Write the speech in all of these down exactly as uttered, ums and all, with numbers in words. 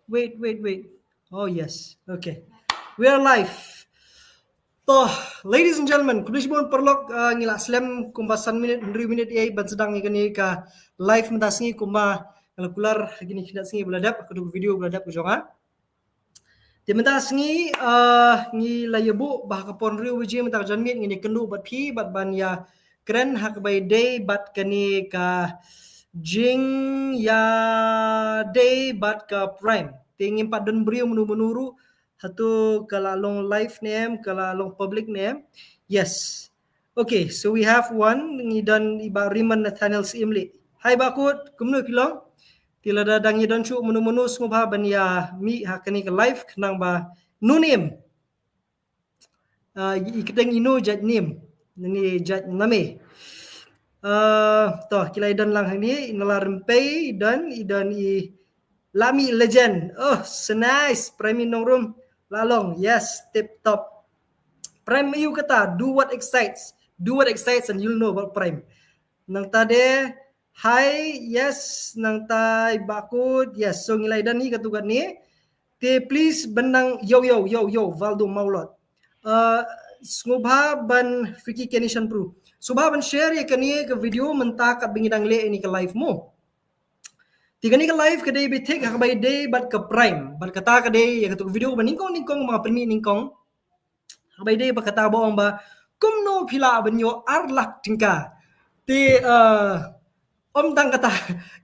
Wait, wait, wait. Oh yes. Okay. We are live. To, ladies and gentlemen, khublei shibun paralok, uh, ngi la slem kumba san minit, hynriew minit ïa ban sdang ïa kane ka live mynta sngi kumba nga la kular ha kine ki khyndai sngi ba la dep, ka dei ka video ba la dep ka jong nga. Te mynta sngi, uh, ngi la ïa buh ba ha ka por hynriew baje mynta ka janmiet ngin ïa kynduh bad phi bad ban ïa kren ha kaba ïadei bad kane ka jingïadei bad ka Prime. Te ngim pat don briew mano mano ruh, hato ka la long live ne em, ka la long public ne em. Yes. Okay, so we have one, ngi don i Bah Raymond Nathaniel Syiemlieh. Hai Bah Kut, kumno phi long? Te lada dang ïa don shuh mano mano sngewbha ban ïa mih ha kane ka live khnang ba, no name. Uh, i kyrteng ino jait name. Nani jait name. Uh, to, ki la ïa don lang hangne, i Nala Rympei, i don, i don i Lami Legend. Oh, so nice. Prime Nongrum, la long. Yes, tip top. Prime, ïa kata, do what excites. Do what excites and you'll know about Prime. Nangta de, hi, yes, nangta i Bah Kut, yes, so ngi la ïa don hi katto katne. Te please ban nang, yo, yo, yo, yo, Valdo Maulot. Uh, sngewbha ban Ricky Kenishan Pro. Sngewbha ban share ïa kane ka video mynta katba ngi dang leh ïa kane ka live mo. Te kane ka live ka dei beit thik ha kaba ïadei bad ka Prime. Bad kata ka dei ïa kato ka video ba nyngkong nyngkong ba nga pynmih nyngkong. Ha kaba ïadei bad kata ba ong ba kumno phi lah ban ïoh ar lak tyngka. Te, uh, ym tang kata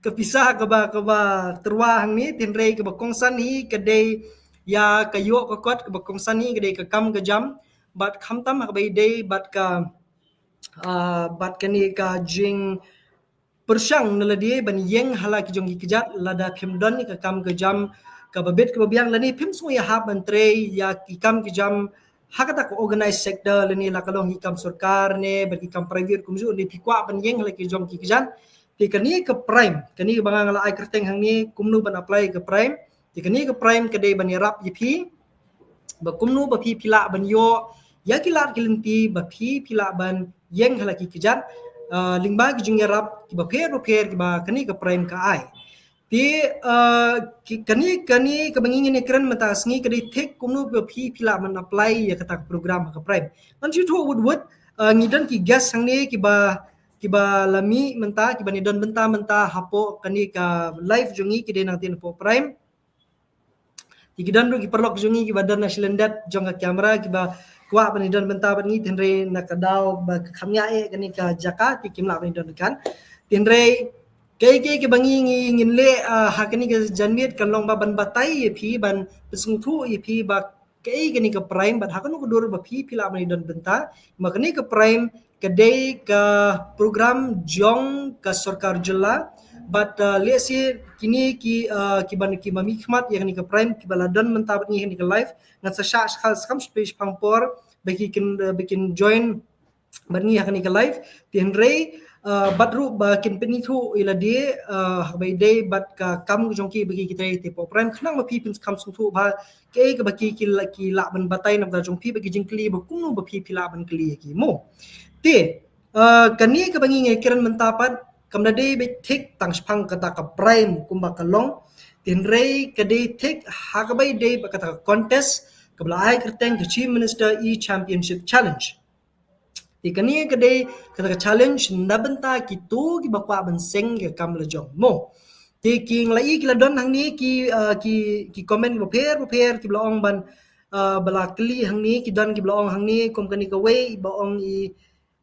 ka pisa kaba, kaba tyrwa hangne, hynrei kaba kongsan hi ka dei ïa ka ïoh ka kot, kaba kongsan hi ka dei ka kam ka jam. Bad khamtam ha kaba ïadei bad ka, uh, bad kane ka jing pyrshang na lade ban ïeng ha la ki jong ki kjat lada phim don ïa ka kam ka jam kaba bit kaba biang lane phim sngew ïahap ban trei ïa ki kam ki jam ha kata ka organized sector lane la ka long ki kam sorkar ne bad ki kam private kumjuh ne phi kwah ban ïeng ha la ki jong ki kjat. Te kane ka Prime, kane ba nga la ai kyrteng hangne kumno ban apply ka Prime. Te kane ka Prime ka dei ban ïarap ïa phi ba kumno ba phi phi lah ban ïoh ïa ki lad ki lynti ba phi phi lah ban ïeng ha la ki kjat, uh, lyngba ki jingïarap kiba pher ba pher kiba kane ka Prime ka ai. Te, uh, ki, kane, kane kaba ngi ngin ïa kren mynta sngi ka dei thik kumno ba phi phi lah ban apply ïa kata ka program ha ka Prime. Ngan shu ïathuh wut wut, uh, ngi don ki guest hangne kiba, kiba la mih mynta, kiba ïa don bynta mynta hapoh kane ka live jong ngi ki dei nangtei hapoh Prime. Te ki don ruh ki paralok jong ngi kiba don na shlyndet jong ka camera kiba kwah ban ïa don bynta bad ngi, hynrei na ka daw ba ka kham ïa eh kane ka jaka te kim lah ban ïa don kan. Hynrei kaei kaei kaba ngi ngi ngin leh, ah, ha kane ka janmiet kan long ba ban batai ïa phi, ban pynsngewthuh ïa phi ba kaei kane ka Prime bad ha kano ka dur ba phi phi lah ban ïa don bynta. Ma kane ka Prime ka dei ka program jong ka sorkar jylla bad, uh, lehse kine ki, uh, kiba, kiba mihkhmat ïa kane ka Prime kiba la don mynta bad ngi ha kane ka live ngan sa shah shakhar skam shiphew shipang por ba ki kin, uh, ba kin join bad ngi ha kane ka live. Te hynrei, uh, bad ruh ba kin pynithuh ïa lade, uh, ha kaba ïadei bad ka kam jong ki ba ki trei te hapoh Prime khnang ba phi phin kham sngewthuh ba kaei kaba ki, ki lah, ki lah ban batai na bynta jong phi bad ki jingkylli ba kumno ba phi phi lah ban kylli ïa ki mo. Te, uh, kane kaba ngi ngi kren mynta pat kam da dei beit thik tang shaphang kata ka Prime kumba ka long. Te hynrei ka dei thik ha kaba ïadei bad kata ka contest kaba la ai kyrteng ka Chief Minister E-Championship Challenge. Te kane ka dei kata ka challenge na bynta kito kiba kwah ban seng ïa ka kam la jong mo. Te ki ngi la i ki la don hangne ki, uh, ki, ki comment ba pher ba pher kiba la ong ban, uh, ba la kylli hangne, ki don kiba la ong hangne kum kane kawei ba ong i,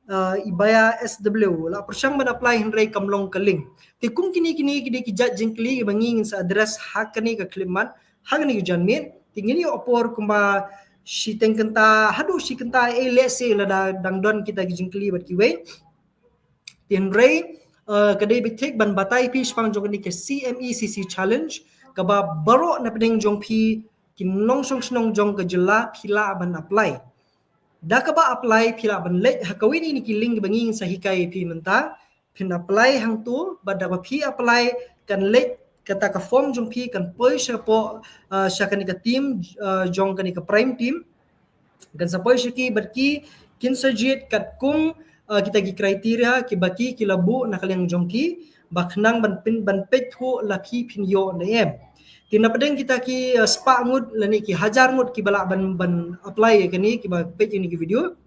uh, i Baya S W la pyrshang ban apply hynrei kam long ka link. Te kum kine kine ki dei ki jait jingkylli kiba ngi ngin sa address ha kane ka khyllipmat ha kane ka janmiet. Te ngin ïoh por kumba shiteng kynta haduh shi kynta, eh, lehse lada dang don kita ki jingkylli bad kiwei. Te hynrei, uh, ka dei beit thik ban batai ïa phi shaphang jong kane ka C M E C C Challenge kaba baroh na pdeng jong phi ki nongshong shnong jong ka jylla phi lah ban apply. Da kaba apply phi lah ban leit ha kawei na kine ki link ba ngi ngin sa hikai ïa phi mynta. Phin apply hangto bad da ba phi apply kan leit kata ka form jong phi kan poi sha poh, uh, sha kane ka team, uh, jong kane ka Prime team. Kan sa poi sha ki bad ki kin sa jied katkum, uh, kita ki criteria kiba ki, ki la buh na ka liang jong ki ba khnang ban pyn, ban peit thuh la phi phin ïoh ne em. Te na pdeng kita ki, uh, spah ngut lane ki hajar ngut kiba lah ban, ban apply ïa kane, kiba peit ïa kane ka video,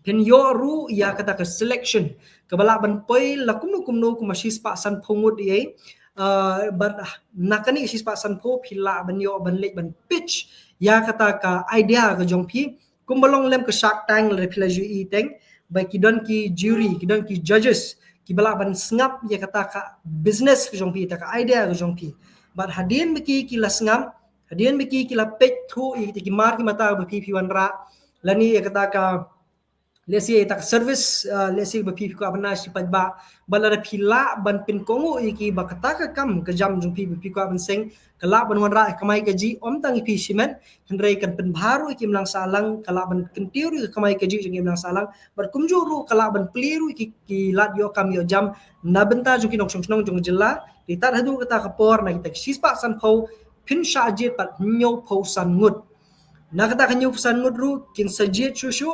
phin ïoh ruh ïa kata ka selection kaba lah ban poi la kumno kumno, kumba shispah sanphew ngut ïa. Uh, bad na kane shispah sanphew phi lah ban ïoh ban leit ban pitch ïa kata ka idea ka jong phi. Kumba long lem ka Shark Tank lada phi la ju ïohi teng, ba ki don ki jury, ki don ki judges kiba lah ban sngap ïa kata ka business ka jong phi, kata ka idea ka jong phi. Bad hadien ba ki, ki la sngap, hadien ba ki, ki la peit thuh ïa kita ki mar ki mata ba phi, phi wanrah, lane ïa kata ka, let's say, kata ka service, uh, let's say, ba phi, phi kwah ban ai shi paidbah. Bad lada phi lah ban pynkohnguh ïa ki ba kata ka kam ka jam jong phi ba phi kwah ban seng ka lah ban wanrah kamai kajih, ym tang ïa phi shimet, hynrei kan pynbha ruh ïa ki imlang sahlang, ka lah ban kyntiew ruh ïa ka kamai kajih jong ki imlang sahlang, bad kumjuh ruh ka lah ban plie ruh ïa ki, ki lad ïoh kam ïoh jam na bynta jong ki nongshong shnong jong ka jylla. Te tad haduh kata ka por, na kita ki shispah sanphew phin shah jied pat hynñiewphew san ngut. Na kata ka hynñiewphew san ngut ruh kin sa jied shuh shuh,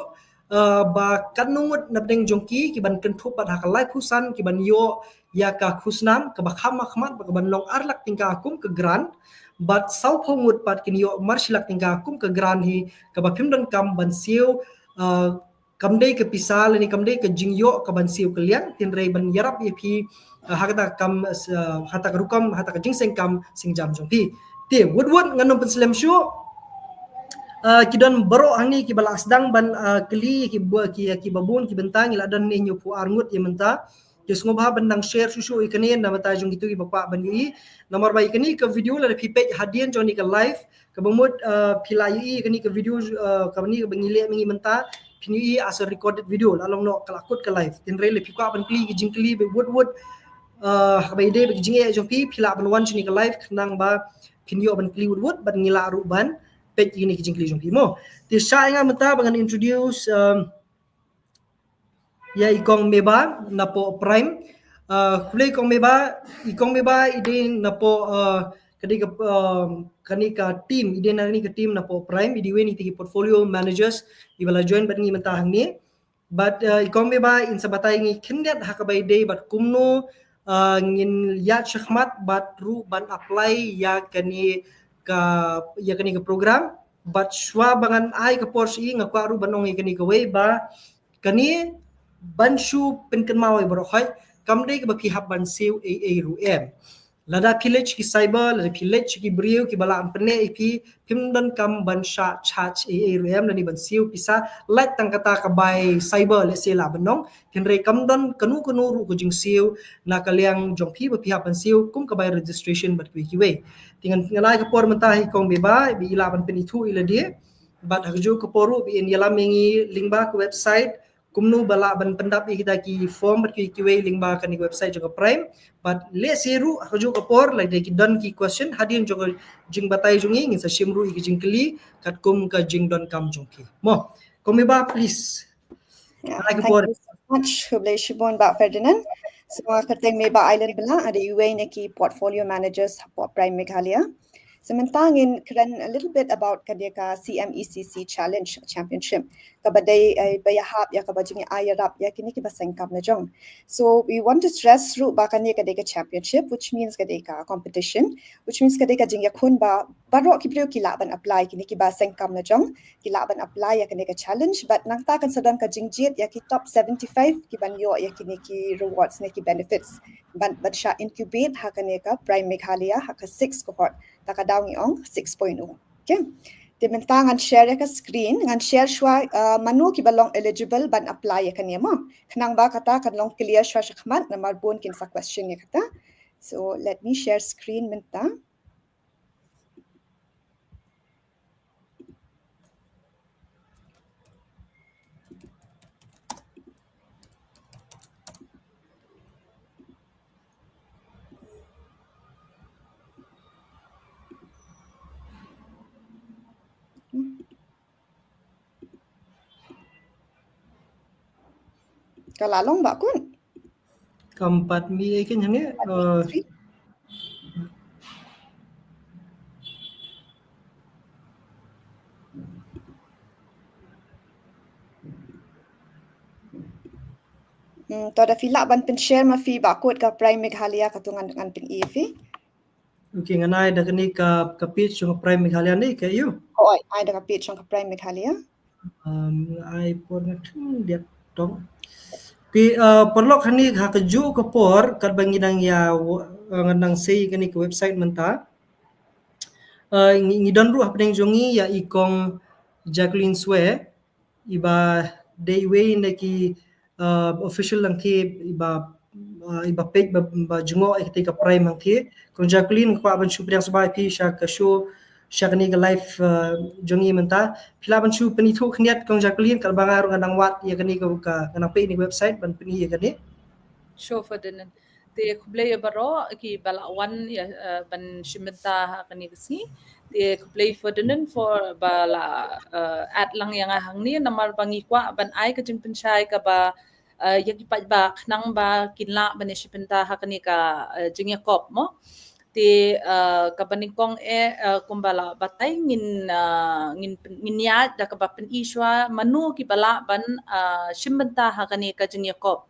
uh, ba katno ngut na pdeng jong ki, ki ban kynthup pat ha ka laiphew san, ki ban ïoh ïa ka khusnam kaba kham ha khmat, ba ka ban long ar lak tyngka kum ka grant. Bad sawphew ngut pat kin ïoh mar shi lak tyngka kum ka grant hi, kaba phim donkam ban siew, uh, kam dei ka pisa lane kam dei ka jingïoh ka ban siew kylliang, hynrei ban ïarap ïa phi, uh, ha kata ka kam, uh, ha kata ka rukom, ha kata ka jingseng kam seng jam jong phi. Te wut wut ngan ym pynslem shuh. Uh, ki don baroh hangne kiba la sdang ban, uh, kylli, kiba, ki, kiba bun ki bynta, ngi la don ne hynñiewphew ar ngut ïa mynta. Te sngewbha ban nang share shuh shuh ïa kane na bynta jong kito kiba kwah ban ïohi. Namar ba ïa kane ka video lada phi peit hadien jong kane ka live, kaba mut, uh, phi la ïohi ïa kane ka video, uh, kaba ngi, kaba ngi leh mynta, phin ïohi as a recorded video, la long noh ka la kut ka live. Hynrei lada phi kwah ban kylli ki jingkylli ba wut wut, uh, kaba ïadei bad ki jingeh jong phi, phi lah ban wan sha kane ka live, khnang ba phin ïoh ban kylli wut wut, bad ngi lah ruh ban peit ïa kine ki jingkylli jong phi mo. Te shah ïa nga mynta ba ngan introduce, um, ïa i Kong Meba napoh Prime. Uh, khublei Kong Meba, i Kong Meba i dei napoh, uh, ka dei ka, um, kane ka team, i dei na kane ka team napoh Prime, i dei iwei na kita ki portfolio managers iba la join bad ngi mynta hangne. Bad, uh, i Kong Meba in sa batai ngi khyndiat ha kaba ïadei bad kumno, uh, ngin ïaid shakhmat bad ruh ban apply ïa kane ka, ïa kane ka program. Bad shuwa ba ngan ai ka por sha i, nga kwah ruh ban ong ïa kane kawei ba kane ban shu pynkynmaw ïa baroh hoi, kam dei kaba phi hap ban siew ei ei ruh em. Lada phi leit sha ki cyber, lada phi leit sha ki briew kiba lah ban pynneh ïa phi, phim donkam ban shah charge ei ei ruh em, lane ban siew pisa, lait tang kata ka bai cyber, let's say lah ban ong, hynrei kam don kano kano ruh ka jingsiew na ka liang jong phi ba phi hap ban siew, kum ka bai registration bad kiwei kiwei. Te ngan, ngan ai ka por mynta ha i Kong Meba, ba i lah ban pynithuh ïa lade. Bad ha kajuh ka por ruh ba in ïalam ïa ngi lyngba ka website, kumno ba lah ban pyndap ïa kita ki form bad kiwei kiwei lyngba kane ka website jong ka Prime. Bad lehse ruh ha kajuh ka por lada ki don ki question hadien jong ka jingbatai jong ngi, ngin sa shim ruh ïa ki jingkylli katkum ka jingdonkam jong ki. Mo, Kong Meba, please. Yeah, ai ka por. Thank you so much. Khublei shibun Bah Ferdinand. So, nga kyrteng Meba Aileen Blah, nga dei iwei na ki portfolio managers hapoh Prime Meghalaya. So mynta ngin kren a little bit about ka dei ka C M E C C Challenge Championship, kaba dei, eh, ba ïahap ïa kaba jingïaid ïarap ïa kine kiba seng kam la jong. So we want to stress ruh ba kane ka dei ka championship, which means ka dei ka competition, which means ka dei ka jingïakhun ba baroh ki briew ki lah ban apply, kine kiba seng kam la jong ki lah ban apply ïa kane ka challenge, bad nangta kan sa don ka jingjied ïa ki top seventy-five ki ban ïoh ïa kine ki rewards ne ki benefits. Ban, ban shah incubate ha kane ka Prime Meghalaya ha ka six cohort, ta ka daw ngi ong six point oh. Okay. Te mynta ngan share ïa ka screen, ngan share shuwa, uh, mano kiba long eligible ban apply ïa kane mo. Khnang ba kata kan long clear shuwa shakhmat namar bun kin sa question ïa kata. So let me share screen mynta. Ka la long ba kut. Kam pat mih ei keiñ hangne. Pat mih, eh, sorry. Hmm, to da phi lah ban pynshare ma phi ba kut ka Prime Meghalaya, kato ngan, ngan pyni phi. Okay, ngan ai da kane ka, ka page jong ka Prime Meghalaya ne ka ïoh? Ai da ka page jong ka Prime Meghalaya. Um, ai por nga khyndiat tong. Te, uh, paralok, hangne ha kajuh ka por katba ngi dang ïa, uh, ngan dang sei kane ka website mynta. Uh, ngi, ngi don ruh hapdeng jong ngi ïa i Kong Jacqueline Swe, iba dei iwei na ki, uh, official lang ki iba, uh, iba peit ba, ba jngoh ïa kata ka Prime hangta. Kong Jacqueline, kwah ban shu pdiang sngewbha ïa phi sha ka show, sha kane ka live, uh, jong ngi mynta. Phi lah ban shu pynithuh khyndiat Kong Jacqueline, katba nga ruh nga dang wad ïa kane ka, ka, nga dang peit ïa kane ka website ban pyni ïa kane. Sure, Ferdinand. Te khublei ïa baroh kiba la wan ïa, uh, ban shim bynta ha kane ka sngi. Te khublei Ferdinand for ba la, uh, add lang ïa nga hangne namar ba ngi kwah ban ai ka jingpynshai kaba, uh, ïa ki paidbah khnang ba kin lah ban ïa shim bynta ha kane ka, uh, jingïakop mo. Te, uh, kaba nyngkong eh, uh, kumba la batai ngin, uh, ngin, ngin ïaid da kaba pyni shuwa mano kiba lah ban, uh, shim bynta ha kane ka jingïakop.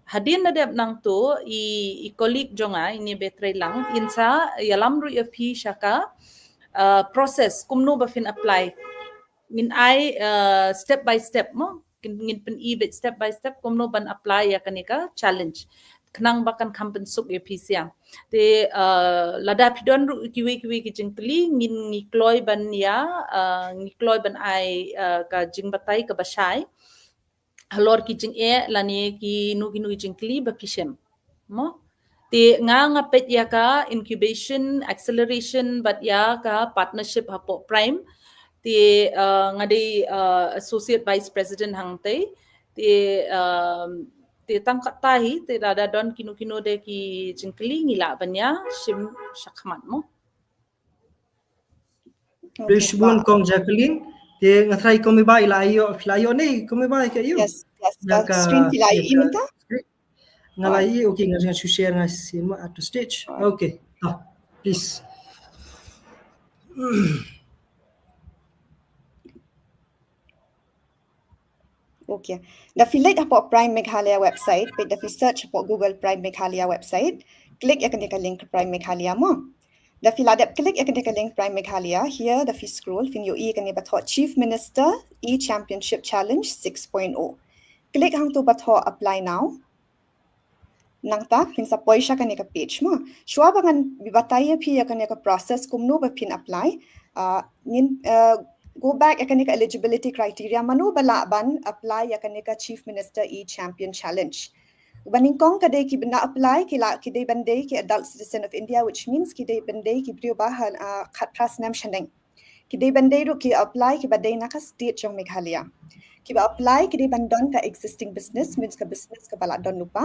Hadien nadep nangto i, i colleague jong nga, ine Betreilang, in sa ïalam ruh ïa phi sha ka, uh, process kumno ba phin apply. Ngin ai, uh, step by step mo. Ngin, ngin pyni beit step by step kumno ban apply ïa kane ka challenge. Khnang ba kan kham pynsuk ïa phi sha. Te, uh, lada phi don ruh kiwei kiwei ki jingkylli, ngin, ngi kloi ban ïa, uh, ngi kloi ban ai, uh, ka jingbatai kaba shai halor ki jingeh lane kino kino ki jingkylli ba phi shem. Mo? Te nga nga peit ïa ka incubation, acceleration bad ïa ka partnership hapoh Prime. Te, uh, nga dei, uh, Associate Vice President hangtei. Te, um, te tang katta hi, te lada don kino kino de ki jingkylli ngi lah ban ïa shim shakhmat mo. Khublei shibun Kong Jacqueline. Te nga tharai Kong Mebah i la ïoh, i la ïoh ne Kong Mebah ka ïoh. Yes, yes. Ka screen phi la ïoh mynta? Nga la ïoh, okay, nga, nga shu share nga screen mo, add to stage. Okay. Ah, please. Okay. Da phi leit hapoh Prime Meghalaya website, peit da phi search hapoh Google Prime Meghalaya website, click ïa kane ka link Prime Meghalaya mo. Da phi la dep click ïa kane ka link Prime Meghalaya, here da phi scroll, phin ïohi kane ba thoh Chief Minister E-Championship Challenge six point oh. Click hangto ba thoh apply now. Nangta phin sa poi sha kane ka page mo. Shuwa ba ngan batai ïa phi ïa kane ka process kumno ba phin apply. Uh, ngin, uh, go back ïa kane ka eligibility criteria, mano ba lah ban apply ïa kane ka Chief Minister E-Champion Challenge. Ba nyngkong ka dei kiba apply ki lah, ki dei ban dei ki adult citizen of India, which means ki dei ban dei ki briew ba ha, uh, khatphra snem shaneng. Ki dei ban dei ruh ki apply kiba dei na ka state jong Meghalaya. Kiba apply ki dei ban don ka existing business, means ka business kaba la don lypa.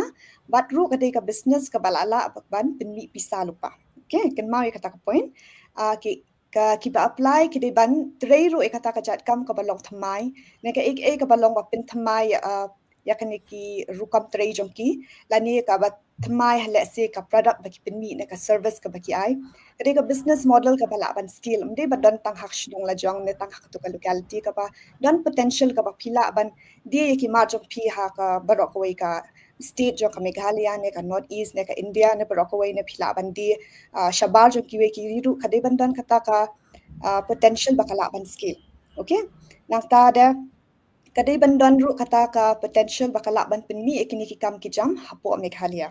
Bad ruh ka dei ka business kaba la lah ban pynmih pisa lypa. Okay, kynmaw ïa kata ka point. Ah, ki, ka, kiba apply ki dei ban trei ruh ïa kata ka jait kam kaba long thymmai. Ne kaei kaei kaba long ba pynthymmai, ah, ïa kane ki rukom trei jong ki, lane kaba thymmai ha lehse ka product ba ki pynmih ne ka service kaba ki ai. Ka dei ka business model kaba lah ban scale, ym dei ba don tang ha ka shnong la jong ne tang ha kato ka locality, kaba don potential kaba phi lah ban die ïa ki mar jong phi ha ka baroh kawei ka state jong ka Meghalaya ne ka North East ne ka India ne baroh kawei ne phi lah ban die, ah, shabar jong kiwei ki ri ruh, ka dei ban don kata ka, ah, potential ba ka lah ban scale. Okay? Nangta de ka dei ban don ruh kata ka potential ba ka lah ban pynmih ïa kine ki kam ki jam hapoh Meghalaya.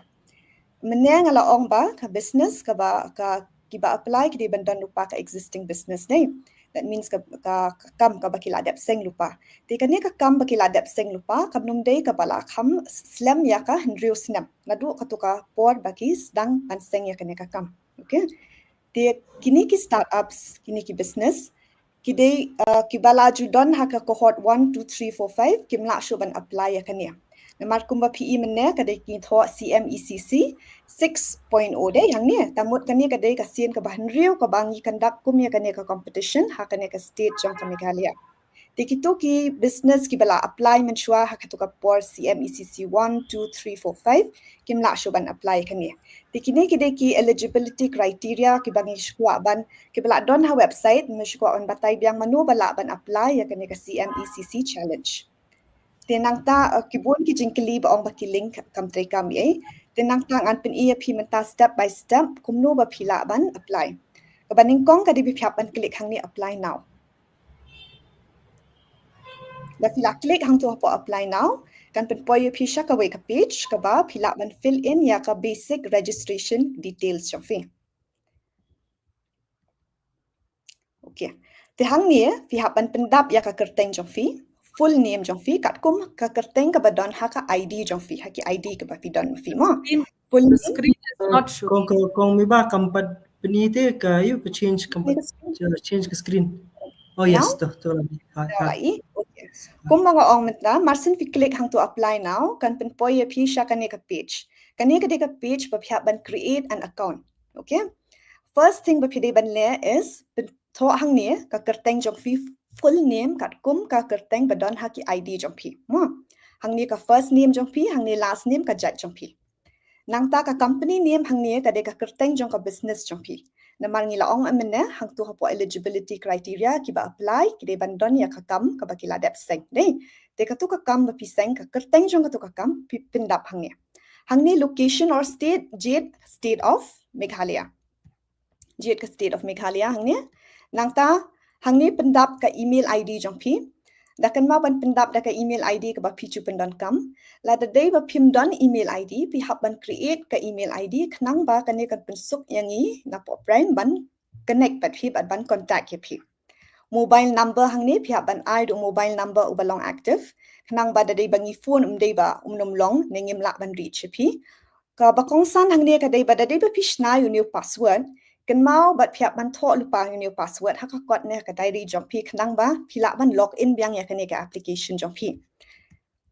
Mynne nga la ong ba ka business kaba, ka, kiba apply ki dei ban don lypa ka existing business ne. That means ka, ka, ka kam kaba ki la dep seng lypa. Te kane ka kam ba ki la dep seng lypa kam nym dei kaba la kham slem ïa ka hynriew snem naduh kato ka por ba ki sdang ban seng ïa kane ka kam. Okay. Te kine ki startups, kine ki business, ki dei, uh, kiba la ju don ha ka cohort one, two, three, four, five, kim lah shuh ban apply ïa kane. Namar kumba phi i mynne ka dei ki thoh C M E C C six point oh de, hangne. Te mut kane ka dei ka sien kaba hynriew kaba ngi conduct kum ïa kane ka competition ha kane ka state jong ka Meghalaya. Te kito ki business kiba la apply mynshuwa ha kato ka por C M E C C one, two, three, four, five, kim lah shuh ban apply kane. Te kine ki dei ki eligibility criteria kiba ngi shu kwah ban, kiba la don ha website, ngi shu kwah ban batai biang mano ba lah ban apply ïa kane ka C M E C C challenge. Te nangta, uh, ki bun ki jingkylli ba ong ba ki link kam treikam ei. Te nangta ngan pyni ïa phi mynta step by step kumno ba phi lah ban apply. Kaba nyngkong ka dei ba phi hap ban click hangne apply now. Lada phi la click hangto hapoh apply now, kan pynpoi ïa phi sha kawei ka page kaba phi lah ban fill in ïa ka basic registration details jong phi. Okay. Te hangne phi hap ban pyndap ïa ka kyrteng jong phi, full name jong phi, katkum ka kyrteng kaba don ha ka I D jong phi, ha ki I D kaba phi don ma phi mo. Full name. Screen is not showing. Kong kong kong mi ba kam pat pyni te ka ïa ka change kam pat change ka screen. Oh yes, to to. Kumba nga ong mynta, marshen phi click hangto apply now, kan pynpoi ïa phi sha kane ka page. Kane ka dei ka page ba phi hap ban create an account. Okay. First thing ba phi dei ban leh is pynthoh hangne ka kyrteng jong phi, full name katkum ka kyrteng ba don ha ki I D jong phi. Mo. Hangne ka first name jong phi, hangne last name, ka jait jong phi. Nangta ka company name hangne ka dei ka kyrteng jong ka business jong phi. Namar ngi la ong mynne hangto hapoh eligibility criteria kiba apply ki dei ban don ïa ka kam kaba ki la dep seng. Dei. Te kato ka kam ba phi seng, ka kyrteng jong kato ka kam phi pyndap hangne. Hangne location or state, jied state of Meghalaya. Jied ka state of Meghalaya hangne. Nangta hangne pyndap ka email I D jong phi. Da kynmaw ban pyndap da ka email I D kaba phi ju pyndonkam. Lada dei ba phim don email I D, phi hap ban create ka email I D khnang ba kane kan pynsuk ïa ngi napoh Prime ban connect bad phi bad ban contact ïa phi. Mobile number hangne phi hap ban ai da u mobile number uba long active khnang ba da dei ba ngi phone um dei ba um nym long ne ngim lah ban reach ïa phi. Kaba kongsan hangne ka dei ba da dei ba phi shna ïa une u password, kynmaw bad phi hap ban thoh lypa ïa une u password ha ka kot ne ha ka diary jong phi khnang ba phi lah ban log in biang ïa kane ka application jong phi.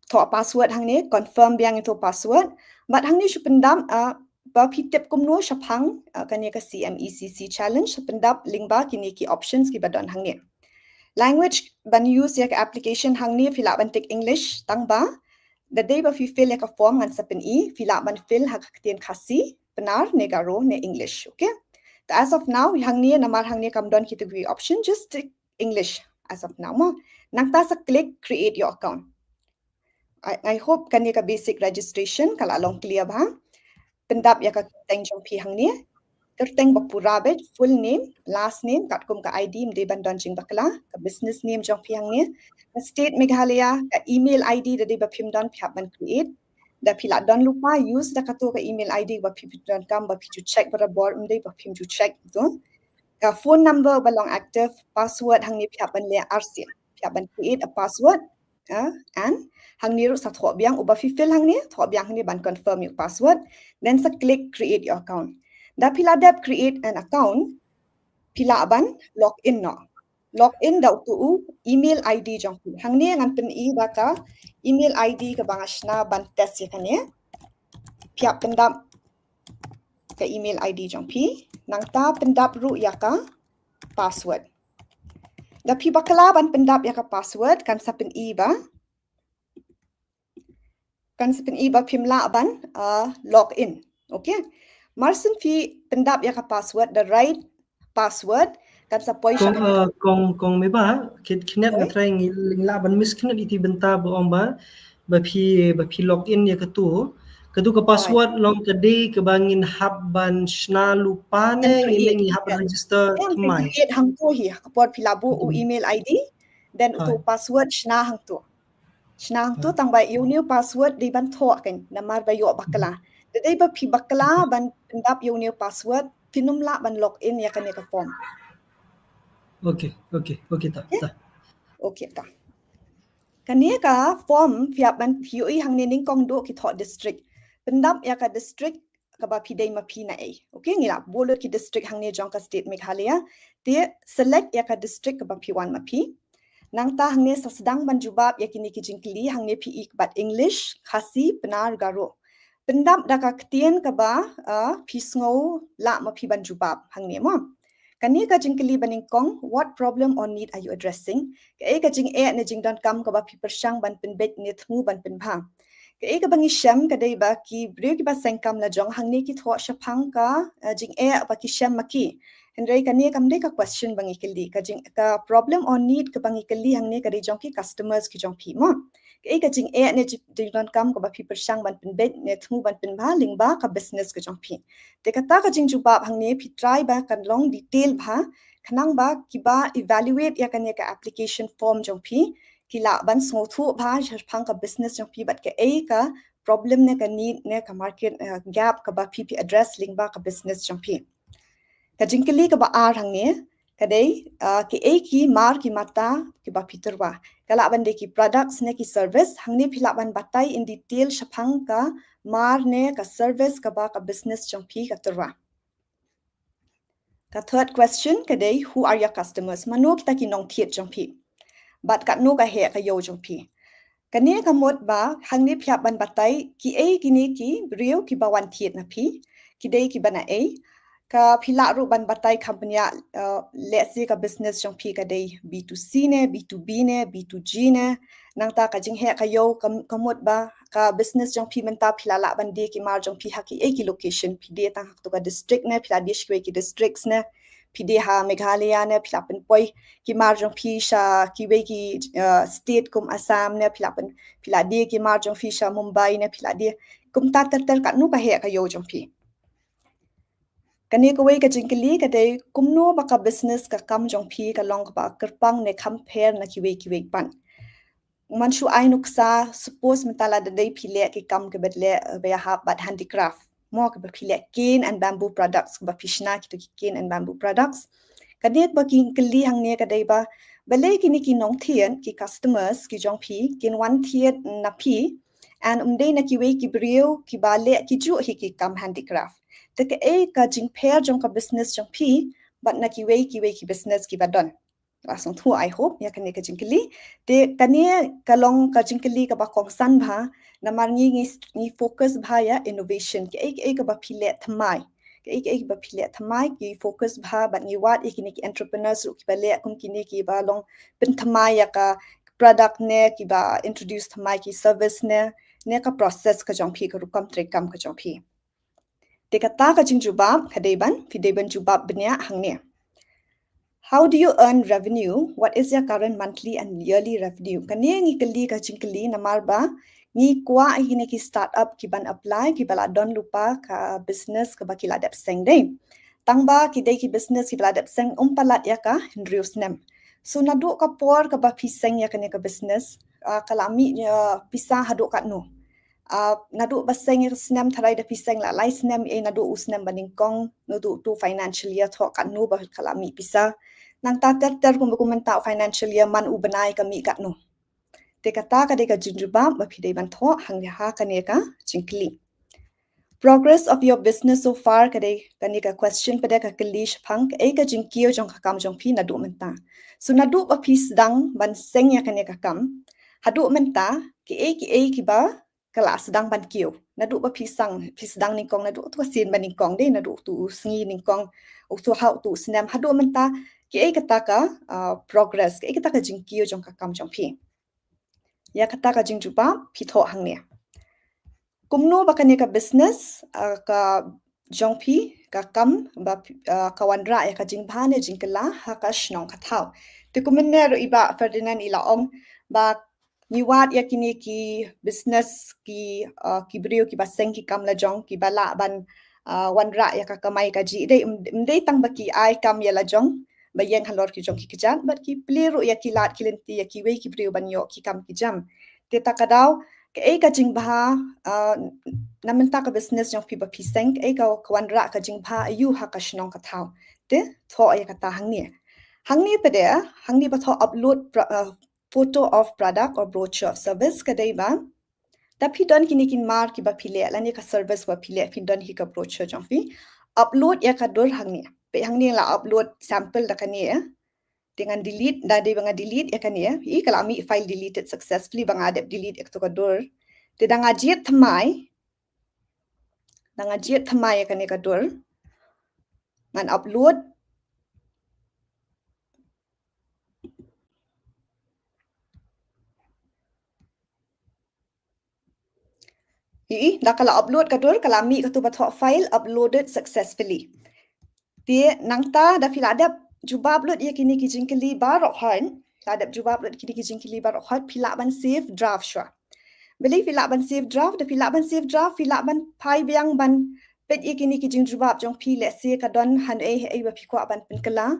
Thoh password hangne, confirm biang ïa uto u password. Bad hangne shu pyndap, ah, ba phi tip kumno shaphang, ah, kane ka C M E C C challenge, shu pyndap lyngba kine ki options kiba don hangne. Language ban use ïa ka application hangne phi lah ban tick English tang ba da dei ba phi fill ïa ka form ngan sa pyni, phi lah ban fill ha ka ktien Khasi, Pnar ne Garo ne English, okay? Te as of now hangne, namar hangne kam don kito ki option, just tick English as of now mo. Nangta sa click create your account. I, I hope kane ka basic registration ka la long clear bha. Pyndap ïa ka kyrteng jong phi hangne. Kyrteng ba pura beit, full name, last name, katkum ka I D ym dei ban don jingbakla, ka business name jong phi hangne. Ka state Meghalaya, ka email I D da dei ba phim don phi hap ban create. Da phi la don lypa, use da kato ka email I D ba phi pyndonkam ba phi ju check barabor, ym dei ba phim ju check to. Ka phone number ba long active, password hangne phi hap ban leh arsien. Phi hap ban create a password, ah, and hangne ruh sa thoh biang uba phi fill hangne, thoh biang hangne ban confirm ïa u password, then sa click create your account. Da phi la dep create an account, phi lah ban log in noh. Log in da uto u email I D jong phi. Hangne ngan pyni da ka email I D kaba nga shna ban test ïa kane. Phi hap pyndap ka email I D jong phi. Nangta pyndap ruh ïa ka password. Da phi bakla ban pyndap ïa ka password kan sa pyni ba, kan sa pyni ba phim lah ban, ah, log in. Okay. Marshen phi pyndap ïa ka password, the right password, kan sa poi sha kong, kane. Ah, kong, kong me ba, kit khnit nga try ngi lah ban miss khnit ïa kata bynta ba ong ba, ba phi, ba phi log in ïa kato. Kato ka password long ka dei kaba ngin hap ban shna lypa ne ngin, ngi hap ban register thymmai. Create hangto hi, ha ka por phi la buh u email I D, then uto u password shna hangto. Shna hangto tang ba ïa une u password dei ban thoh kan, namar ba ïoh bakla. Da dei ba phi bakla ban pyndap ïa une u password, phin ym lah ban log in ïa kane ka form. Okay, okay, okay ta, ta. Okay ta. Kane ka form phi hap ban, phi ïohi hangne nyngkong duh ki thoh district. Pyndap ïa ka district kaba phi dei ma phi na ei. Okay, ngi la buh lut ki district hangne jong ka state Meghalaya. Te select ïa ka district kaba phi wan ma phi. Nangta hangne sa sdang ban jubab ïa kine ki jingkylli, hangne phi ïohi bad English, Khasi, Pnar, Garo. Pyndap da ka ktien kaba, ah, phi sngew lah ma phi ban jubab hangne mo. Kane ka jingkylli ba nyngkong, what problem or need are you addressing? Kaei ka jingeh ne jingdonkam kaba phi pyrshang ban pynbeit ne thmu ban pynbha? Kaei kaba ngi shem ka dei ba ki briew kiba seng kam lajong hangne ki thoh shaphang ka, eh, jingeh ba ki shem ma ki. Hynrei kane kam dei ka question ba ngi kylli, ka jing, ka problem or need kaba ngi kylli hangne ka dei jong ki customers ki jong phi mo. Kaei ka jingeh ne jingdonkam kaba phi pyrshang ban pynbeit ne thmu ban pynbha lyngba ka business ka jong phi. Te kata ka jingjubab hangne phi try ba kan long detail bha, khnang ba kiba evaluate ïa kane ka application form jong phi ki lah ban sngewthuh bha shaphang ka business jong phi bad kaei ka problem ne ka need ne ka market, eh, gap kaba phi phi address lyngba ka business jong phi. Ka jingkylli kaba ar hangne ka dei, ah, kiei ki mar ki mata kiba phi tyrwa. Ka lah ban dei ki products ne ki service, hangne phi lah ban batai in detail shaphang ka mar ne ka service kaba ka business jong phi ka tyrwa. Ka third question ka dei, who are your customers? Mano kita ki nongthied jong phi? Bad katno ka heh ka ïew jong phi? Kane ka mut ba hangne phi hap ban batai kiei kine ki briew kiba wan thied na phi, ki dei kiba naei. Ka phi lah ruh ban batai company, uh, let's say ka business jong phi ka dei B two C ne, B two B ne, B two G ne. Nangta ka jingheh ka ïew ka, ka mut ba ka business jong phi mynta phi la lah ban die ki mar jong phi ha kiei ki location, phi die tang ha katu ka district ne, phi la die sha kiwei ki districts ne, phi die ha Meghalaya ne, phi la pynpoi ki mar jong phi sha kiwei ki, uh, state kum Assam ne, phi la pyn, phi la die ki mar jong phi sha Mumbai ne, phi la die, kumta ter ter katno ka heh ka ïew jong phi. Kane kawei ka jingkylli ka dei kumno ba ka business ka kam jong phi ka long kaba kyrpang ne kham pher na kiwei kiwei pat. Ngan shu ai nuksa, suppose mynta lada dei phi leh ki kam kiba leh, eh, ba ïahap bad handicraft, mo, kiba phi leh cane and bamboo products, kiba phi shna kitu ki cane and bamboo products. Kane kaba ki kylli hangne ka dei ba balei kine ki nongthied, ki customers ki jong phi kin wan thied na phi, and ym dei na kiwei ki briew kiba leh kijuh hi ki kam handicraft. Te kaei ka jingpher jong ka business jong phi bad na kiwei kiwei ki business kiba don? La sngewthuh, I hope, ïa kane ka jingkylli. Te kane ka long ka jingkylli kaba kongsan bha, namar ngi, ngi, ngi focus bha ïa innovation. Kaei kaei kaba phi leh thymmai, kaei kaei kaba phi leh thymmai ki focus bha, bad ngi wad ïa kine ki entrepreneurs ruh kiba leh kum kine kiba long pynthymmai ïa ka product ne, kiba introduce thymmai ki service ne, ne ka process ka jong phi, ka rukom treikam ka jong phi. Te kata ka jingjubab ka dei ban, phi dei ban jubab bniah hangne. How do you earn revenue? What is your current monthly and yearly revenue? Kane ngi kylli ka jingkylli namar ba ngi kwah ïa kine ki startup kiban apply kiba la don lypa ka business kaba ki la dep seng dei. Tang ba ki dei ki business kiba la dep seng ym palat ïa ka hynriew snem. So naduh ka por kaba phi seng ïa kane ka business, ah, ka la mih, ah, pisa haduh katno? Ah, naduh ba seng ïa ka snem, tharai da phi seng la lai snem, eh, naduh u snem ba nyngkong, naduh utu financial year thoh katno ba ka la mih pisa. Nangta ter ter kumba kumta u financial year man u bnai ka mih katno. Te kata ka dei ka jingjubab ba phi dei ban thoh hangne ha kane ka jingkylli. Progress of your business so far, ka dei kane ka question pat ka kylli shaphang kaei ka jingkiew jong ka kam jong phi naduh mynta. So naduh ba phi sdang ban seng ïa kane ka kam haduh mynta, kiei kiei kiba ka la sdang ban kiew. Naduh ba phi sdang, phi sdang nyngkong, naduh utu ka sien ba nyngkong dei, naduh utu u sngi nyngkong, utu ha utu u snem haduh mynta, kiei kata ka, ah, progress, kiei kata ka jingkiew jong ka kam jong phi. Ïa kata ka jingjubab phi thoh hangne. Kumno ba kane ka business, ah, ka jong phi ka kam ba, ah, ka wanrah ïa ka jingbha ne jingkylla ha ka shnong ka thaw? Te kumne ruh i Bah Ferdinand i la ong ba ngi wad ïa kine ki business ki, ah, ki briew kiba seng ki kam la jong kiba lah ban, ah, wanrah ïa ka kamai kajih. Dei, ym, ym dei tang ba ki ai kam ïa la jong ba ïeng halor ki jong ki kjat, bad ki plie ruh ïa ki lad ki lynti ïa kiwei ki briew ban ïoh ki kam ki jam. Te ta ka daw, kaei ka jingbha, ah, na mynta ka business jong phi ba phi seng, kaei ka, ka wanrah ka jingbha aiu ha ka shnong ka thaw? Te thoh ïa kata hangne. Hangne pat, hangne ba thoh upload pro-, ah, photo of product or brochure of service, ka dei ba da phi don kine ki mar kiba phi leh lane ka service ba phi leh, phi don hi ka brochure jong phi, upload ïa ka dur hangne. Peit hangne la upload sample da kane. Te ngan delete, da dei ba nga delete ïa kane. I ka la mih file deleted successfully ba nga dep delete ïa katu ka dur. Te da nga jied thymmai, da nga jied thymmai ïa kane ka dur, ngan upload. Hi, da ka la upload ka dur, ka la mih katu ba thoh file uploaded successfully. Te nangta da phi la dep jubab lut ïa kine ki jingkylli baroh hoi, Phi la dep jubab lut kine ki jingkylli baroh khoit, phi lah ban save draft shuwa. Balei phi lah ban save draft? Da phi lah ban save draft, phi lah ban phai biang ban peit ïa kine ki jingjubab jong phi, lehse ka don hangne ei ba phi kwah ban pynkylla.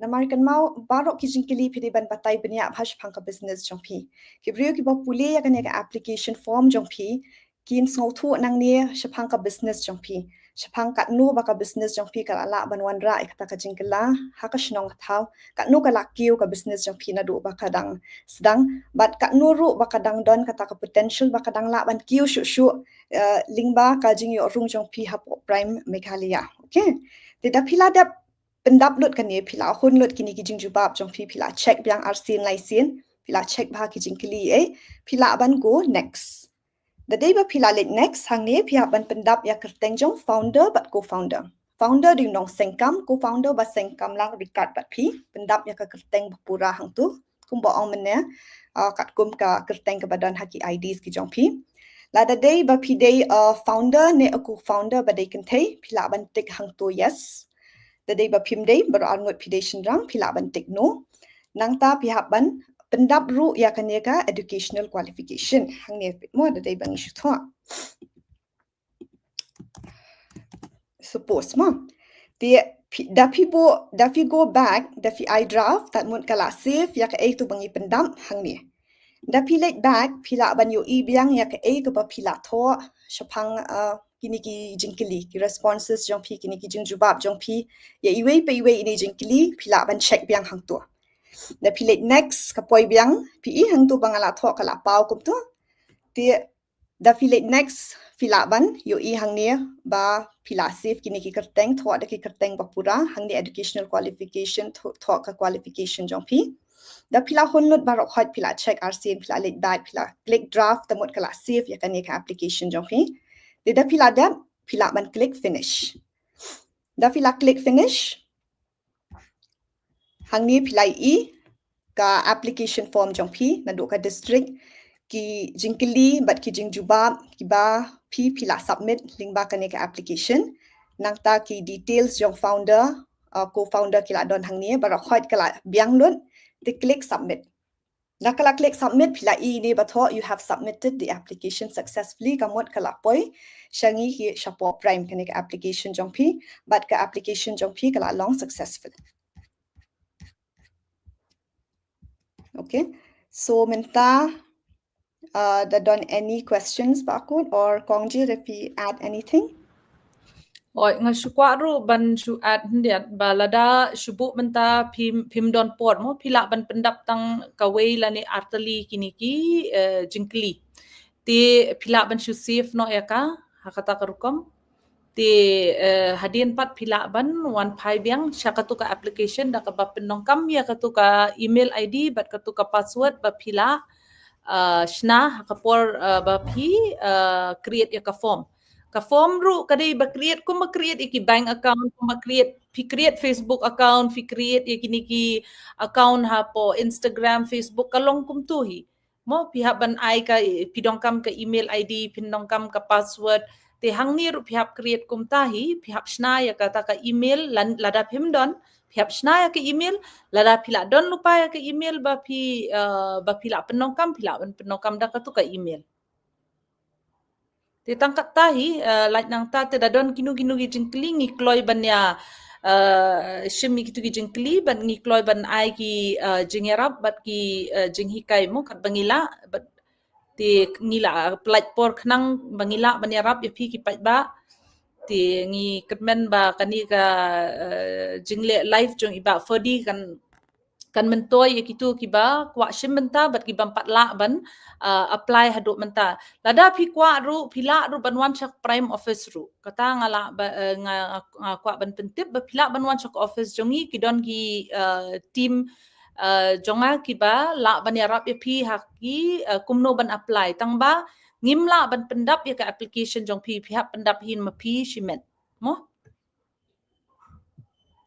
Namar kynmaw baroh ki jingkylli phi dei ban batai bniah bha shaphang ka business jong phi. Ki briew kiba pule ïa kane ka application form jong phi, kin sngewthuh nangne shaphang ka business jong phi. Shaphang katno ba ka business jong phi ka la lah ban wanrah ïa kata ka jingkylla ha ka shnong ka thaw. Katno ka la kiew ka business jong phi naduh ba ka dang sdang. Bad katno ruh ba ka dang don kata ka potential ba ka dang lah ban kiew shuh shuh, eh, lyngba ka jingïoh rung jong phi hapoh Prime Meghalaya. Okay. Te da phi la dep pyndap lut kane, phi la hun lut kine ki jingjubab jong phi, phi la check biang arsien laisien, phi la check bha ki jingkylli, eh, phi lah ban go next. Da dei ba phi la leit next, hangne phi hap ban pyndap ïa kyrteng jong founder bad co-founder. Founder dei u nongsengkam, co-founder ba sengkam lang ryngkat bad phi, pyndap ïa ka kyrteng ba pura hangto. Kumba ong mynne, ah, katkum ka kyrteng kaba don ha ki I Ds ki jong phi. Lada dei ba phi dei, ah, founder ne u co-founder ba dei kynthei, phi lah ban tick hangto yes. Da dei ba phim dei, baroh arngut phi dei shynrang, phi lah ban tick no. Nangta phi hap ban pyndap ruh ïa kane ka educational qualification. Hangne mo da dei ba ngi shu thoh. Suppose mo. Te phi, da phi bo, da phi go back, da phi ai draft, tad mut ka la save ïa kaei to ba ngi pyndap hangne. Da phi leit back, phi lah ban ïohi biang ïa kaei kaba phi la thoh shaphang, uh, kine ki jingkylli, ki responses jong phi, kine ki jingjubab jong phi ïa iwei pa iwei ine i jingkylli, phi lah ban check biang hangto. Da phi leit next, ka poi biang, phi i hangto ba nga la thoh ka la paw kumto. Te da phi leit next, phi lah ban ïohi hangne ba phi la save kine ki kyrteng, thoh da ki kyrteng ba pura, hangne educational qualification, thoh, thoh ka qualification jong phi. Da phi la hun lut baroh khoit, phi la check arsien, phi la leit back, phi la click draft, tad mut ka la save ïa kane ka application jong phi. Te da phi la dep, phi lah ban click finish. Da phi la click finish, hangne phi la i ka application form jong phi, naduh ka district, ki jingkylli bad ki jingjubab kiba phi, phi la submit lyngba kane ka application. Nangta ki details jong founder, uh, co-founder ki la don hangne, baroh khoit ka la biang lut, te click submit. Da ka la click submit, phi la i ine ba thoh, "You have submitted the application successfully," ka mut ka la poi sha ngi ki shapoh Prime kane ka application jong phi, bad ka application jong phi ka la long successful. Okay. So mynta, uh, da don any questions ba kut, or Kong Jir, if you add anything? Oi, nga shu kwah ruh ban shu add khyndiat ba lada shu buh mynta phim, phim don por mo, phi lah ban pyndap tang kawei lane artylli kine ki, eh, jingkylli. Te phi lah ban shu save noh ïa ka ha kata ka rukom. Te, eh, hadien pat phi lah ban wan phai biang sha katu ka application da kaba pyndonkam ïa katu ka email I D bad katu ka password ba phi la, eh, shna ha ka por, eh, ba phi, eh, create ïa ka form. Ka form ruh ka dei ba create kumba create ïa ki bank account, kumba create, phi create Facebook account, phi create ïa kine ki account hapoh Instagram, Facebook, ka long kumtu hi. Mo, phi hap ban ai ka, phi donkam ka email I D, phi donkam ka password. Te hangne ruh phi hap create kumta hi, phi hap shna ïa kata ka email, lada phim don, phi hap shna ïa ka email, lada phi la don lypa ïa ka email ba phi, eh, ba phi la pyndonkam, phi lah ban pyndonkam da katu ka email. Te tang kata hi, eh, lait nangta te da don kino kino ki jingkylli ngi kloi ban ïa, eh, shim ïa kitu ki jingkylli bad ngi kloi ban ai ki, eh, jingïarap bad ki, eh, jinghikai mo katba ngi lah, bad te ngi la, eh, pyllait por khnang ba ngi lah ban ïarap ïa phi ki paidbah. Te ngi kyrmen ba kane ka, eh, jingleh live jong i Bah Ferdy kan kan myntoi ïa kitu kiba kwah shim bynta bad ki bym pat lah ban, uh, apply haduh mynta. Lada phi kwah ruh, phi lah ruh ban wan sha Prime office ruh. Kata nga lah ba, uh, nga, nga kwah ban pyntip ba phi lah ban wan sha office jong ngi, ki don ki, uh, team, uh, jong nga kiba lah ban ïarap ïa phi ha ki, uh, kumno ban apply. Tang ba ngim lah ban pyndap ïa ka application jong phi, phi hap pyndap hi ma phi shimet. Mo?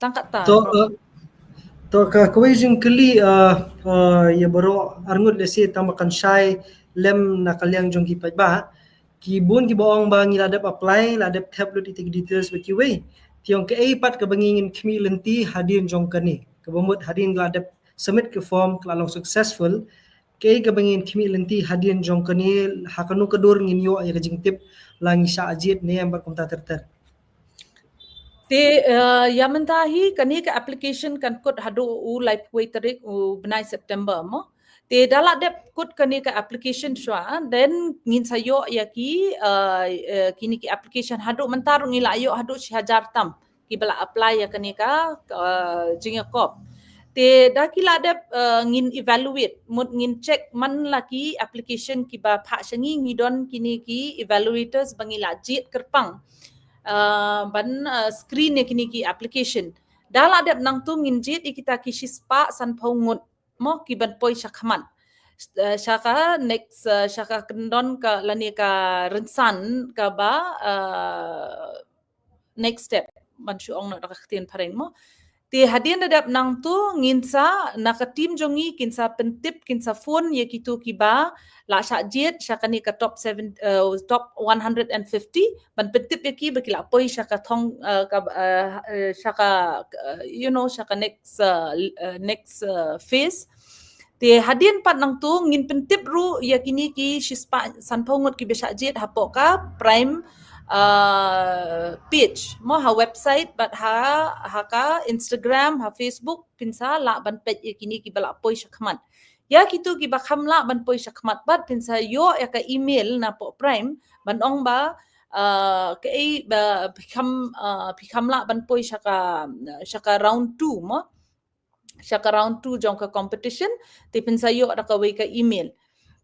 Tang kata. To, uh, to ka kawei jingkylli, uh, uh, ïa baroh arngut lehse tang ba kan shai lem na ka liang jong ki paidbah. Ki bun kiba ong ba ngi la dep apply, la dep thep lut ïa ki details bad kiwei. Te ong kaei pat kaba ngi ngin khmih lynti hadien jong kane. Kaba mut hadien la dep submit ka form ka la long successful, kaei kaba ngin khmih lynti hadien jong kane, ha kano ka dur ngin ïoh ïa ka jingtip la ngi shah jied ne em bad kumta ter ter? Te, eh, ïa mynta hi kane ka application kan kut haduh u laiphew tarik u bnai September mo. Te da la dep kut kane ka application shuwa, then ngin sa ïoh ïa ki, eh, eh, kine ki application. Haduh mynta ruh ngi la ïoh haduh shi hajar tam kiba la apply ïa kane ka, eh, jingïakop. Te da ki la dep, eh, ngin evaluate, mut ngin check man la ki application kiba phah sha ngi, ngi don kine ki evaluators ba ngi la jied kyrpang, eh, ban, eh, screen ïa kine ki application. Da la dep nangtu ngin jied ïa kita ki shispah sanphew ngut mo kiban poi sha khmat. Eh, sha ka next, eh, sha ka kyndon ka lane ka rynsan kaba, eh, next step, ban shu ong noh da ka ktien phareng mo. Te hadien da dep nangtu ngin sa, na ka team jong ngi kin sa pyntip, kin sa phone ïa kitu kiba la shah jied sha kane ka top seven, eh, top one hundred and fifty, ban pyntip ïa ki ba ki la poi sha ka thong, eh, ka, eh, eh, sha ka, eh, you know, sha ka next, eh, eh, next, eh, phase. Te hadien pat nangtu ngin pyntip ruh ïa kine ki shispah sanphew ngut kiba shah jied hapoh ka Prime, uh, page mo, ha website bad ha, ha ka Instagram, ha Facebook, phin sa lah ban peit ïa kine kiba la poi sha khmat. Ïa kitu kiba kham lah ban poi sha khmat pat phin sa ïoh ïa ka email napoh Prime ban ong ba, uh, kaei ba phi kham, uh, phi kham lah ban poi sha ka, sha ka round two mo, sha ka round two jong ka competition, te phin sa ïoh da kawei ka email.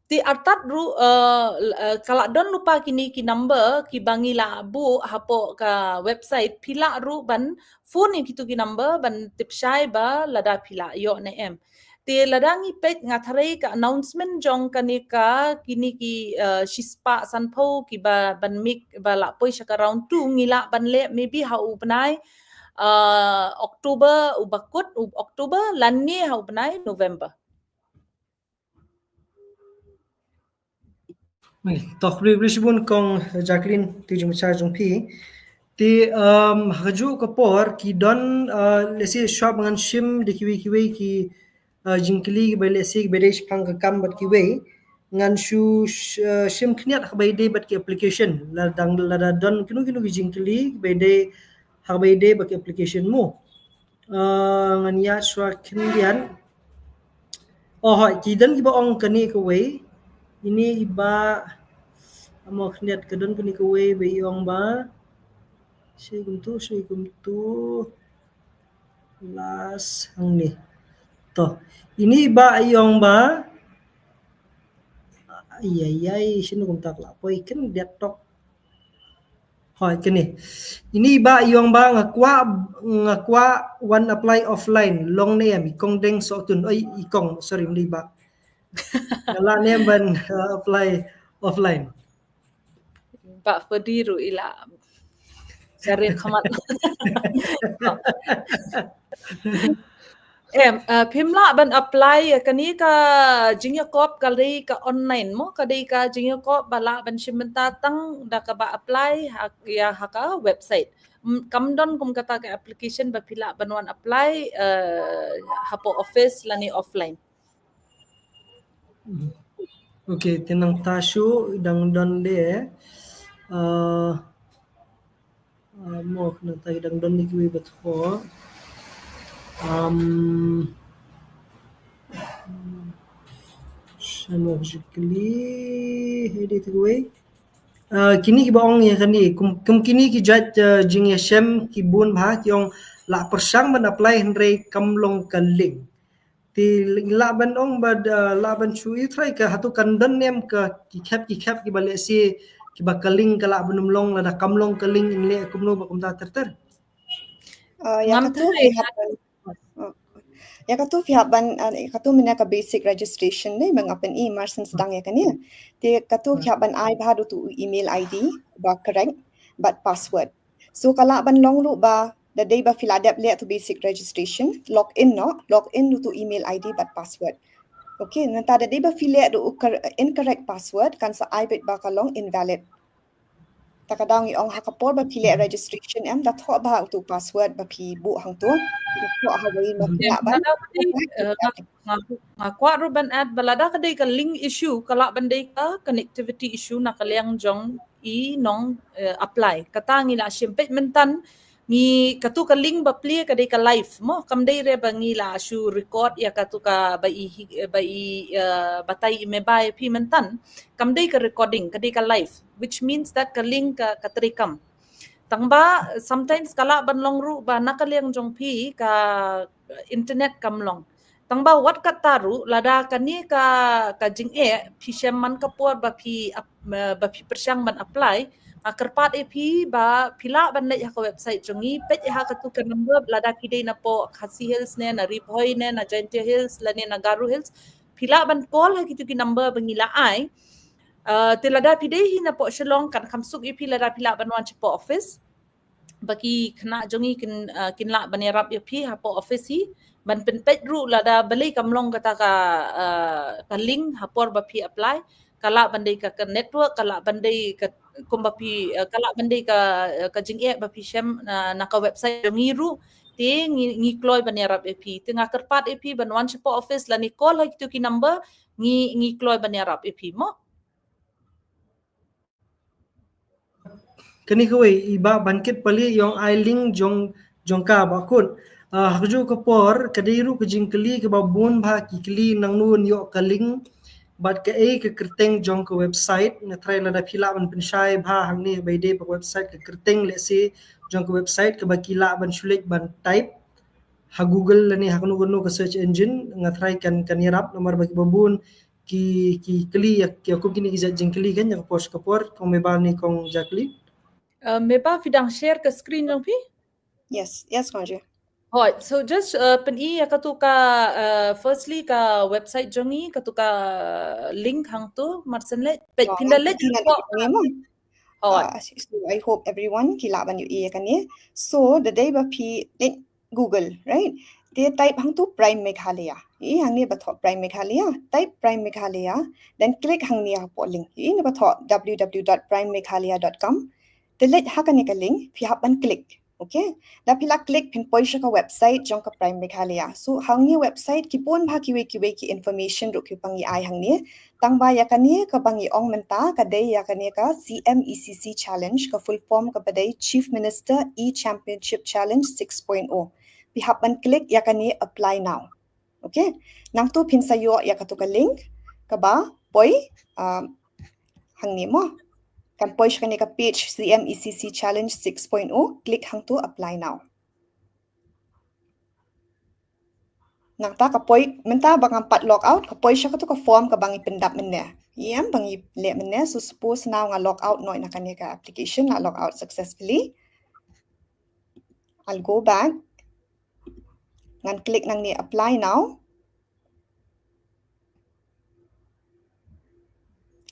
Te artat ruh, eh, eh, ka la don lypa kine ki number kiba ngi la buh hapoh ka website, phi lah ruh ban phone ïa kitu ki number ban tip shai ba lada phi la ïoh ne em. Te lada ngi peit, nga tharai ka announcement jong kane ka, kine ki, eh, shispah sanphew kiba ban mih ba la poi sha ka round two ngi lah ban leh maybe ha u bnai, uh, October uba kut, u October lane ha u bnai November. Oi, to khublei, khublei shibun kong Jacqueline, te jingmut jong phi. Te, um, ha kajuh ka por ki don, uh, lehse shuwa ba ngan shim da kiwei kiwei ki, uh, jingkylli kiba lehse kiba dei shaphang ka kam bad kiwei, ngan shu sh-, uh, shim khyndiat ha kaba ïadei bad ki application. Lada, lada don kino kino ki jingkylli kiba ïadei ha kaba ïadei bad ki application mo. Uh, ngan ïa shuwa khyndiat. Oh, hooid, ki don kiba ong kane kawei. Ine iba, mo khyndiat, ka don kane kawei ba i ong ba, shi kumtu, shi kumtu. Last hangne. To, ine iba i ong ba, ai ai ai, shano kumta ka la poi khyndiat tok. Hooid, kane. Ine iba i ong ba nga kwah, nga kwah wan apply offline, long ne em, i kong Deng Sohtun. Oi, i kong, sorry, ym dei iba. Nga lah ne em ban, uh, apply offline? Bah Fedi ruh i la sharing khmat. Em, uh, phim lah ban apply ïa kane ka jingïakop, ka dei ka online mo, ka dei ka jingïakop ba lah ban shim bynta tang da kaba apply ha, ïa ha ka website. Mm, kam don kum kata ka application ba phi lah ban wan apply, uh, hapoh office lane offline. Okay, te nangta shuh dang don de, uh, uh, mo nangta dang don de kiwei ba thoh. Um, shano jingkylli, hei de te kiwei. Uh, kine kiba ong ïa kane, kum, kum kine ki jait, uh, jingïashem ki bun bha, ki ong lah pyrshang ban apply hynrei kam long ka link. Te lah ban ong ba, uh, lah ban shu ïathuh ka, hato kan don ne em ka ki khep ki khep kiba lehse kiba ka link ka lah ban ym long, lada kam long ka link in leh kumno bad kumta ter ter? Uh, ïa katu phi hap ban, uh, ïa katu phi hap ban, uh, ïa katu mynta ka basic registration ne, ba nga pyni mar shen sdang ïa kane. Te katu phi hap ban ai bha da utu u email I D ba correct bad password. So ka lah ban long ruh ba da dei ba phi la dep leh tu basic registration, log in noh, log in da utu email I D bad password. Okay, nangta da dei ba phi leh da u cor-, incorrect password, kan sa ai beit ba ka long invalid. Ta ka daw ngi ong ha ka por ba phi leh registration em, da thoh bha utu password ba phi buh hangtu. Da thoh ha wei ma phi lah ban. Lada ka dei, eh, nga, nga, nga kwah ruh ban add ba lada ka dei ka link issue, ka lah ban dei ka connectivity issue na ka liang jong i nong, eh, apply. Kata ngi la shim peit mynta ngi katu ka link ba plie ka dei ka live mo, kam dei re ba ngi la shu record ïa katu ka ba i hi-, ba i, eh, batai i meba ïa phi mynta. Kam dei ka recording, ka dei ka live, which means that ka link ka, ka treikam. Tang ba sometimes ka lah ban long ruh ba na ka liang jong phi ka internet kam long. Tang ba wat kata ruh lada kane ka, ka jingeh phi shem man ka por ba phi ap-, ba phi pyrshang ban apply, nga kyrpad ïa phi ba phi lah ban leit ha ka website jong ngi, peit ïa ha katu ka number lada phi dei na poh Khasi Hills ne, na Ri Bhoi ne, na Jaintia Hills lane na Garo Hills, phi lah ban call ha kitu ki number ba ngi la ai. Uh, te lada phi dei hi na poh Shillong kan kham suk ïa phi lada phi lah ban wan sha poh office. Ba ki khynnah jong ngi kin, uh, kin lah ban ïarap ïa phi ha poh office hi ban pynpeit ruh lada balei kam long kata ka, uh, ka link ha por ba phi apply, ka lah ban dei ka, ka network, ka lah ban dei ka kumba phi, uh, ka lah ban dei ka, uh, ka jingeh ba phi shem, uh, na ka website jong ngi ruh, te ngi, ngi kloi ban ïarap ïa phi. Te nga kyrpad ïa phi ban wan sha poh office lane call ha kitu ki number, ngi, ngi kloi ban ïarap ïa phi mo. Kane kawei i Bah Bankit Pali i ong ai link jong, jong ka Bah Khun. Ah, ha kajuh ka por ka dei ruh ka jingkylli kaba bun bha ki kylli nangno ïoh ka link bad kaei ka kyrteng jong ka website. Nga tharai lada phi lah ban pynshai bha hangne ba i dei ba ka website ka kyrteng lehse jong ka website kaba ki lah ban shu leit ban type ha Google lane ha kano kano ka search engine. Nga tharai kan, kan ïarap namar ba kiba bun ki, ki kylli ïa, ïa kum kine ki jait jingkylli kan ïa ka por sha ka por, kong Meba ne kong Jacqueline. Uh, Meba, phi dang share ka screen jong phi? Yes, yes, Kong Ju. Hooid, so just, uh, pyni ïa katu ka, uh, firstly ka website jong ngi, katu ka link hangtu, marshen leh, peit phin da leit. Hooid. Uh, so I hope everyone ki lah ban ïohi ïa kane. So da dei ba phi leit Google, right? Te type hangtu Prime Meghalaya. Ïohi hangne ba thoh Prime Meghalaya, type Prime Meghalaya, then click hangne hapoh link. Ïohi ne ba thoh w w w dot prime meghalaya dot com. Te leit ha kane ka link, phi hap ban click. Okay? Da phi la click phin poi sha ka website jong ka Prime Meghalaya. So hangne website ki bun bha kiwei kiwei ki information ruh kiba ngi ai hangne. Tang ba ïa kane kaba ngi ong mynta ka dei ïa kane ka C M E C C Challenge, ka full form kaba dei Chief Minister E-Championship Challenge six point oh. Phi hap ban click ïa kane apply now. Okay. Nangtu phin sa ïoh ïa katu ka link kaba poi, um, hangne mo. Kan poi sha kane ka page C M E C C Challenge six point oh, click hangtu apply now. Nangta ka poi, mynta ba ngam pat log out, ka poi sha katu ka form kaba ngi pyndap mynne. Ïa, ba ngi leh mynne, so suppose now nga log out noh na kane ka application, nga log out successfully. I'll go back. Ngan click nangne apply now.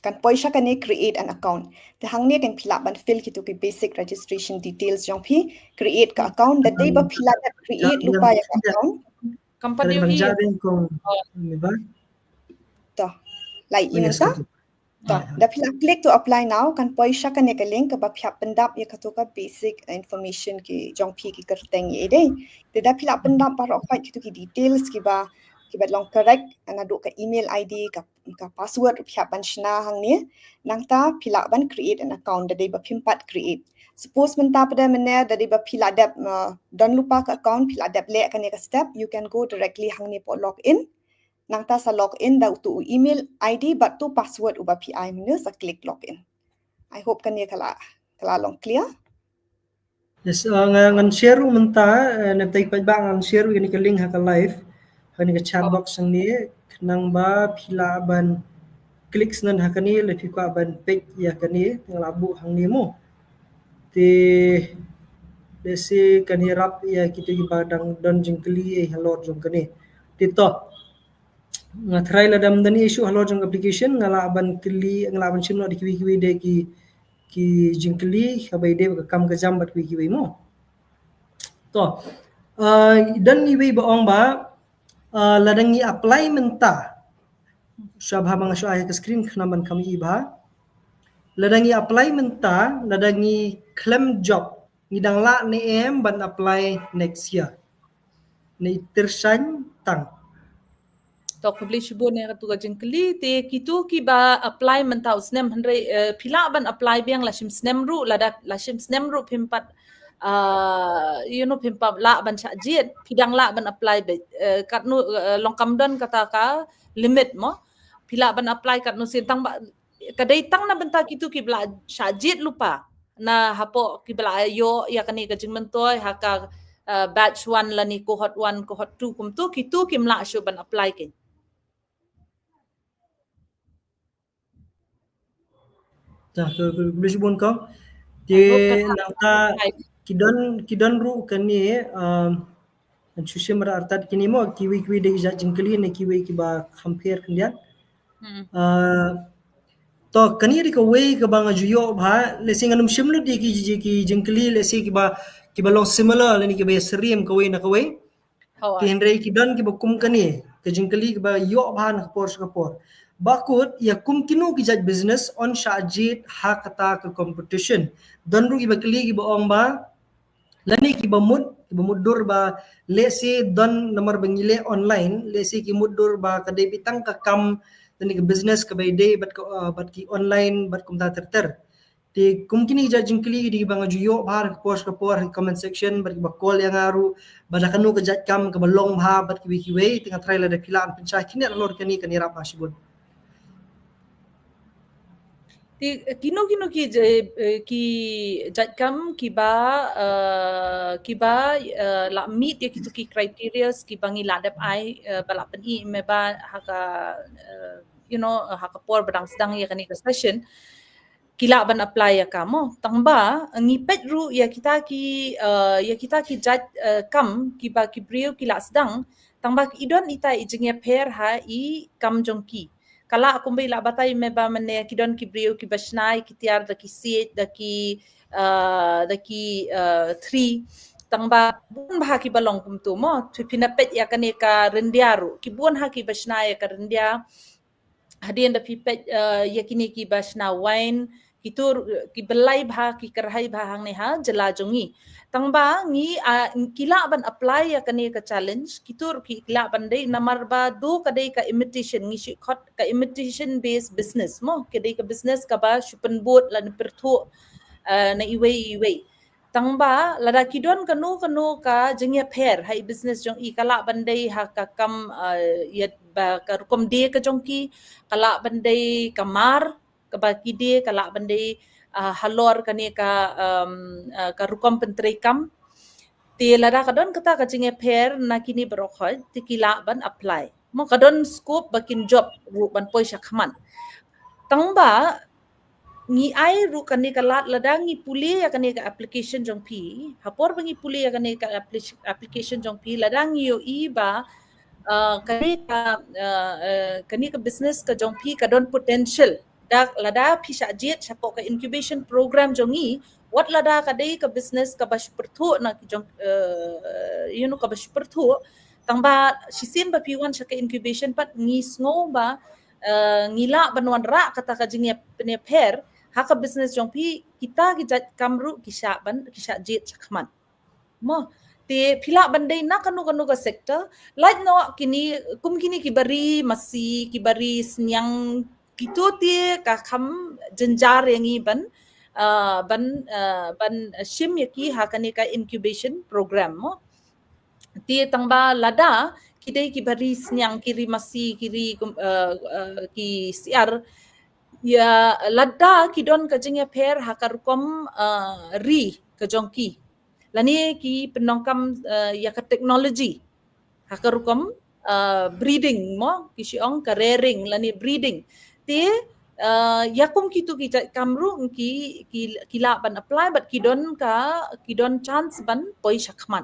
Kan poi sha kane create an account. Te hangne kan phi lah ban fill kitu ki basic registration details jong phi, create ka account, da dei ba phi la dep create lypa ïa ka account. Company hi. To. Lai i mynta. To, da phi la click to apply now, kan poi sha kane ka link kaba phi hap pyndap ïa katu ka basic information ki jong phi ki kyrteng ïa i dei. Te da phi la pyndap baroh pat kitu ki details kiba, kiba long correct, naduh ka email I D, ka, ka password phi hap ban shna hangne. Nangta phi lah ban create an account da dei ba phim pat create. Suppose mynta pat mynne da dei ba phi la dep, uh, don lypa ka account, phi la dep leh kane ka step, you can go directly hangne poh log in. Nangta sa log in da utu u email I D bad tu password uba phi ai mynne, sa click log in. I hope kane ka la, ka la long clear. Yes, uh, nga, ngan share ruh mynta, uh, na tai pat ba ngan share ruh ïa kane ka link ha ka live, ha kane ka chat box hangne, khnang ba phi lah ban click shen ha kane lada phi kwah ban peit ïa kane, nga la buh hangne mo. Te lehse kan ïarap ïa kito kiba dang don jingkylli halor jong kane. Te to. Nga tharai lada ym don issue halor jong application, nga lah ban kylli, nga lah ban shim noh da kiwei kiwei de ki, ki jingkylli, kaba ïadei bad ka kam ka jam bad kiwei kiwei mo. To, uh, don iwei ba ong ba, uh, lada ngi apply mynta. Shuwa ba nga shu ai ka screen khnang ban kham ïohi bha. Lada ngi apply mynta, lada ngi khlem job, ngi dang lah ne em ban apply next year? Ngi tyrshang tang. To, khublei shibun ïa katu ka jingkylli. Te kitu kiba apply mynta u snem, hynrei, eh, phi lah ban apply biang la shim snem ruh, lada la shim snem ruh phim pat, ah, you know, phim pat lah ban shah jied, phi dang lah ban apply beit, eh, katno, eh, long kam don kata ka limit mo. Phi lah ban apply katno sien, tang ba ka dei tang na bynta kitu kiba la shah jied lypa, na hapoh kiba la ïoh ïa kane ka jingmyntoi ha ka, eh, batch one lane cohort one, cohort two kumtu, kitu kim lah shuh ban apply kein. Te, khublei shibun kong. Te nangta ki don, ki don ruh kane, um, ngan shu shim artat kine mo, kiwei kiwei de ki jingkylli ne kiwei kiba kham pher khyndiat. Hmm. Uh, to, kane de kawei kaba nga ju ïoh bha, lehse ngan ym shim lut de ki, ki, ki jingkylli, lehse kiba, kiba long similar lane kiba ïasyriem kawei na kawei. Te hynrei ki don kiba kum kane, ka jingkylli kiba ïoh bha na ka por sha ka por. Ba kut, ïa kum kino ki jait business yn shah jied ha kata ka competition? Don ruh kiba kylli kiba ong ba, lane kiba mut, kiba mutdur ba, lehse don namar ba ngi leh online, lehse ki mutdur ba ka dei beit tang ka kam, lane ka business kaba ïadei bad ka, uh, bad ki online, bad kumta ter ter. Te kum kine ki jait jingkylli ki dei kiba nga ju ïoh bha ha ka por sha ka por ha ka comment section, bad kiba call ïa nga ruh, ba da kano ka jait kam kaba long bha bad kiwei kiwei, te nga tharai lada phi lah ban pynshai khyndiat halor kane kan ïarap bha shibun. Te kino kino ki j-, eh, ki jait kam kiba, eh, kiba, eh, la meet ïa kitu ki criteria kiba ngi la dep ai, eh, ba la pyni me ba ha ka, eh, you know, ha ka por ba dang sdang ïa kane ka session, ki lah ban apply ïa ka mo. Tang ba ngi peit ruh ïa kita ki, eh, ïa kita ki jait, eh, kam kiba ki briew ki la sdang, tang ba ki don ita i jingïapher ha i kam jong ki. Ka lah kumba i la batai me ba mynne ki don ki briew kiba shna ïa ki tiar da ki siej, da ki, eh, da ki, eh, thri. Tang ba bun bha kiba long kumtu mo. Te phi na peit ïa kane ka ryndia ruh, ki bun ha kiba shna ïa ka ryndia. Hadien da phi peit, eh, ïa kine kiba shna wine, kitu, eh, kiba lai bha, ki kyrhai bha hangne ha jylla jong ngi. Tang ba ngi, ah, ki lah ban apply ïa kane ka challenge, kitu ki lah ban dei namar ba do ka dei ka imitation, ngi shu khot ka imitation based business mo, ka dei ka business kaba shu pynbud lane pyrthuh, eh, na iwei iwei. Tang ba lada ki don kano kano ka jingïapher ha i business jong i, ka lah ban dei ha ka kam, eh, ïa ba ka rukom die ka jong ki, ka lah ban dei ka mar kaba ki die, ka lah ban dei, ah, halor kane ka, um, ah, ka rukom pyntreikam. Te lada ka don kata ka jingïapher na kine baroh khoit, te ki lah ban apply. Mo, ka don scope ba kin job ruh ban poi sha khmat. Tang ba ngi ai ruh kane ka lad lada ngi pule ïa kane ka application jong phi. Ha por ba ngi pule ïa kane ka appli-, application jong phi, lada ngi ïohi ba, uh, kane ka, uh, uh, kane ka business ka jong phi ka don potential. Da, lada phi shah jied shapoh ka incubation program jong ngi, wat lada ka dei ka business kaba shu pyrthuh na ki jong, uh, you know, kaba shu pyrthuh. Tang ba shisien ba phi wan sha ka incubation pat ngi sngew ba, eh, ngi lah ban wanrah kata ka jingïapher ha ka business jong phi, kita ki jait kam ruh ki shah ban, ki shah jied sha khmat. Mo, te phi lah ban dei na kano kano ka sector, lait noh kine, kum kine kiba ri masi, kiba ri sniang, kitu te ka kham jynjar ïa ngi ban, eh, ban, eh, ban shim ïa ki ha kane ka incubation program mo. Te tang ba lada ki dei kiba ri sniang, ki ri masi, ki ri kum, eh, eh, ki siar, ïa lada ki don ka jingïapher ha ka rukom, eh, ri ka jong ki, lane ki pyndonkam, eh, ïa ka technology ha ka rukom, eh, breeding mo, ki shu ong ka rearing lane breeding. Te, eh, ïa kum kitu ki jait kam ruh ki, ki, ki lah ban apply bad ki don ka, ki don chance ban poi sha khmat.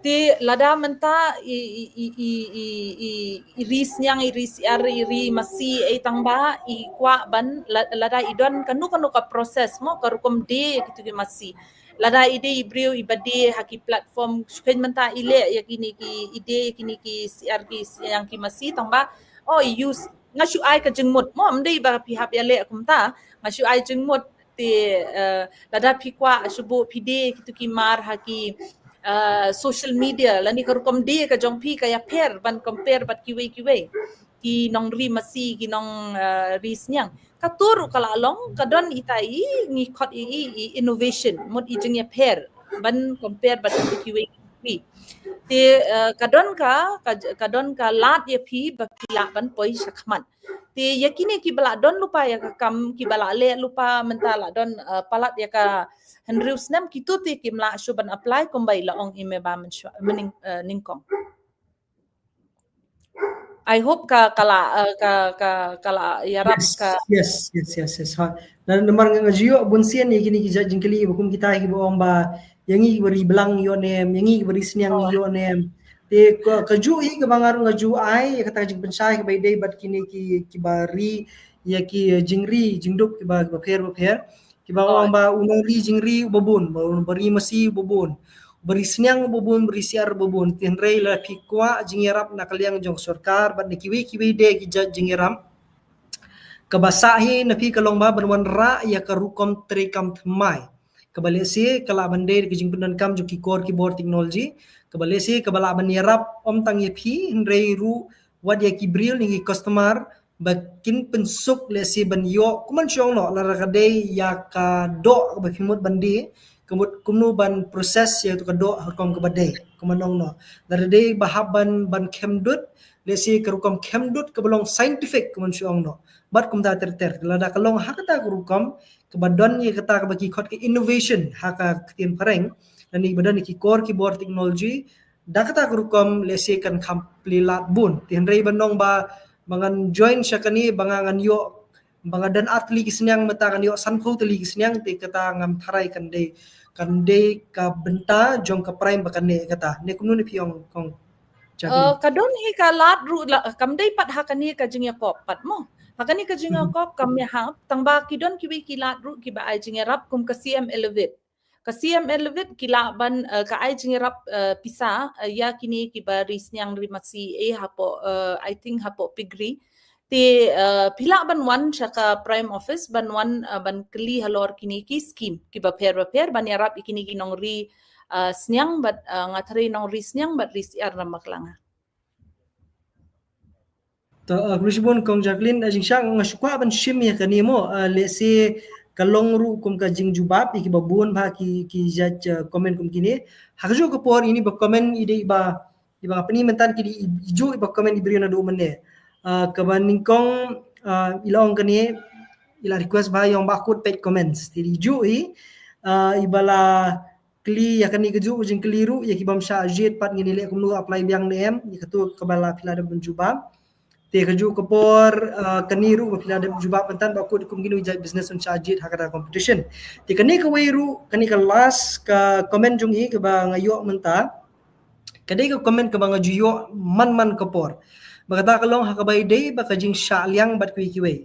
Te lada mynta i, i, i ri sniang, i ri siar, i ri masi, eh, tang ba i kwah ban la-, lada i don kano kano ka process mo, ka rukom die kitu ki masi. Lada i dei i briew iba die ha ki platform, shu khein mynta i leh ïa kine ki, i die ïa kine ki siar ki sniang ki masi, tang ba, oh, i use nga shu ai ka jingmut mo, ym dei ba phi hap ïaleh kumta, nga shu ai jingmut te, eh, lada phi kwah shu buh phi die kito ki mar ha ki, eh, social media, lane ka rukom die ka jong phi ka ïapher ban compare bad kiwei kiwei, ki nongri masi, ki nong, eh, ri sniang. Kato ruh ka la long, ka don ita i, ngi khot i, i, i innovation, mut i jingïapher ban compare bad kiwei kiwei. Te, eh, ka don ka, ka, ka don ka lad ïa phi ba phi lah ban poi shakhmat. Te ïa kine kiba la don lypa ïa ka kam, kiba la leh lypa mynta la don, eh, palat ïa ka hynriew snem, kito te kim lah shuh ban apply kumba i la ong i me ba mynshwa, mynning, eh, nyngkong. I hope ka, ka la, eh, ka, ka, ka la ïarap. Yes, ka yes, yes, yes, yes. Ha. Dan namar nga ju ïoh bun sien ïa kine ki jait jingkylli ba kum kita kiba ong ba ïa ngi kiba ri blang ïoh ne em, ïa ngi kiba ri sniang ïoh ne em. Te ka, kajuh hi kaba nga ruh nga ju ai ïa kata ka jingpynshai kaba ïadei bad kine ki, kiba ri ïa ki, eh, jingri jingduk kiba, kiba pher ba pher. Kiba ong ba u nongri jingri uba bun, ba u, ba ri masi uba bun, ba ri sniang uba bun, ba ri syiar uba bun. Te hynrei lada phi kwah jingïarap na ka liang jong sorkar bad na kiwei kiwei de ki jait jingïarap, kaba sah hi na phi ka long ba ban wanrah ïa ka rukom treikam thymmai, kaba lehse ka lah ban dei ka jingpyndonkam jong ki kor ki bor technology, kaba lehse kaba lah ban ïarap ym tang ïa phi hynrei ruh wat ïa ki briew ne ki customer ba kin pynsuk lehse ban ïoh, kumban shu ong noh, lada ka dei ïa ka doh kaba phi mut ban die, ka mut kumno ban process ïa ka doh ha rukom kaba dei, kumban ong noh. Lada dei ba hap ban, ban khem dud, lehse ka rukom khem dud kaba long scientific, kumban shu ong noh. Bad kumta ter ter. Lada ka long ha kata ka rukom kaba don ïa kata kaba ki khot ka innovation ha ka ktien phareng, lane ba don ïa ki kor ki bor technology, da kata ka rukom lehse kan kham plie lad bun. Te hynrei ban ong ba, ba ngan join sha kane, ba nga ngan ïoh, ba nga don ar tylli ki sniang, mynta ngan ïoh sanphew tylli ki sniang, te kata ngam tharai kan dei, kan dei ka bynta jong ka Prime ba kane kata. Ne kumno ne phi ong kong Jacqueline? Eh, ka don hi ka lad ruh la, kam dei pat ha kane ka jingïakop pat mo. Ha kane ka jingïakop kam ïahap, tang ba ki don kiwei ki lad ruh kiba ai jingïarap kum ka C M Elevate. Ka C M Elevate ki lah ban, eh, ka ai jingïarap, eh, pisa, eh, ïa kine kiba ri sniang ri masi, eh, hapoh, eh, I think hapoh Piggery. Te, eh, phi lah ban wan sha ka Prime Office, ban wan, eh, ban kylli halor kine ki skim kiba pher ba pher, ban ïarap ïa kine ki nongri, eh, sniang bad, eh, nga tharai nongri sniang bad ri syiar na Maklanga. To, uh, khublei shibun kong Jacqueline, uh, jingshah nga shu kwah ban shim ïa kane mo, uh, lehse ka long ruh kum ka jingjubab ïa kiba bun bha ki, ki jait, uh, comment kum kine. Ha kajuh ka por ine ba comment i dei ba, i ba nga pyni mynta ki dei i, ijuh i ba comment i briew naduh mynne. Uh, kaba nyngkong, uh, i la ong kane, i la request ba ïa ong ba kut peit comments. Te ijuh i, uh, i ba la kylli ïa kane kajuh ka jingkylli ruh, ïa ki bym shah jied pat ngin ïaleh kumno apply biang ne em, ïa katu kaba la phi la dep ban jubab. Te kajuh ka por, uh, kane ruh ba phi la dep jubab mynta ba kut kum kino jait business ym shah jied ha kata competition. Te kane kawei ruh, kane ka last ka comment jong i kaba nga ïoh mynta. Ka dei ka comment kaba nga ju ïoh man man ka por. Ba kata ka long ha kaba ïadei bad ka jingshah liang bad kiwei kiwei.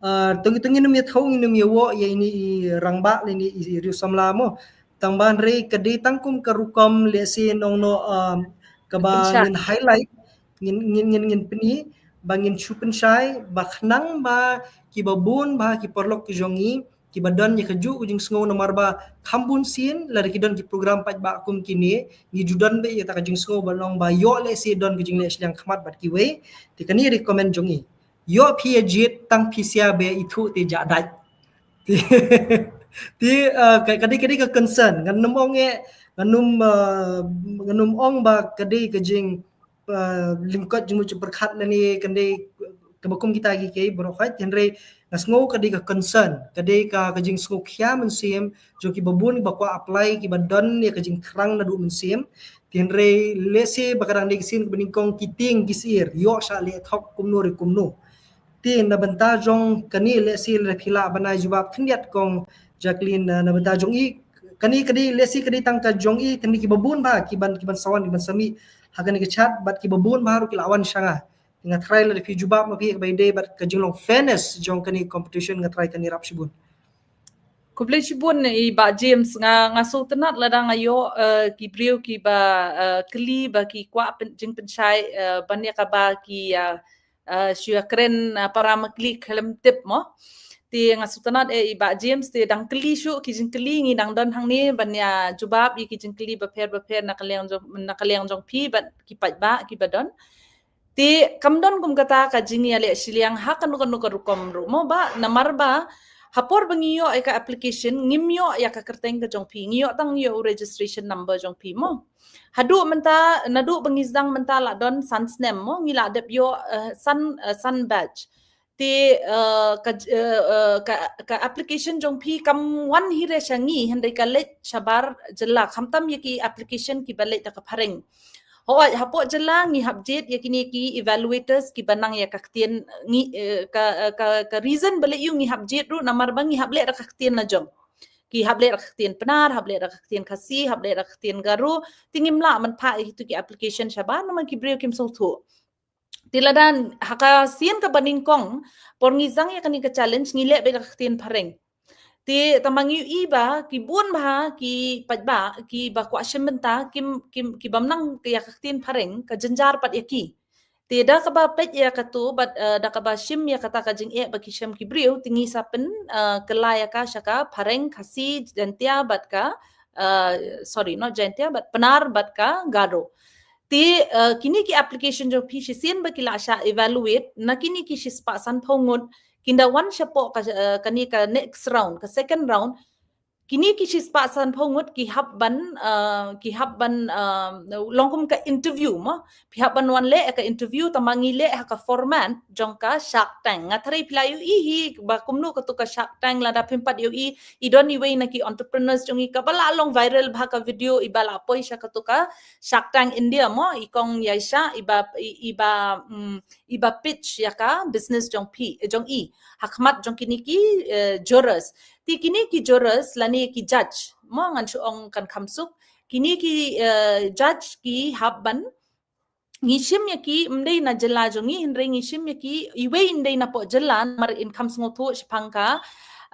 Uh, to ngi, to ngin ym ïathuh, ngin ym ïawoh ïa ine i rangbah lane i riewsamla mo. Tang ba hynrei ka dei tang kum ka rukom lehse nongno, um, kaba ngin highlight, ngin, ngin, ngin, ngin pyni, ba ngin shu pynshai, ba khnang ba kiba bun bha ki paralok ki jong ngi, kiba don ïa kajuh ka jingsngew namar ba kham bun sien, lada ki don ki program paidbah kum kine, ngi ju don beit ïa kata ka jingsngew ba long ba ïoh lehse don ka jingleh shiliang khmat bad kiwei, te kane recommend jong ngi. Ïoh phi ïa jied tang phi sia ba ïa ithuh te jah dait. Te, te, uh, ka, ka dei, ka dei ka concern. Ngan ym ong eh, ngan ym, uh, ngan ym ong ba ka dei ka jing, uh, lyngkot jingmut jingpyrkhat lane ka dei kaba kum kita ki kei baroh khoit, hynrei nga sngew ka dei ka concern, ka dei ka, ka jingsngewkhia mynsiem jong kiba bun ba kwah apply, kiba don ïa ka jingthrang naduh mynsiem. Te hynrei lehse ba ka dang dei ka sien kaba nyngkong ki tieng ki syier, ïoh shah leh thok kumno re kumno. Te na bynta jong kane lehse lada phi lah ban ai jubab khyndiat kong Jacqueline, na, na bynta jong i, kane ka dei lehse ka dei tang ka jong i, te hynrei kiba bun bha kiban, kiban sa wan, kiban sa mih ha kane ka chat, bad kiba bun bha ruh ki la wan sha nga. Nga tharai lada phi jubab ma phi kaba ïadei bad ka jinglong fairness jong kane competition, nga tharai kan ïarap shibun. Khublei shibun i Bah James, nga, nga sngewtynnat lada nga ïoh, eh, ki briew kiba, eh, kylli ba ki kwah pyn-, jingpynshai, eh, ban ïa kaba ki, eh, uh, shu ïa kren, uh, para ma kylli khlem tip mo. Te nga sngewtynnat eh i Bah James, te dang kylli shuh ki jingkylli, ngi dang don hangne ban ïa jubab ïa ki jingkylli bapher bapher na ka liang jong, na ka liang jong phi bad ki paidbah kiba don. Te kam don kum kata ka jingïaleh shiliang ha kano kano ka rukom ruh mo, Bah, namar ba ha por ba ngi ïoh ïa ka application, ngim ïoh ïa ka kyrteng ka jong phi, ngi ïoh tang ïoh u registration number jong phi mo. Haduh mynta, naduh ba ngi sdang mynta la don san snem mo, ngi la dep ïoh, eh, san, eh, san batch. Te, eh, ka, eh, eh, ka, ka application jong phi kam wan hi re sha ngi, hynrei ka leit shabar jylla, khamtam ïa ki application kiba leit da ka phareng. Hooid, hapoh jylla ngi hap jied ïa kine ki evaluators kiba nang ïa ka ktien, ngi, eh, ka, eh, ka, ka reason ba leh ïa u ngi hap jied ruh namar ba ngi hap leh da ka ktien la jong. Ki hap leh da ka ktien Pnar, hap leh da ka ktien Khasi, hap leh da ka ktien Garo, te ngim lah ban phah ïa kitu ki application shabar namar ki briew kim sngewthuh. Te lada ha ka sien kaba nyngkong, por ngi sdang ïa kane ka challenge, ngi leh beit da ka ktien phareng. Te tang ba ngi ïohi ba ki bun bha ki paidbah kiba kwah shim bynta, kim, kim, ki bym nang ïa ka ktien phareng, ka jynjar pat ïa ki. Te da kaba peit ïa katu bad, eh, da kaba shim ïa kata ka jingeh ba ki shem ki briew, te ngi sa pyn, eh, kylla ïa ka sha ka phareng, Khasi, Jaintia bad ka, eh, sorry, not Jaintia, bad Pnar bad ka Garo. Te, eh, kine ki application jong phi shisien ba ki la shah evaluate, na kine ki shispah sanphew ngut, kin da wan shapoh ka, eh, kane ka next round, ka second round, kine ki shispah sanphew ngut ki hap ban, eh, ki hap ban, eh, long kum ka interview mo. Phi hap ban wan leh ka interview, tang ba ngi leh ha ka format jong ka Shark Tank. Nga tharai phi la ïohi hi ba kumno katu ka Shark Tank, lada phim pat ïohi, i don iwei na ki entrepreneurs jong ngi kaba la long viral bha ka video iba la poi sha katu ka Shark Tank India mo, i kong Yaisha, iba, i, iba, mm, iba pitch ïa ka business jong phi, eh, jong i, ha khmat jong kine ki, eh, jurors. Te kine ki jurors lane ki judge mo, ngan shu ong kan kham suk, kine ki, eh, judge ki hap ban, ngi shim ïa ki ym dei na jylla jong ngi, hynrei ngi shim ïa ki iwei ym dei napoh jylla, namar in kham sngewthuh shaphang ka,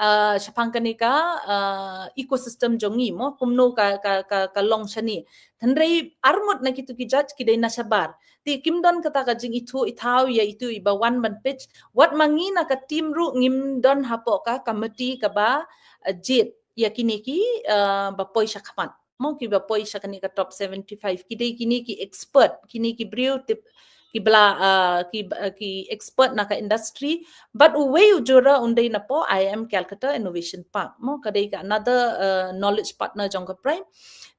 eh, shaphang kane ka, eh, ecosystem jong ngi mo, kumno ka, ka, ka, ka long shane. Hynrei arngut na kitu ki judge ki dei na shabar. Te kim don kata ka jingithuh ithaw ïa itu iba wan ban pitch. Wat ma ngi na ka team ruh ngim don hapoh ka committee kaba, eh, jied ïa kine ki, eh, ba poi sha khmat mo, kiba poi sha kane ka top seventy-five. Ki dei kine ki expert, kine ki briew tip, kiba la, eh, ki, eh, ki expert na ka industry. Bad uwei u juror un dei napoh I I M Calcutta Innovation Park mo, ka dei ka another, eh, knowledge partner jong ka Prime.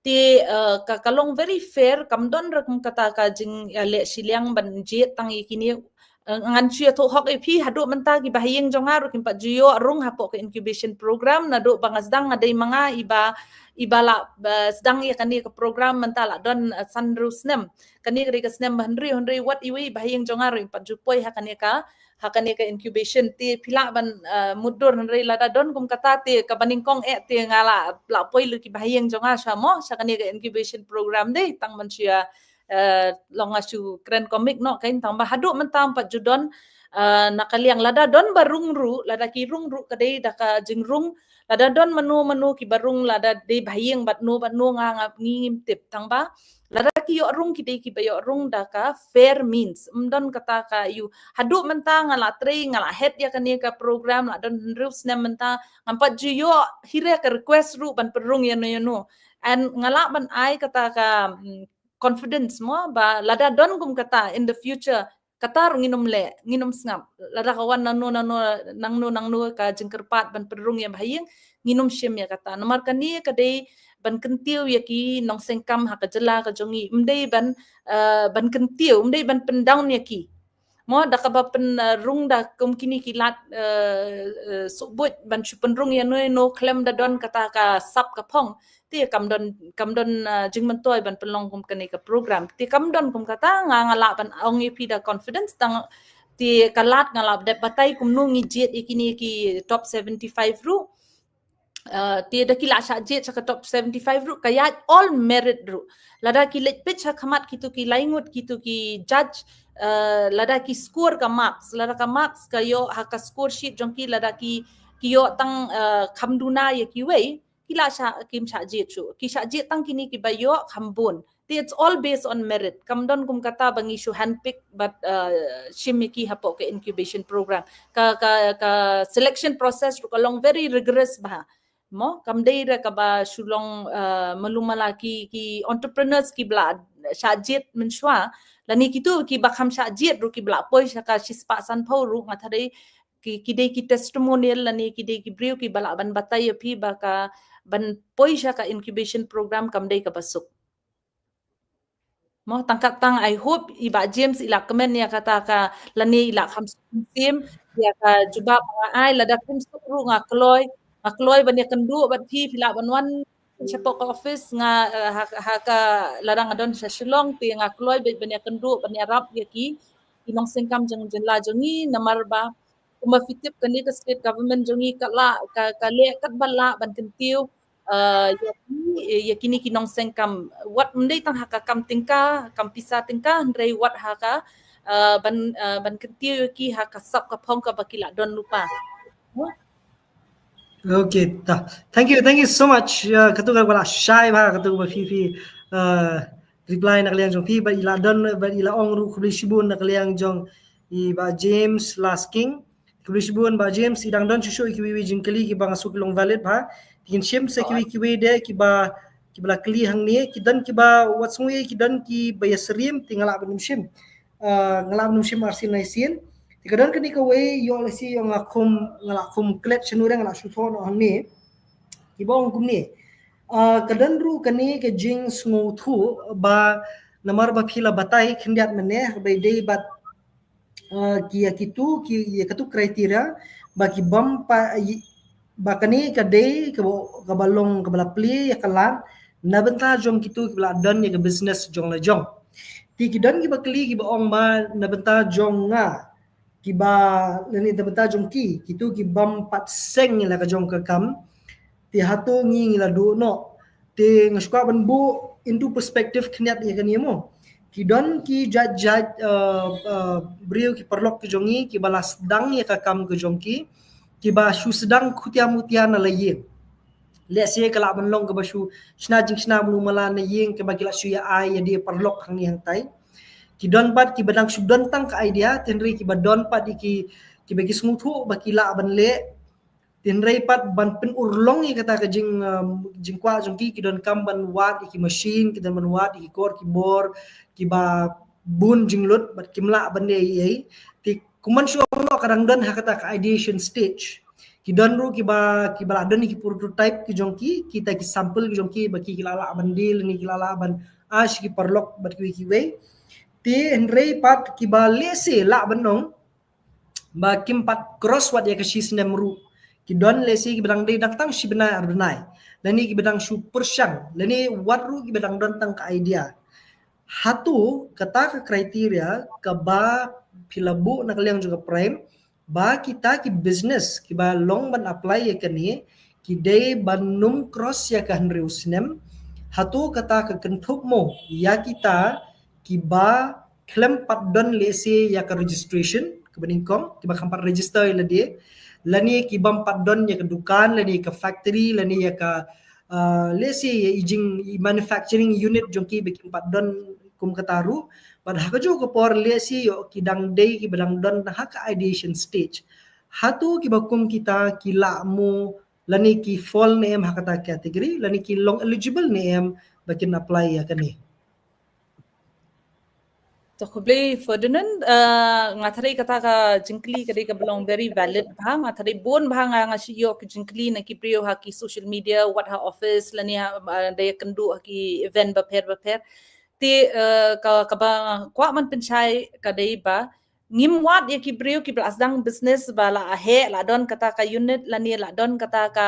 Te, eh, ka, ka long very fair, kam don ruh kum kata ka jing, eh, leh shiliang ban jied tang ïa kine. Eh, ngan shu ïathuh hok ïa phi, haduh mynta kiba ha ïing jong nga ruh kim pat ju ïoh rung hapoh ka incubation program, naduh ba nga sdang, nga dei ma nga iba, iba la, ba sdang ïa kane ka program mynta la don, eh, san hynriew snem. Kane ka dei ka snem ba hynriew, hynrei wat iwei iba ha ïing jong nga ruh im pat ju poi ha kane ka, ha kane ka incubation. Te phi lah ban, eh, mutdur, hynrei lada don kum kata te kaba nyngkong eh te nga la, la poi lut kiba ha ïing jong nga sha mo, sha kane ka incubation program dei, tang ban shu ïa, eh, long nga shu kren comic noh, kan, tang ba haduh mynta ym pat ju don, eh, na ka liang, lada don ba rung ruh, lada ki rung ruh ka dei da ka jingrung, lada don mano mano kiba rung, lada dei ba ha ïing bad no bad no nga, nga ngim tip, tang ba lada ki ïoh rung ki dei kiba ïoh rung da ka fair means. Ym don kata ka ïoh. Haduh mynta nga la trei, nga la head ïa kane ka program la don hynriew snem mynta, ngam pat ju ïoh hi re ka request ruh ban pynrung ïano ïano. And nga lah ban ai kata ka, mm, confidence mo, ba lada don kum kata in the future, kata ruh ngin ym leh, ngin ym sngap. Lada ka wan nangno nangno, nangno nangno ka jingkyrpad ban pynrung ïa ba ha ïing, ngin ym shim ïa kata. Namar kane ka dei ban kyntiew ïa ki nongseng kam ha ka jylla ka jong ngi. Ym dei ban, eh, ban kyntiew, ym dei ban pyndown ïa ki. Mo, da kaba pyn, eh, rung da kum kine ki lad, eh, eh, suhbuit ban shu pynrung ïano ïano khlem da don kata ka sap ka phong. Te kam don, kam don, eh, jingmyntoi ban pynlong kum kane ka program. Te kam don kum kata, nga, nga lah ban ong ïa phi da confidence, tang te ka lad nga lah dep batai kumno ngi jied ïa kine ki top seventy-five ruh. Eh, te da ki la shah jied sha ka top seventy-five ruh, ka ïaid all merit ruh. Lada ki leit pitch ha khmat kitu ki lai ngut, kitu ki judge, eh, lada ki score ka marks, lada ka marks ka ïoh ha ka score sheet jong ki, lada ki, ki ïoh tang, eh, kham duna ïa kiwei, ki la shah, kim shah jied shuh. Ki shah jied tang kine kiba ïoh kham bun. Te it's all based on merit. Kam don kum kata ba ngi shu handpick bad, uh, shim ïa ki hapoh ka incubation program. Ka, ka, ka selection process ruh ka long very rigorous bha. Mo, kam dei re kaba shu long, uh, malu mala ki, ki entrepreneurs kiba la shah jied mynshuwa. Lane kito kiba kham shah jied ruh kiba la poi sha ka shispah sanphew ruh nga tharai ki, ki dei ki testimonial lane ki dei ki briew kiba lah ban batai ïa phi ba ka ban poi sha ka incubation program kam dei kaba suk. Mo, tang kat tang, I hope i Bah James i la kmen ïa kata ka lane i la kham suk mynsiem ïa ka jubab nga ai, lada kim suk ruh nga kloi, nga kloi ban ïakynduh bad phi, phi lah ban wan shapoh ka office nga, eh, ha, ha ka lada nga don sha Shillong te nga kloi ban, ban ïakynduh ban ïarap ïa ki, ki nongseng kam jong jylla jong ngi namar ba kumba phi tip kane ka state government jong ngi ka lah, ka, ka leh katba lah ban kyntiew, uh, ïa ki, ïa kine ki nongseng kam, wat ym dei tang ha ka kam tyngka, kam pisa tyngka, hynrei wat ha ka, uh, ban, uh, ban kyntiew ïa ki ha ka sap ka phong kaba ki la don lypa. Okay, ta. Thank you, thank you so much. Uh, katu ka ba la shai bha, katu ba phi phi, uh, reply na ka liang jong phi, ba i la don, ba i la ong ruh khublei shibun na ka liang jong i Bah James Lasking. Khublei shibun Bah James, i dang don shuh shuh ïa kiwei kiwei jingkylli kiba nga shu long valid bha. Te ngin shim sa kiwei kiwei de kiba, kiba la kylli hangne, ki don kiba wat sngew ïa ki don kiba ïasyriem, te nga lah ban ym shim. Uh, nga lah ban ym shim arsien laisien. Te ka don kane kawei, ïoh lehse ïoh nga khum, nga lah khum klet shano re, nga lah shu thoh noh hangne. Kiba ong kumne. Uh, ka don ruh kane ka jingsngewthuh ba namar ba phi la batai khyndiat mynne, ba i dei bad, uh, ki ïa kitu, ki ïa katu criteria, ba ki bym pat, i, ba kane ka dei kaba, kaba long, kaba la plie ïa ka lad na bynta jong kitu kiba la don ïa ka business jong la jong. Te ki don kiba kylli kiba ong ba na bynta jong nga kiba, lane na bynta jong ki, kitu ki bym pat seng ïa la ka jong ka kam. Te hato ngi, ngi la duh noh. Te nga shu kwah ban buh into perspective khyndiat ïa kane mo. Ki don ki jait jait, uh, uh, briew ki paralok ki jong ngi kiba la sdang ïa ka kam ka jong ki, kiba shu sdang khutia mutia na la ïing. Lehse ka lah ban long kaba shu shna jingshna mulu mala na ïing kaba ki la shu ïa ai ïa die paralok hangne hangtai. Ki don pat kiba dang shu don tang ka idea, te hynrei kiba don pat ïa ki, kiba ki sngewthuh ba ki lah ban leh. Te hynrei pat ban pynurlong ïa kata ka jing, um, jingkwah jong ki, ki donkam ban wad ïa ki machine, ki don ban wad ïa ki kor ki bor kiba bun jinglut bad kim lah ban leh ei ei. Te kumban shu ong noh ka dang don ha kata ka ideation stage. Ki don ruh kiba, kiba la don ïa ki prototype ki jong ki, kita ki sample ki jong ki ba ki, ki la lah ban deal, ne ki la lah ban ai sha ki paralok bad kiwei kiwei. Te hynrei pat kiba lehse lah ban ong ba kim pat cross wat ïa ka shi snem ruh. Ki don lehse kiba dang dei dang tang shi bnai ar bnai, lane kiba dang shu pyrshang, lane wat ruh kiba dang don tang ka idea. Hato kata ka criteria kaba phi la buh na ka liang jong ka PRIME, ba kita ki business kiba long ban apply ïa kane ki dei ban nym cross ïa ka hynriew snem? Hato kata ka kynthup mo ïa kita kiba khlem pat don lehse ïa ka registration kaba nyngkong, kiba kham pat register ïa lade, lane ki bym pat don ïa ka dukan, lane ïa ka factory, lane ïa ka, uh, lehse ïa i jing, i manufacturing unit jong ki ba kim pat don kum kata ruh? Bad ha kajuh ka por lehse ïoh ki dang dei kiba dang don ha ka ideation stage. Hato kiba kum kita ki lah mo lane ki fall ne em ha kata category, lane ki long eligible ne em ba kin apply ïa kane? To khublei Ferdinand, uh, nga tharai kata ka jingkylli ka dei kaba long very valid bha. Nga tharai bun bha nga, nga shu ïoh ki jingkylli na ki briew ha ki social media, wat ha office, lane ha, uh, da ïakynduh ha ki event bapher bapher. Te, uh, ka, kaba kwah ban pynshai ka dei ba ngim wad ïa ki briew kiba la sdang business ba la heh, la don kata ka unit, lane la don kata ka,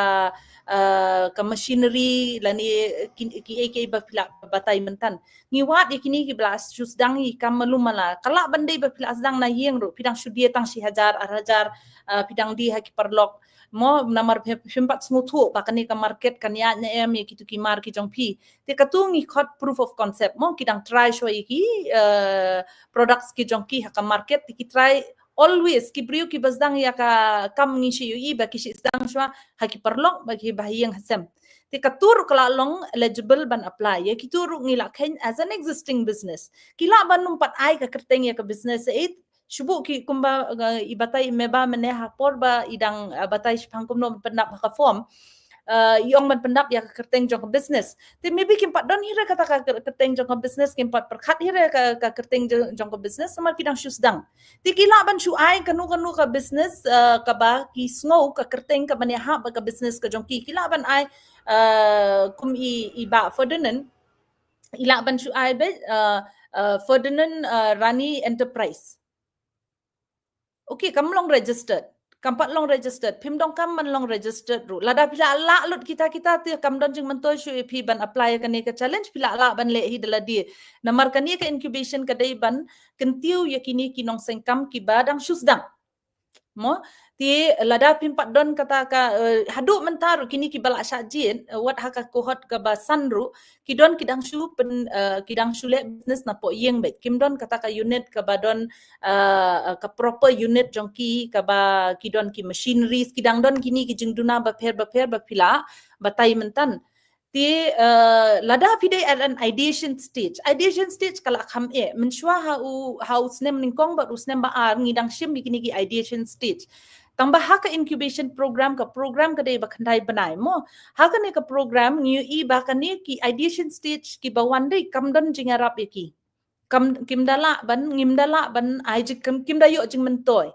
uh, ka machinery, lane ki, ki, ki, kiei kiei ba phi la batai mynta. Ngi wad ïa kine kiba la shu sdang ïa ki kam malu mala. Ka lah ban dei ba phi la sdang na ïing ruh, phi dang shu die tang shi hajar, ar hajar, uh, phi dang die ha ki paralok. Mo, namar phi, phim pat sngewthuh ba kane ka market kan ïaid ne em ïa kitu ki mar ki jong phi. Te katu ngi khot proof of concept mo, ki dang try shuwa ïa ki, uh, products ki jong ki ha ka market, te ki try always, ki briew kiba sdang ïa ka kam ngi shu ïohi ba ki shu sdang shuwa ha ki paralok, ba ki ba ha ïing ha sem. Te katu ruh ka la long eligible ban apply. Ïa kitu ruh ngi la kheiñ as an existing business. Ki lah ban ym pat ai ka kyrteng ïa ka business, eh, shu buh ki kumba, uh, i batai i Meba mynne ha por ba i dang, uh, batai shaphang kumno ban pyndap ha ka form. Uh, i ong ban pyndap ïa ka kyrteng jong ka business. Te maybe kim pat don hi re kata ka kyr-, kyrteng jong ka business, kim pat pyrkhat hi re ka, ka kyrteng jong, jong ka business, namar ki dang shu sdang. Te ki lah ban shu ai kano kano ka business, uh, kaba ki sngew ka kyrteng kaba ïahap bad ka business ka jong ki. Ki lah ban ai, uh, kum i, i Bah Ferdinand, i lah ban shu ai beit, uh, uh, Ferdinand, uh, Rani Enterprise. Okay, kam long registered. Kam pat long registered. Phim donkam ban long registered ruh. Lada phi la lah lut kita kita te kam don jingmyntoi shuh ïa phi ban apply ïa kane ka challenge, phi la lah ban leh hi da lade. Namar kane ka incubation ka dei ban kyntiew ïa kine ki nongseng kam kiba dang shu sdang. Mo, te lada phim pat don kata ka, eh, haduh mynta ruh kine kiba la shah jied, eh, wat ha ka cohort kaba san ruh, ki don ki dang shu pyn-, eh, ki dang shu leh business napoh ïing beit. Kim don kata ka unit kaba don, eh, ka proper unit jong ki, kaba ki don ki machineries, ki dang don kine ki jingduna bapher bapher ba phi la batai mynta. Te, eh, lada phi dei at an ideation stage. Ideation stage ka la kham eh. Mynshuwa ha u, ha u snem nyngkong bad u snem ba ar ngi dang shim ïa kine ki ideation stage. Tang ba ha ka incubation program, ka program ka dei ba khyndai bnai mo. Ha kane ka program ngi ïohi ba kane ki ideation stage kiba wan dei kam don jingïarap ïa ki. Kam, kim da lah ban, ngim da lah ban ai jing, kim, kim da ïoh jingmyntoi.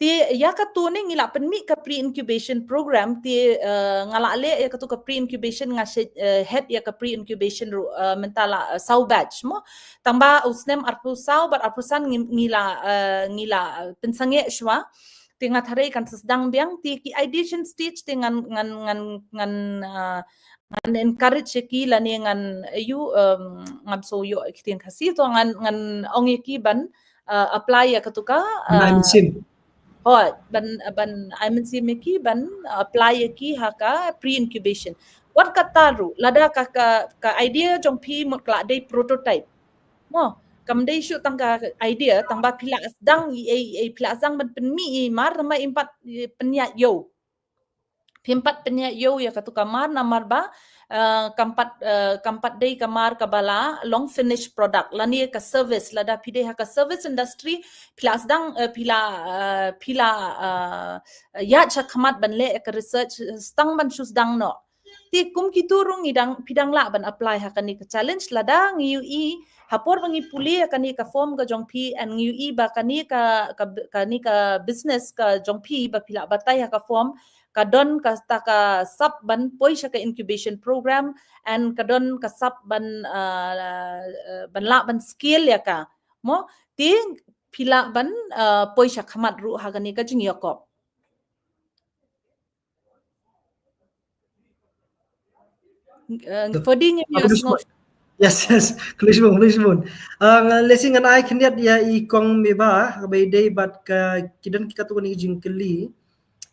Te ïa katu ne ngi la pynmih ka pre-incubation program, te, eh, nga la leh ïa katu ka pre-incubation, nga shu, eh, head ïa ka pre-incubation ruh, eh, mynta la, eh, saw batch mo. Tang ba u snem arphew saw bad arphew san ngi, ngi la, eh, ngi la, eh, pynsangeh shuwa. Te nga tharai kan sa sdang biang, te ki ideation stage te ngan, ngan, ngan, ngan, eh, ngan encourage ïa ki lane ngan, eh, ïoh, em, ngam sngewthuh ïa ki ktien Khasi, to ngan, ngan ong ïa ki ban, eh, apply ïa katu ka, eh, hooid, ban, ban ai mynsiem ïa ki ban apply ïa ki ha ka pre-incubation. Wat kata ruh, lada ka, ka, ka idea jong phi mut ka la dei prototype. Mo, kam dei shuh tang ka idea, tang ba phi la sdang, i, i, i, phi la sdang ban pynmih i mar, tang ba im pat, i, pynïaid ïew. Phim pat pynïaid ïew ïa katu ka mar namar ba, eh, kam pat, eh, kam pat dei ka mar kaba la long finished product. Lane ka service, lada phi dei ha ka service industry, phi la sdang, eh, phi la, eh, phi la, eh, ïaid shakhmat ban leh ka research, eh, tang ban shu sdang noh. Te kum kitu ruh ngi dang, phi dang lah ban apply ha kane ka challenge lada ngi ïohi, ha por ba ngi pule ïa kane ka form ka jong phi, and ngi ïohi ba kane ka, ka, kane ka business ka jong phi ba phi la batai ha ka form, ka don kata ka sap ban poi sha ka incubation program, and ka don ka sap ban, ah, ah, ban lah ban scale ïa ka. Mo, te phi lah ban, ah, poi shakhmat ruh ha kane ka jingïakop. Eh, Ferdie, ngim ïohsngew. Yes, yes. Khublei shibun, khublei shibun. Eh, nga lehse ngan ai khyndiat ïa i Kong Meba, kaba ïadei bad ka, ki don ki katto katne ki jingkylli.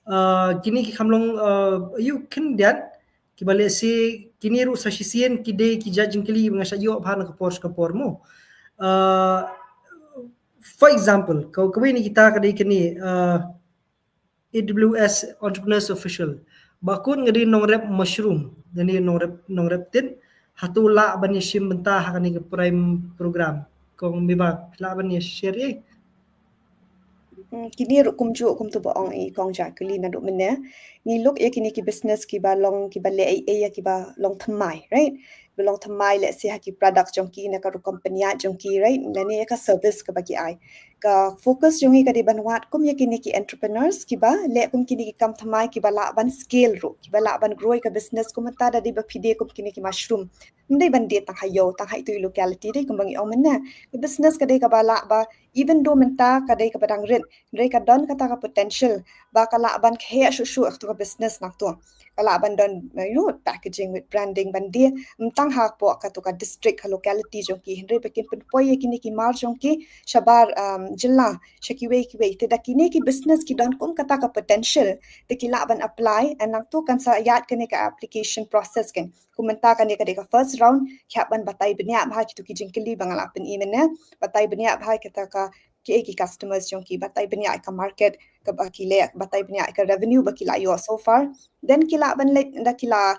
Eh, kine ki kham long, eh, ïa u khyndiat, kiba lehse kine ruh sa shisien ki dei ki jait jingkylli ba nga shah ïoh bha na ka por sha ka por mo. Eh, for example, ka, kawei na kita ka dei kane, eh, A W S Entrepreneurs Official. Ba kut nga dei nongrep mushroom, nga dei nongrep, nongrep tin, hato lah ban ïashim bynta ha kane ka prime program. Kong Meba, lah ban ïa share eh. Hmm, kine ruh kumjuh kumto ba ong i Kong Jacqueline naduh mynne. Ngi look ïa kine ki business kiba long, kiba leh ei ei ïa kiba long thymmai, right? Ba long thymmai lehse ha ki product jong ki, na ka rukom pynïaid jong ki, right? Lane ïa ka service kaba ki ai. Ka focus jong ngi ka dei ban wad kum ïa kine ki entrepreneurs kiba leh kum kine ki kam thymmai kiba lah ban scale ruh, kiba lah ban grow ïa ka business kum mynta da dei ba phi die kum kine ki mushroom. Ym dei ban die tang ha ïew, tang ha itu i locality dei kumba ngi ong mynne. Ka business ka dei kaba lah ba, even though mynta ka dei kaba dang rit, hynrei ka don kata ka potential ba ka lah ban kheiñ shuh shuh ïa katu ka business nangtu. Ka lah ban don, you know, packaging with branding ban die, ym tang hapoh katu ka district, ka locality jong ki, hynrei ba kin pynpoi ïa kine ki mar jong ki shabar, um, jylla, sha kiwei kiwei. Te da kine ki business ki don kum kata ka potential, te ki lah ban apply, and nangtu kan sa ïaid kane ka application process kan. Kum mynta kane ka dei ka first round, ki hap ban batai bniah bha kito ki jingkylli ba nga la pyni mynne, batai bniah bha kita ka, kiei ki customers jong ki, batai bniah ka market kaba ki leh, batai bniah ka revenue ba ki la ïoh so far. Then ki lah ban leit, da ki la,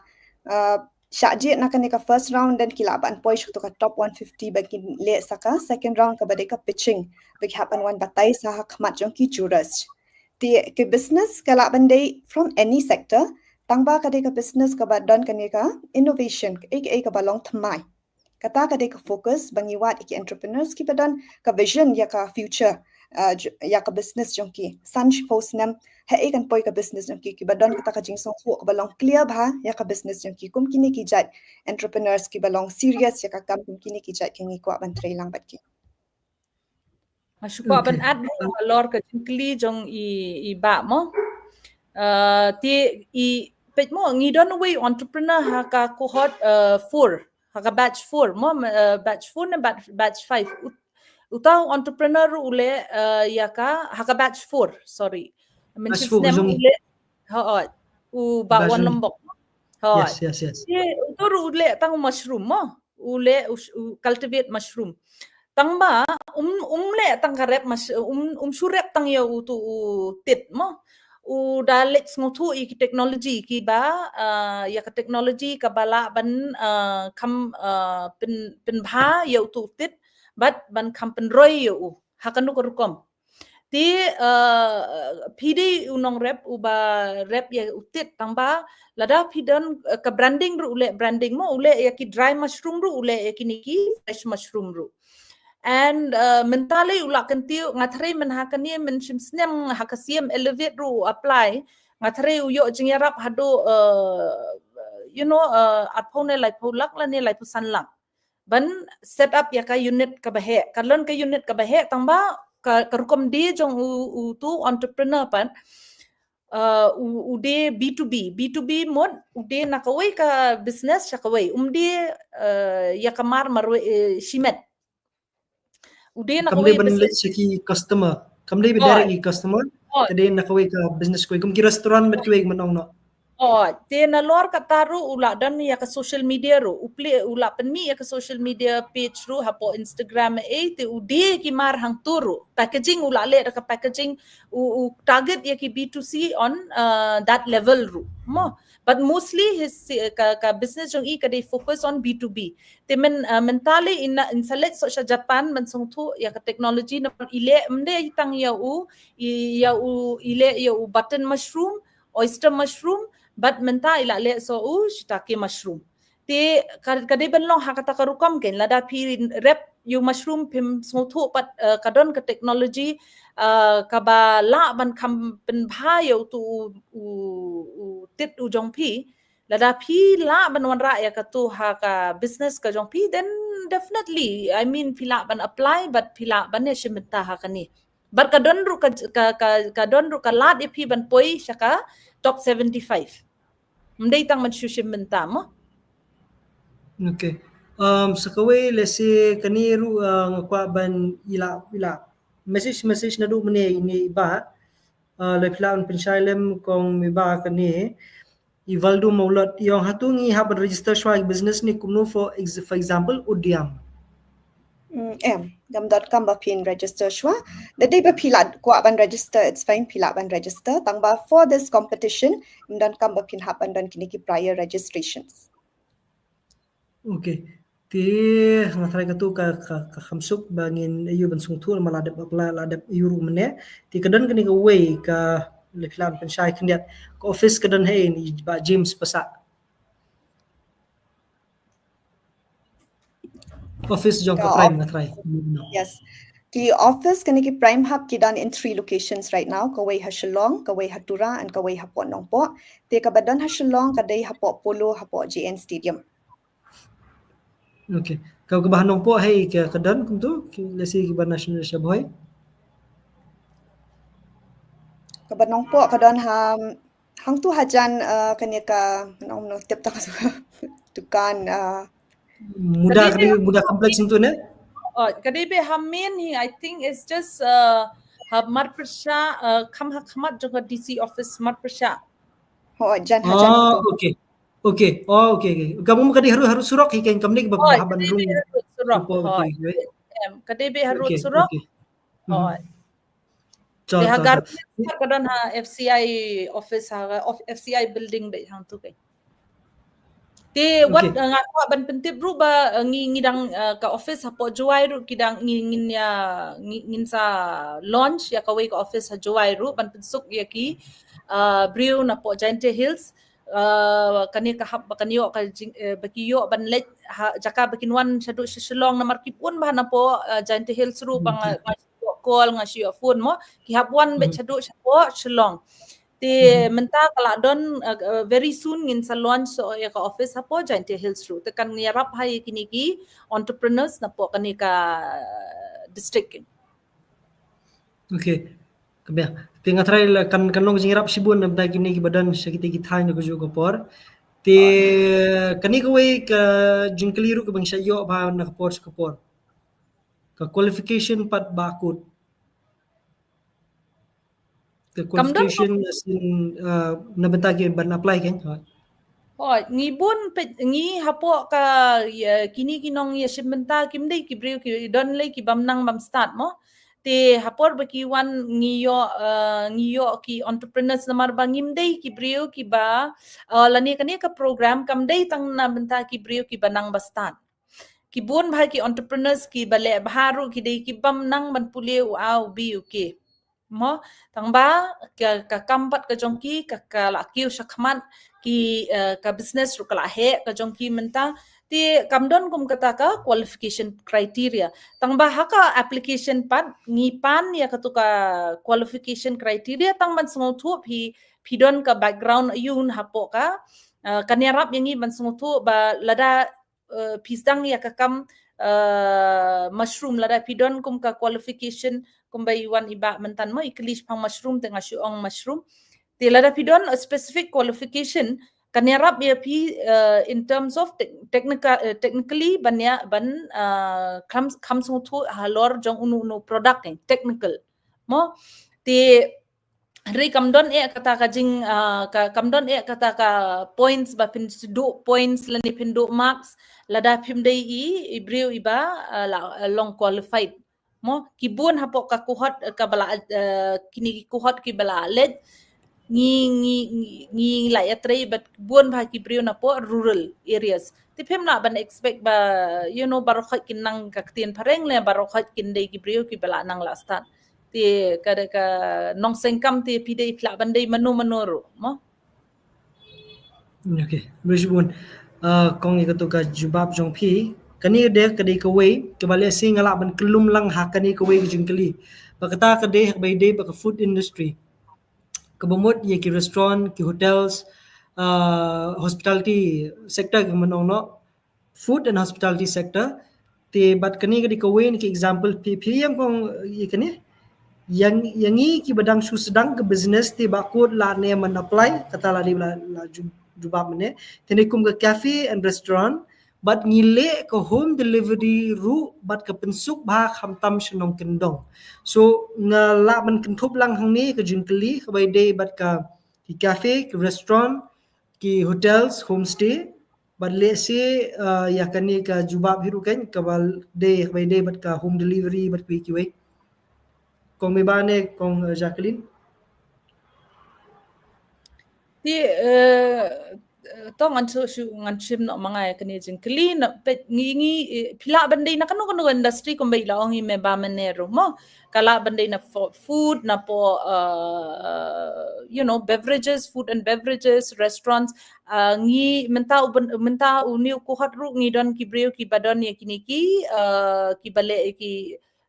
Uh, shah jied na kane ka first round, then ki lah ban poi sha kato ka top one fifty ba kin leh sa ka second round kaba dei ka pitching, ba ki hap ban wan batai sa ha khmat jong ki jurors. Te ka business ka lah ban dei from any sector, tang ba ka dei ka business kaba don kane ka innovation, kaei kaei kaba long thymmai. Kata ka dei ka focus ba ngi wad ïa ki entrepreneurs kiba don ka vision ïa ka future, uh, j-, ïa ka business jong ki. San shiphew snem haei kan poi ka business jong ki, kiba don kata ka jingsngewthuh kaba long clear bha ïa ka business jong ki. Kum kine ki jait entrepreneurs kiba long serious ïa ka kam, kum kine ki jait ki ngi kwah ban trei lang bad ki. Nga shu kwah ban add halor ka jingkylli jong i, i Bah mo. Uh, te i peit mo, ngi don uwei entrepreneur ha ka cohort, uh, four, ha ka batch four mo, uh, batch four ne batch, batch five. Ut-, uta u entrepreneur u leh, uh, ïa ka, ha ka batch four, sorry. Mention snem u leh, hooid, u Bah Wanlombok. Hooid. Yes, yes, yes. Te uta ruh u leh tang mushroom mo. U leh u, u cultivate mushroom. Tang ba um, um leh tang ka rep mas-, um, um shu rep tang ïa utu u tit mo. U da leit sngewthuh ïa ki technology kiba, uh, ïa ka technology kaba lah ban, uh, kham, uh, pyn, pynbha ïa utu u tit bad ban kham pynroi ïa u ha kano ka rukom. Te, uh, phi dei u nongrep uba rep ïa u tit, tang ba lada phi don, uh, ka branding ruh u leh branding mo, u leh ïa ki dry mushroom ruh, u leh ïa kine ki fresh mushroom ruh. And, uh, mynta lei u la kyntiew, nga threi mynha kane, mynshim snem ha ka Siem Elevate ruh u apply, nga threi u ïoh jingïarap haduh, uh, you know, uh, arphew ne laiphew lak lane laiphew san lak ban set up ïa ka unit kaba heh. Ka lon ka unit kaba heh tang ba ka, ka rukom die jong u, utu entrepreneur pat, uh, u, u die B two B. B two B mut u die na kawei ka business sha kawei. Um die, uh, ïa ka mar marwei, eh, shimet. U die na kawei business. Kam dei ban leit sha ki customer. Kam dei ban direct ki customer. Ka dei na kawei ka business kawei. Kum ki restaurant bad kiwei ki mynta noh. Oh, te nalor kata ruh u la don ïa ka social media ruh. U plie, u la pynmih ïa ka social media page ruh hapoh Instagram eh, te u die ki mar hangtu ruh. Packaging u la leh da ka packaging, u, u target ïa ki B two C on, uh, that level ruh. Mo. But mostly his, uh, ka, ka business jong i ka dei focus on B two B. Te men, uh, mynta lei in, in sa leit sha Japan ban sngewthuh ïa ka technology namar i leh ym dei tang ïa u, i, ïa u, i leh ïa u button mushroom, oyster mushroom, bad mynta i la leh sha u shiitake mushroom. Te ka, ka dei ban long ha kata ka rukom kein, lada phi rep ïa u mushroom phim sngewthuh pat, uh, ka don ka technology, uh, kaba lah ban kham pynbha ïa utu u, u, u tit u jong phi. Lada phi lah ban wanrah ïa katu ha ka business ka jong phi, then definitely, I mean, phi lah ban apply bad phi lah ban ïashim bynta ha kane. Bad ka don ruh ka, ka, ka, ka don ruh ka lad ïa phi ban poi sha ka top seventy-five. Ym dei tang ban shu shim bynta mo. Okay. Um, sa kawei lehse kane ruh, uh, nga kwah ban ïa la, ïa la message, message naduh mynne ine i Bah. Uh, lada phi lah ban pynshai lem kong i Bah kane. I Valdo Mawlot, i ong hato ngi hap ban register shuwa ki business ne kumno, for ex-, for example, Udyam. Mm, em, ngam donkam ba phin register shuwa. Da dei ba phi lah kwah ban register, it's fine, phi lah ban register. Tang ba for this competition, ngam donkam ba phin hap ban don kine ki prior registrations. Okay. Te nga tharai katu ka, ka, ka kham suk ba ngin ïoh ban sngewthuh namar la dep apply, la dep ïoh ruh mynne. Te ka don kane kawei ka lehse phi lah ban pynshai khyndiat. Ka office ka don haei, i Bah James Passah? Office jong ka Prime nga tharai. Yes. Ki office kane ki Prime Hub ki don in three locations right now. Kawei ha Shillong, kawei ha Tura, and kawei hapoh Nongpoh. Te kaba don ha Shillong ka dei hapoh Polo, hapoh J N Stadium. Okay. Ka, kaba ha Nongpoh haei ka, ka don kumto, ki, lehse kiba national sha Bhoi? Kaba Nongpoh ka don ha, hangtu hajan, uh, kane ka, nong, nong tip tang dukan, uh, Muda, ka dei, ka dei Muda Complex hangtu ne? Oh, ka dei beit ha main hi, I think it's just, uh, ha Marpyrshah, uh, kham ha khmat jong ka D C office Marpyrshah. Oh, jan hajan. Oh, okay. Okay. Oh, okay, okay. Ka mut ka dei harud, harud surok hi kein, kam dei ba, oh, ha ban rung. Harud surok. Oh, okay, okay. Em, ka dei beit harud surok. Okay, okay. Oh. Te ha Garden ka don ha F C I office, ha of-, F C I building beit hangtu kein. Te wat, okay, uh, nga kwah ban pyntip ruh ba, uh, ngi, ngi dang, uh, ka office hapoh Jowai ruh ki dang ngi, ngin ïa, ngi, ngin sa launch ïa kawei ka office ha Jowai ruh ban pynsuk ïa ki, uh, briew napoh Jaintia Hills, uh, kane ka hap ba kan ïoh ka jing, uh, ba ki ïoh ban leit ha jaka ba kin wan shaduh sha Shillong namar ki bun bha napoh, uh, Jaintia Hills ruh ba nga, nga shu ïoh call, nga shu ïoh phone mo, ki hap wan beit shaduh shapoh Shillong. Te mynta ka la don, uh, uh, very soon ngin sa launch sa ïa ka office hapoh Jaintia Hills ruh. Te kan ïarap ha ïa kine ki entrepreneurs napoh kane ka, uh, district. Okay. Ka bia. Te nga tharai la kan, kan long jingïarap shibun na bynta kine kiba don sha kita ki thaiñ na kajuh ka por. Te kane kawei ka jingkylli ruh kaba ngi sa ïoh bha na ka por sha ka por. Ka qualification pat ba kut. Ka qualification as in, uh, na bynta ki ban apply kan? Hooid, ngi bun peit, ngi hapoh ka, ïa, kine ki nongïashim bynta kim dei ki briew ki don lei ki bym nang bym stad mo. Te ha por ba ki wan ngi ïoh, uh, ngi ïoh ki entrepreneurs namar ba ngim dei ki briew kiba, uh, lane kane ka program kam dei tang na bynta ki briew kiba nang ba stad. Ki bun bha ki entrepreneurs kiba leh bha ruh ki dei ki bym nang ban pule u A u B u K. Mo, tang ba ka, ka kam pat ka jong ki ka, ka la kiew shakhmat, ki, uh, ka business ruh ka la heh ka jong ki mynta. Te kam don kum kata ka qualification criteria. Tang ba ha ka application pat ngi pan ïa katu ka qualification criteria tang ban sngewthuh phi, phi don ka background aïu hapoh ka, uh, kan ïarap ïa ngi ban sngewthuh ba lada, uh, phi sdang ïa ka kam, uh, mushroom, lada phi don kum ka qualification kumba i wan i bah mynta mo, i kylli shaphang mushroom te nga shu ong mushroom. Te lada phi don a specific qualification kan ïarap ïa phi, uh, in terms of tech-, technical, uh, technically ban ïa, ban, uh, kham, kham sngewthuh halor jong uno uno product, eh, technical. Mo, te hynrei kam don eh kata ka jing, uh, ka, kam don eh kata ka points ba phin duh points lane phin duh marks lada phim dei i, i briew iba, uh, la, uh, long qualified. Mo, ki bun hapoh ka kohot, eh, kaba la, eh, kine ki kohot kiba la leit, ngi, ngi, ngi, ngi la ïatrei bad bun bha ki briew napoh rural areas. Te phim lah ban expect ba, you know, baroh khoit kin nang ka ktien phareng lane baroh khoit kin dei ki briew kiba la nang la stad. Te ka, ka nongseng kam te phi dei phi lah ban dei mano mano ruh, mo. Okay, bun shibun. Uh, kong ïa katu ka jubab jong phi. Kane ka dei, ka dei kawei kaba lehse nga lah ban kyllum lang ha kane kawei ka jingkylli. Ba kata ka dei ha kaba ïadei bad ka food industry. Kaba mut ïa ki restaurant, ki hotels, uh, hospitality sector ki mynta noh. Food and hospitality sector. Te bad kane ka dei kawei na ki example phi, phi ïa kong ïa kane. Ïa, ïa ngi kiba dang shu sdang ka business te ba kut la ne man apply, kata la dei la, la ju-, jubab mynne. Te ne kum ka cafe and restaurant, bad ngi leh ka home delivery ruh bad ka pynsuk bha khamtam sha nongkyndong. So nga lah ban kynthup lang hangne ka jingkylli kaba ïadei bad ka, ki cafe, ki restaurant, ki hotels, homestay, bad lehse, uh, ïa kane ka jubab hi ruh kan, kaba dei, kaba dei bad ka home delivery bad kiwei kiwei. Kong Meba ne, kong, uh, Jacqueline. Te, uh, to ngan shu, shu, ngan shim noh ma nga ïa kane jingkylli, na peit ngi, ngi, eh, phi lah ban dei na kano kano industry kumba i la ong i Meba mynne ruh mo. Ka lah ban dei na fo-, food, napoh, uh, you know, beverages, food and beverages, restaurants. Uh, ngi mynta u byn-, mynta une u kohot ruh ngi don ki briew kiba don ïa kine ki, uh, kiba leh ïa ki,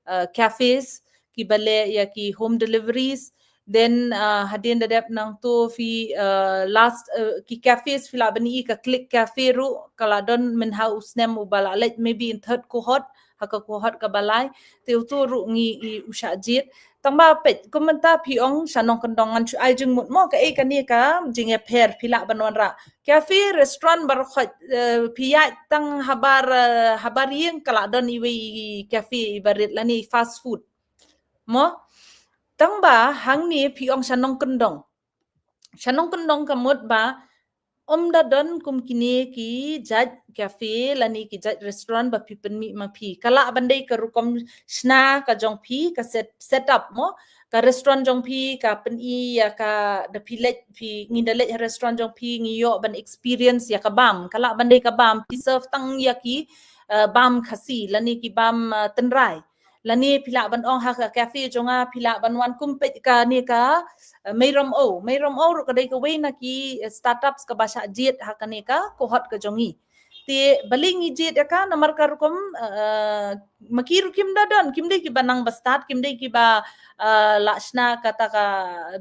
uh, cafes, kiba leh ïa ki home deliveries. Then, uh, hadien da dep nangto phi, uh, last, uh, ki cafes phi lah ban ïohi ka Click Cafe ruh, ka la don mynha u snem uba la leit, maybe in third cohort, ha ka cohort kaba lai, te uto ruh ngi ïohi u shah jied. Tang ba peit, kum mynta phi ong sha nongkyndong ngan shu ai jingmut mo, kaei kane ka jingïapher phi lah ban wanrah. Cafe, restaurant baroh khoit, eh, phi ïaid tang habar, eh, habar ïing ka la don iwei i cafe iba rit lane fast food. Mo? Tang ba hangne phi ong sha nongkyndong. Sha nongkyndong ka mut ba Ym da don kum kine ki jait cafe lane ki jait restaurant ba phi pynmih ma phi. Ka lah ban dei ka rukom shna ka jong phi, ka set, set up mo. Ka restaurant jong phi ka pyni ïa ka, da phi leit phi, ngi da leit ha restaurant jong phi, ngi ïoh ban experience ïa ka bam. Ka lah ban dei ka bam phi serve tang ïa ki, uh, bam Khasi lane ki bam, uh, tynrai. Lane phi lah ban ong ha ka cafe jong nga phi lah ban wan kum peit kane ka, uh, Mei Rom O. Mei Rom O ruh ka dei kawei na ki, uh, startups kaba shah jied ha kane ka cohort ka jong ngi. Te balei ngi jied ïa ka namar ka rukom, uh, ma ki ruh kim da don, kim dei kiba nang ba start, kim dei kiba, uh, lah shna kata ka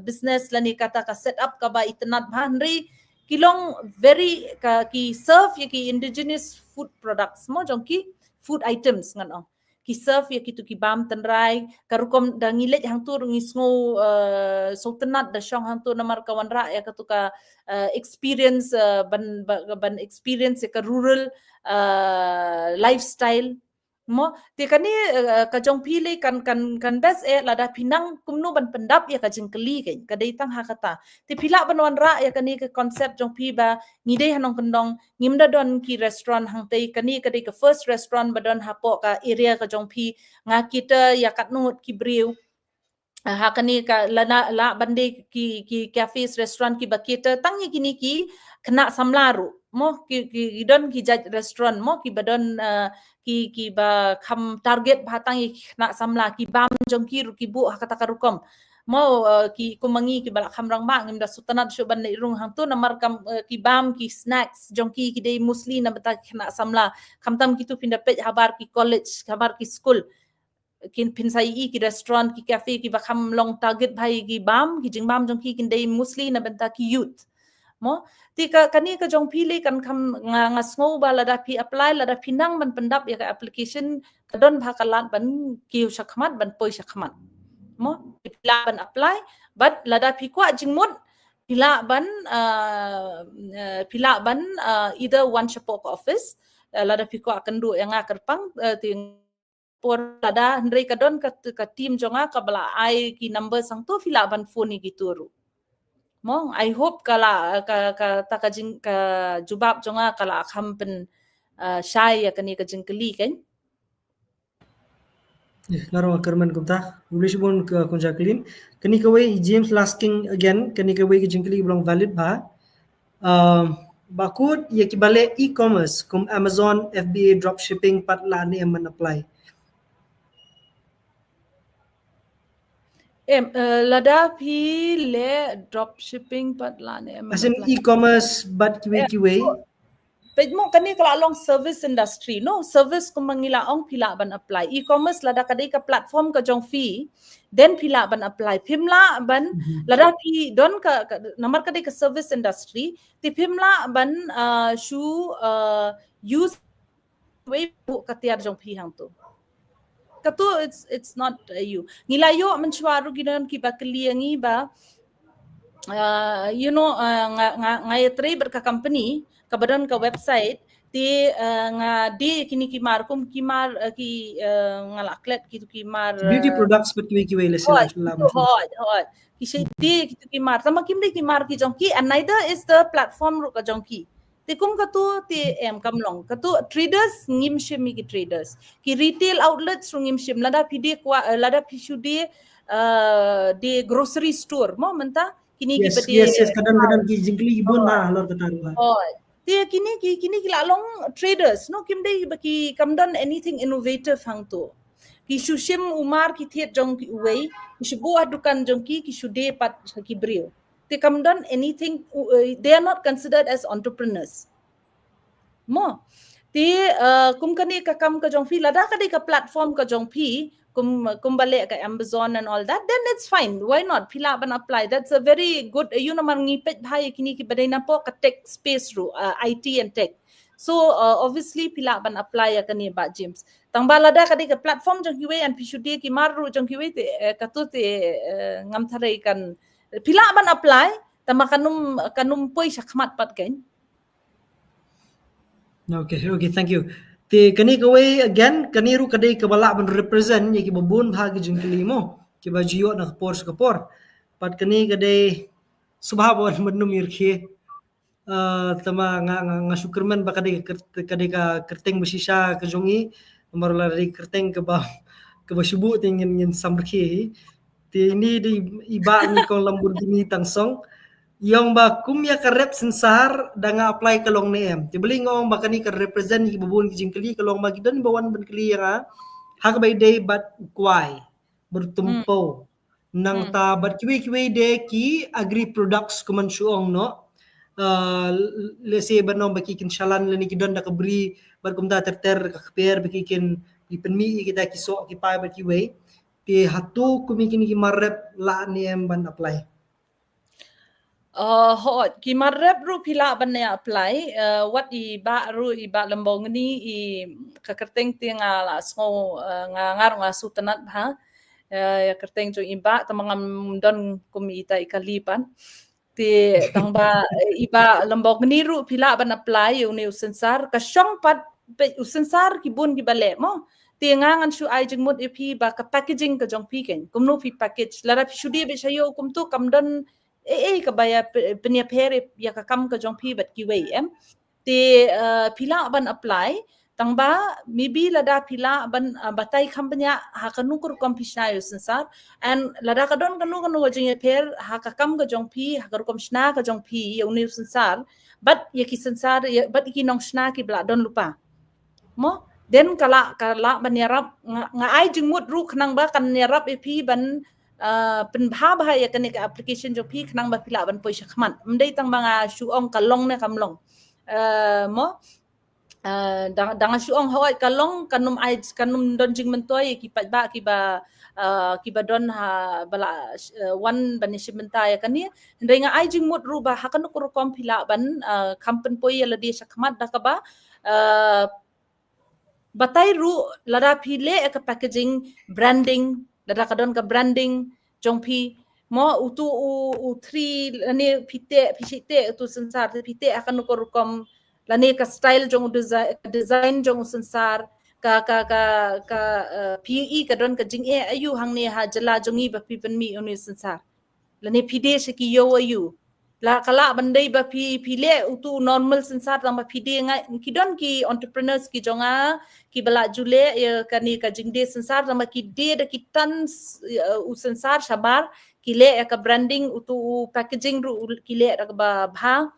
business lane kata ka set up kaba itynnad bha, hynrei ki long very ka, ki serve ïa ki indigenous food products mo, jong ki food items ngan ong. Ki serve ïa kitu ki bam tynrai, ka rukom da ngi leit hangtu ruh ngi sngew, uh, sngewtynnad da shong hangtu namar ka wanrah ïa katu ka, uh, experience, uh, ban, ba, ban experience ïa ka rural, uh, lifestyle. Mo, te kane, uh, ka jong phi lei kan, kan, kan best eh lada phi nang kumno ban pyndap ïa ka jingkylli kein, ka dei tang ha kata. Te phi lah ban wanrah ïa kane ka concept jong phi ba ngi dei ha nongkyndong, ngim da don ki restaurant hangtei, kane ka dei ka first restaurant ba don hapoh ka area ka jong phi, nga cater ïa katno ngut ki briew. Ah, ha kane ka lah, lah ban dei ki, ki cafes, restaurant kiba cater tang ïa kine ki khynnah samla ruh mo, ki, ki, ki don ki jait restaurant mo kiba don, uh, ki, kiba kham target bha tang ïa ki khynnah samla, ki bam jong ki ruh ki buh ha kata ka rukom. Mo, uh, ki kum ma ngi kiba lah kham rangbah ngim da sngewtynnad shuh ban leit rung hangtu namar kam, uh, ki bam ki snacks jong ki ki dei mostly na bynta ki khynnah samla. Khamtam kitu phin da peit habar ki college, habar ki school. Kin phin sa ïohi ki restaurant, ki cafe kiba kham long target bha ïa ki bam, ki jingbam jong ki kin dei mostly na bynta ki youth. Mo, te ka, kane ka jong phi lei kan kham nga, nga sngew ba lada phi apply, lada phi nang ban pyndap ïa ka application, ka don bha ka lad ban kiew shakhmat, ban poi shakhmat. Mo, phi lah ban apply, but lada phi kwah jingmut, phi lah ban, uh, uh, phi lah ban, uh, either wan shapoh ka office, uh, lada phi kwah kynduh ïa nga kyrpang, uh, te por lada, hynrei ka don ka, ka team jong nga kaba la ai ki number sangtu, phi lah ban phone ïa kitu ruh. Mo, I hope ka la, ka, kata ka jing, ka jubab jong nga ka la kham pyn, uh, shai ïa kane ka jingkylli kein. Nga ruh nga kyrmen kumta. Khublei shibun Khun Jacqueline. Kane kawei James Lasking again, kane kawei ka jingkylli ba long valid bha. Um, ba kut ïa kiba leh e-commerce kum Amazon, F B A, dropshipping pat lah ne em ban apply? Em, uh, lada phi leh dropshipping pat lah ne em ban apply? As in e-commerce bad kiwei kiwei. Peit mo, kane ka la long service industry, no? Service kumba ngi la ong phi lah ban apply. E-commerce lada ka dei ka platform ka jong phi, then phi lah ban apply. Phim lah ban, lada phi don ka, ka, namar ka dei ka service industry, te phim lah ban, uh, shu, uh, use wei buh ka tiar jong phi hangtu. Katu it's, it's not, uh, you. Ngi la ïoh mynshuwa ruh ki don kiba kylli ïa ngi ba, uh, you know, uh, nga, nga, nga ïatrei bad ka company kaba don ka website, te, uh, nga die kine ki mar kum ki mar, uh, ki, uh, nga la klet kitu ki mar, beauty products bad kiwei kiwei, lehse la, hooid, hooid. Ki shait die kitu ki mar, tangba kim dei ki mar ki jong ki, and neither is the platform ruh ka jong ki. Te kum katu te em kam long. Katu traders ngim shim ïa ki traders. Ki retail outlets ruh ngim shim. Lada phi die kwah, eh, lada phi shu die, eh, die grocery store mo mynta. Kine kiba die. Yes, yes, ka don, ka don ki jingkylli bun bha halor kata ruh. Oh. Te kine ki, kine ki la long traders, no, kim dei ba ki, kam don anything innovative hangtu. Ki shu shim u mar ki thied jong ki uwei, ki shu buh ha dukan jong ki, ki shu die pat ha ki briew. Te kam don anything, uh, they are not considered as entrepreneurs. Mo. Te, uh, kum kane ka kam ka jong phi, lada ka dei ka platform ka jong phi, kum, kumba leh ka Amazon and all that, then it's fine. Why not? Phi lah ban apply. That's a very good, uh, you know, mar ngi peit bha ïa kine kiba dei napoh ka tech space ruh, uh, I T and tech. So, uh, obviously phi lah ban apply ïa kane, Bah James. Tangba lada ka dei ka platform jong kiwei and phi shu die ki mar ruh jong kiwei te, eh, katu te, eh, ngam tharai kan, phi lah ban apply, tangba kan ym, kan ym poi shakhmat pat kein. Okay, okay, thank you. Te kane kawei again, kane ruh ka dei kaba lah ban represent ïa kiba bun bha ki jingkylli mo, kiba ju ïoh na ka por sha ka por. Pat kane ka dei sngewbha ban ym ïa rkhie. Uh, tama nga, nga, nga shu kyrmen ba ka dei ka kyr-, ka dei ka kyrteng ba shisha ka jong i, namar lada dei ka kyrteng kaba, kaba shu buh te ngin, ngin samrkhie hi. Te ini dei i Bah Nyngkong Lamborghini Tangsong. I ong ba kum ïa ka rep synsar da nga apply ka long ne em. Te balei nga ong ba kane ka represent ïa kiba bun ki jingkylli, ka long ba ki don ba wan ban kylli ïa nga ha kaba ïadei bad u kwai, bad u tympew. Nangta bad kiwei kiwei de ki agri products kumne shu ong noh. Uh, let's say ban ong ba ki kin shalan lane ki don da ka bri bad kumta ter ter, ka kper ba ki kin, ki pynmih ïa kita ki soh ki pai bad kiwei. Te hato kum ïa kine ki mar rep lah ne em ban apply? Uh, hooid, ki mar rep ruh phi lah ban ïa apply. Uh, wat i Bah ruh, i Bah Lamborghini, i ka kyrteng te nga la sngew, uh, nga, nga ruh nga sngewtynnat bha. Uh, ïa kyrteng jong i Bah, tang ba ngam don kum ita i kali pat. Te tang ba, eh, i Bah Lamborghini ruh phi lah ban apply ïa une u synsar, ka shong pat, peit u synsar ki bun kiba leh mo. Te nga ngan shu ai jingmut ïa phi ba ka packaging ka jong phi kein, kumno phi package. Lada phi shu die beit sha ïew kumto kam don ei ei kaba ïa p-, pynïapher ïa ka kam ka jong phi bad kiwei, em. Te, uh, phi lah ban apply, tang ba maybe lada phi lah ban, uh, batai kham bniah ha kano ka rukom phi shna ïa u synsar, and lada ka don kano kano ka jingïapher ha ka kam ka jong phi, ha ka rukom shna ka jong phi ïa une u synsar, bad ïa ki synsar, ïa, bad ïa ki nongshna kiba la don lypa. Mo, then ka lah, ka lah ban ïarap, nga, nga ai jingmut ruh khnang ba kan ïarap ïa phi ban, uh, pynbha bha ïa kane ka application jong phi khnang ba phi lah ban poi shakhmat. Ym dei tang ba nga shu ong ka long ne kam long. Uh, mo, uh, da, da nga shu ong hooid ka long, kan ym ai, kan ym don jingmyntoi ïa ki paidbah kiba, uh, kiba don ha ba la, uh, wan ban ïashim bynta ïa kane. Hynrei nga ai jingmut ruh ba ha kano ka rukom phi lah ban, uh, kham pynpoi ïa lade shakhmat da kaba, uh, batai ruh lada phi leh ïa ka packaging, branding, lada ka don ka branding jong phi, mo, utu u, u three, lane phi teh, phi shim teh utu synsar, phi teh ha kano ka rukom, lane ka style jong u desi-, design jong u synsar, ka, ka, ka, ka, uh, phi ïohi ka don ka jingeh aïu hangne ha jylla jong ngi ba phi pynmih une u synsar. Lane phi die sha ki ïew aïu. La ka lah ban dei ba phi, phi leh utu normal synsar tang ba phi die, nga, ki don ki entrepreneurs ki jong nga kiba la ju leh ïa kane ka jingdie synsar tang ba ki die da ki tons, uh, u synsar shabar, ki leh ïa ka branding, utu u packaging ruh u, ki leh da kaba bha.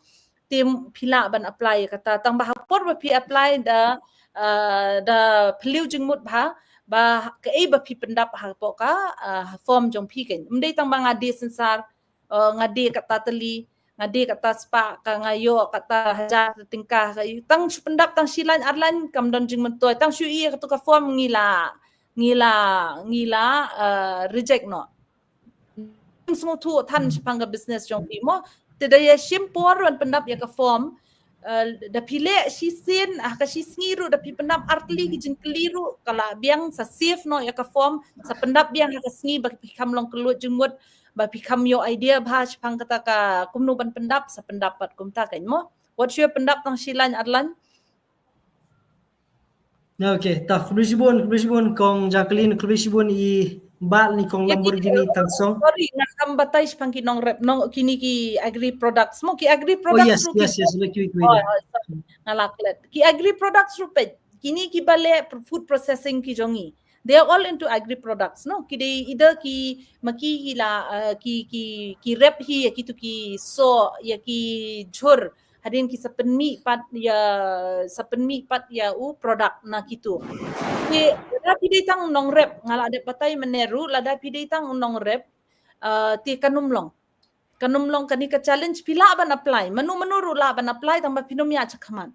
Te phi lah ban apply ïa kata, tang ba ha por ba phi apply da, uh, da phylliew jingmut bha ba kaei ba phi pyndap hapoh ka, uh, form jong phi kein. Ym dei tang ba nga die synsar, uh, nga die kata tylli, nga die kata spah, ka nga ïoh kata hajar tyngka, ka ïoh tang shu pyndap tang shi lain ar lain kam don jingmyntoi, tang shu ïoh katu ka form ngi la, ngi la, ngi la, uh, reject noh. Sngewthuh than shaphang ka business jong phi mo. Te da ïashim por ban pyndap ïa ka form, uh, da phi leh shisien, ah, ka shisngi ruh da phi pyndap ar tylli ki jingkylli ruh ka la biang, sa save noh ïa ka form, sa pyndap biang ha ka sngi ba phi kham long kylluid jingmut, ba phi kham ïoh idea bha shaphang kata ka kumno ban pyndap, sa pyndap pat kumta kein mo. Wat shu pyndap tang shi lain ar lain. Okay, ta khublei shibun, khublei shibun Kong Jacqueline, khublei shibun i Bah Nyngkong Lamborghini Tangsong. Sorry, nga kham batai shaphang ki nongrep, nong, kine ki agri products mo, ki agri products ruh. Oh yes, yes, yes. Nga la klet. Ki agri products ruh peit, kine kiba leh food processing ki jong ngi, they are all into agri products, no? Ki dei either ki, ma ki, ki la, uh, ki, ki, ki rep hi ïa kitu ki soh, ïa ki jhur, hadien ki sa pynmih pat ïa, sa pynmih pat ïa u product na kitu. Te lada phi dei tang nongrep, nga la dep batai mynne ruh, lada phi dei tang nongrep, uh, te kan ym long. Kan ym long, kane ka challenge phi lah ban apply. Mano mano ruh lah ban apply, tang ba phin ym ïaid shakhmat.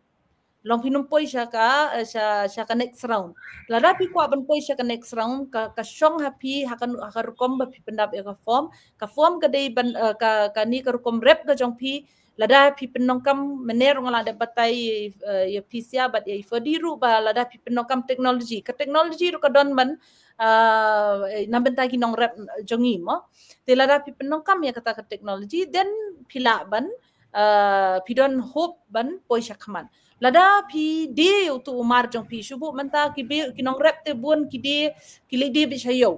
Long phin ym poi sha ka, eh, sha, sha ka next round. Lada phi kwah ban poi sha ka next round, ka, ka shong ha phi, ha ka, ha ka rukom ba phi pyndap ïa ka form. Ka form ka dei ban, eh, ka, kane ka rukom rep ka jong phi. Lada phi pyndonkam, mynne ruh nga la dep batai, eh, ïa phi sha bad ïa i Ferdy ruh ba lada phi pyndonkam technology. Ka technology ruh ka don ban, eh, na bynta ki nongrep jong ngi mo. Te lada phi pyndonkam ïa kata ka technology, then phi lah ban, uh, phi don hope ban poi shakhmat. Lada phi die utu u mar jong phi, shu buh mynta ki bun, ki nongrep te bun ki die, ki leit die beit sha ïew.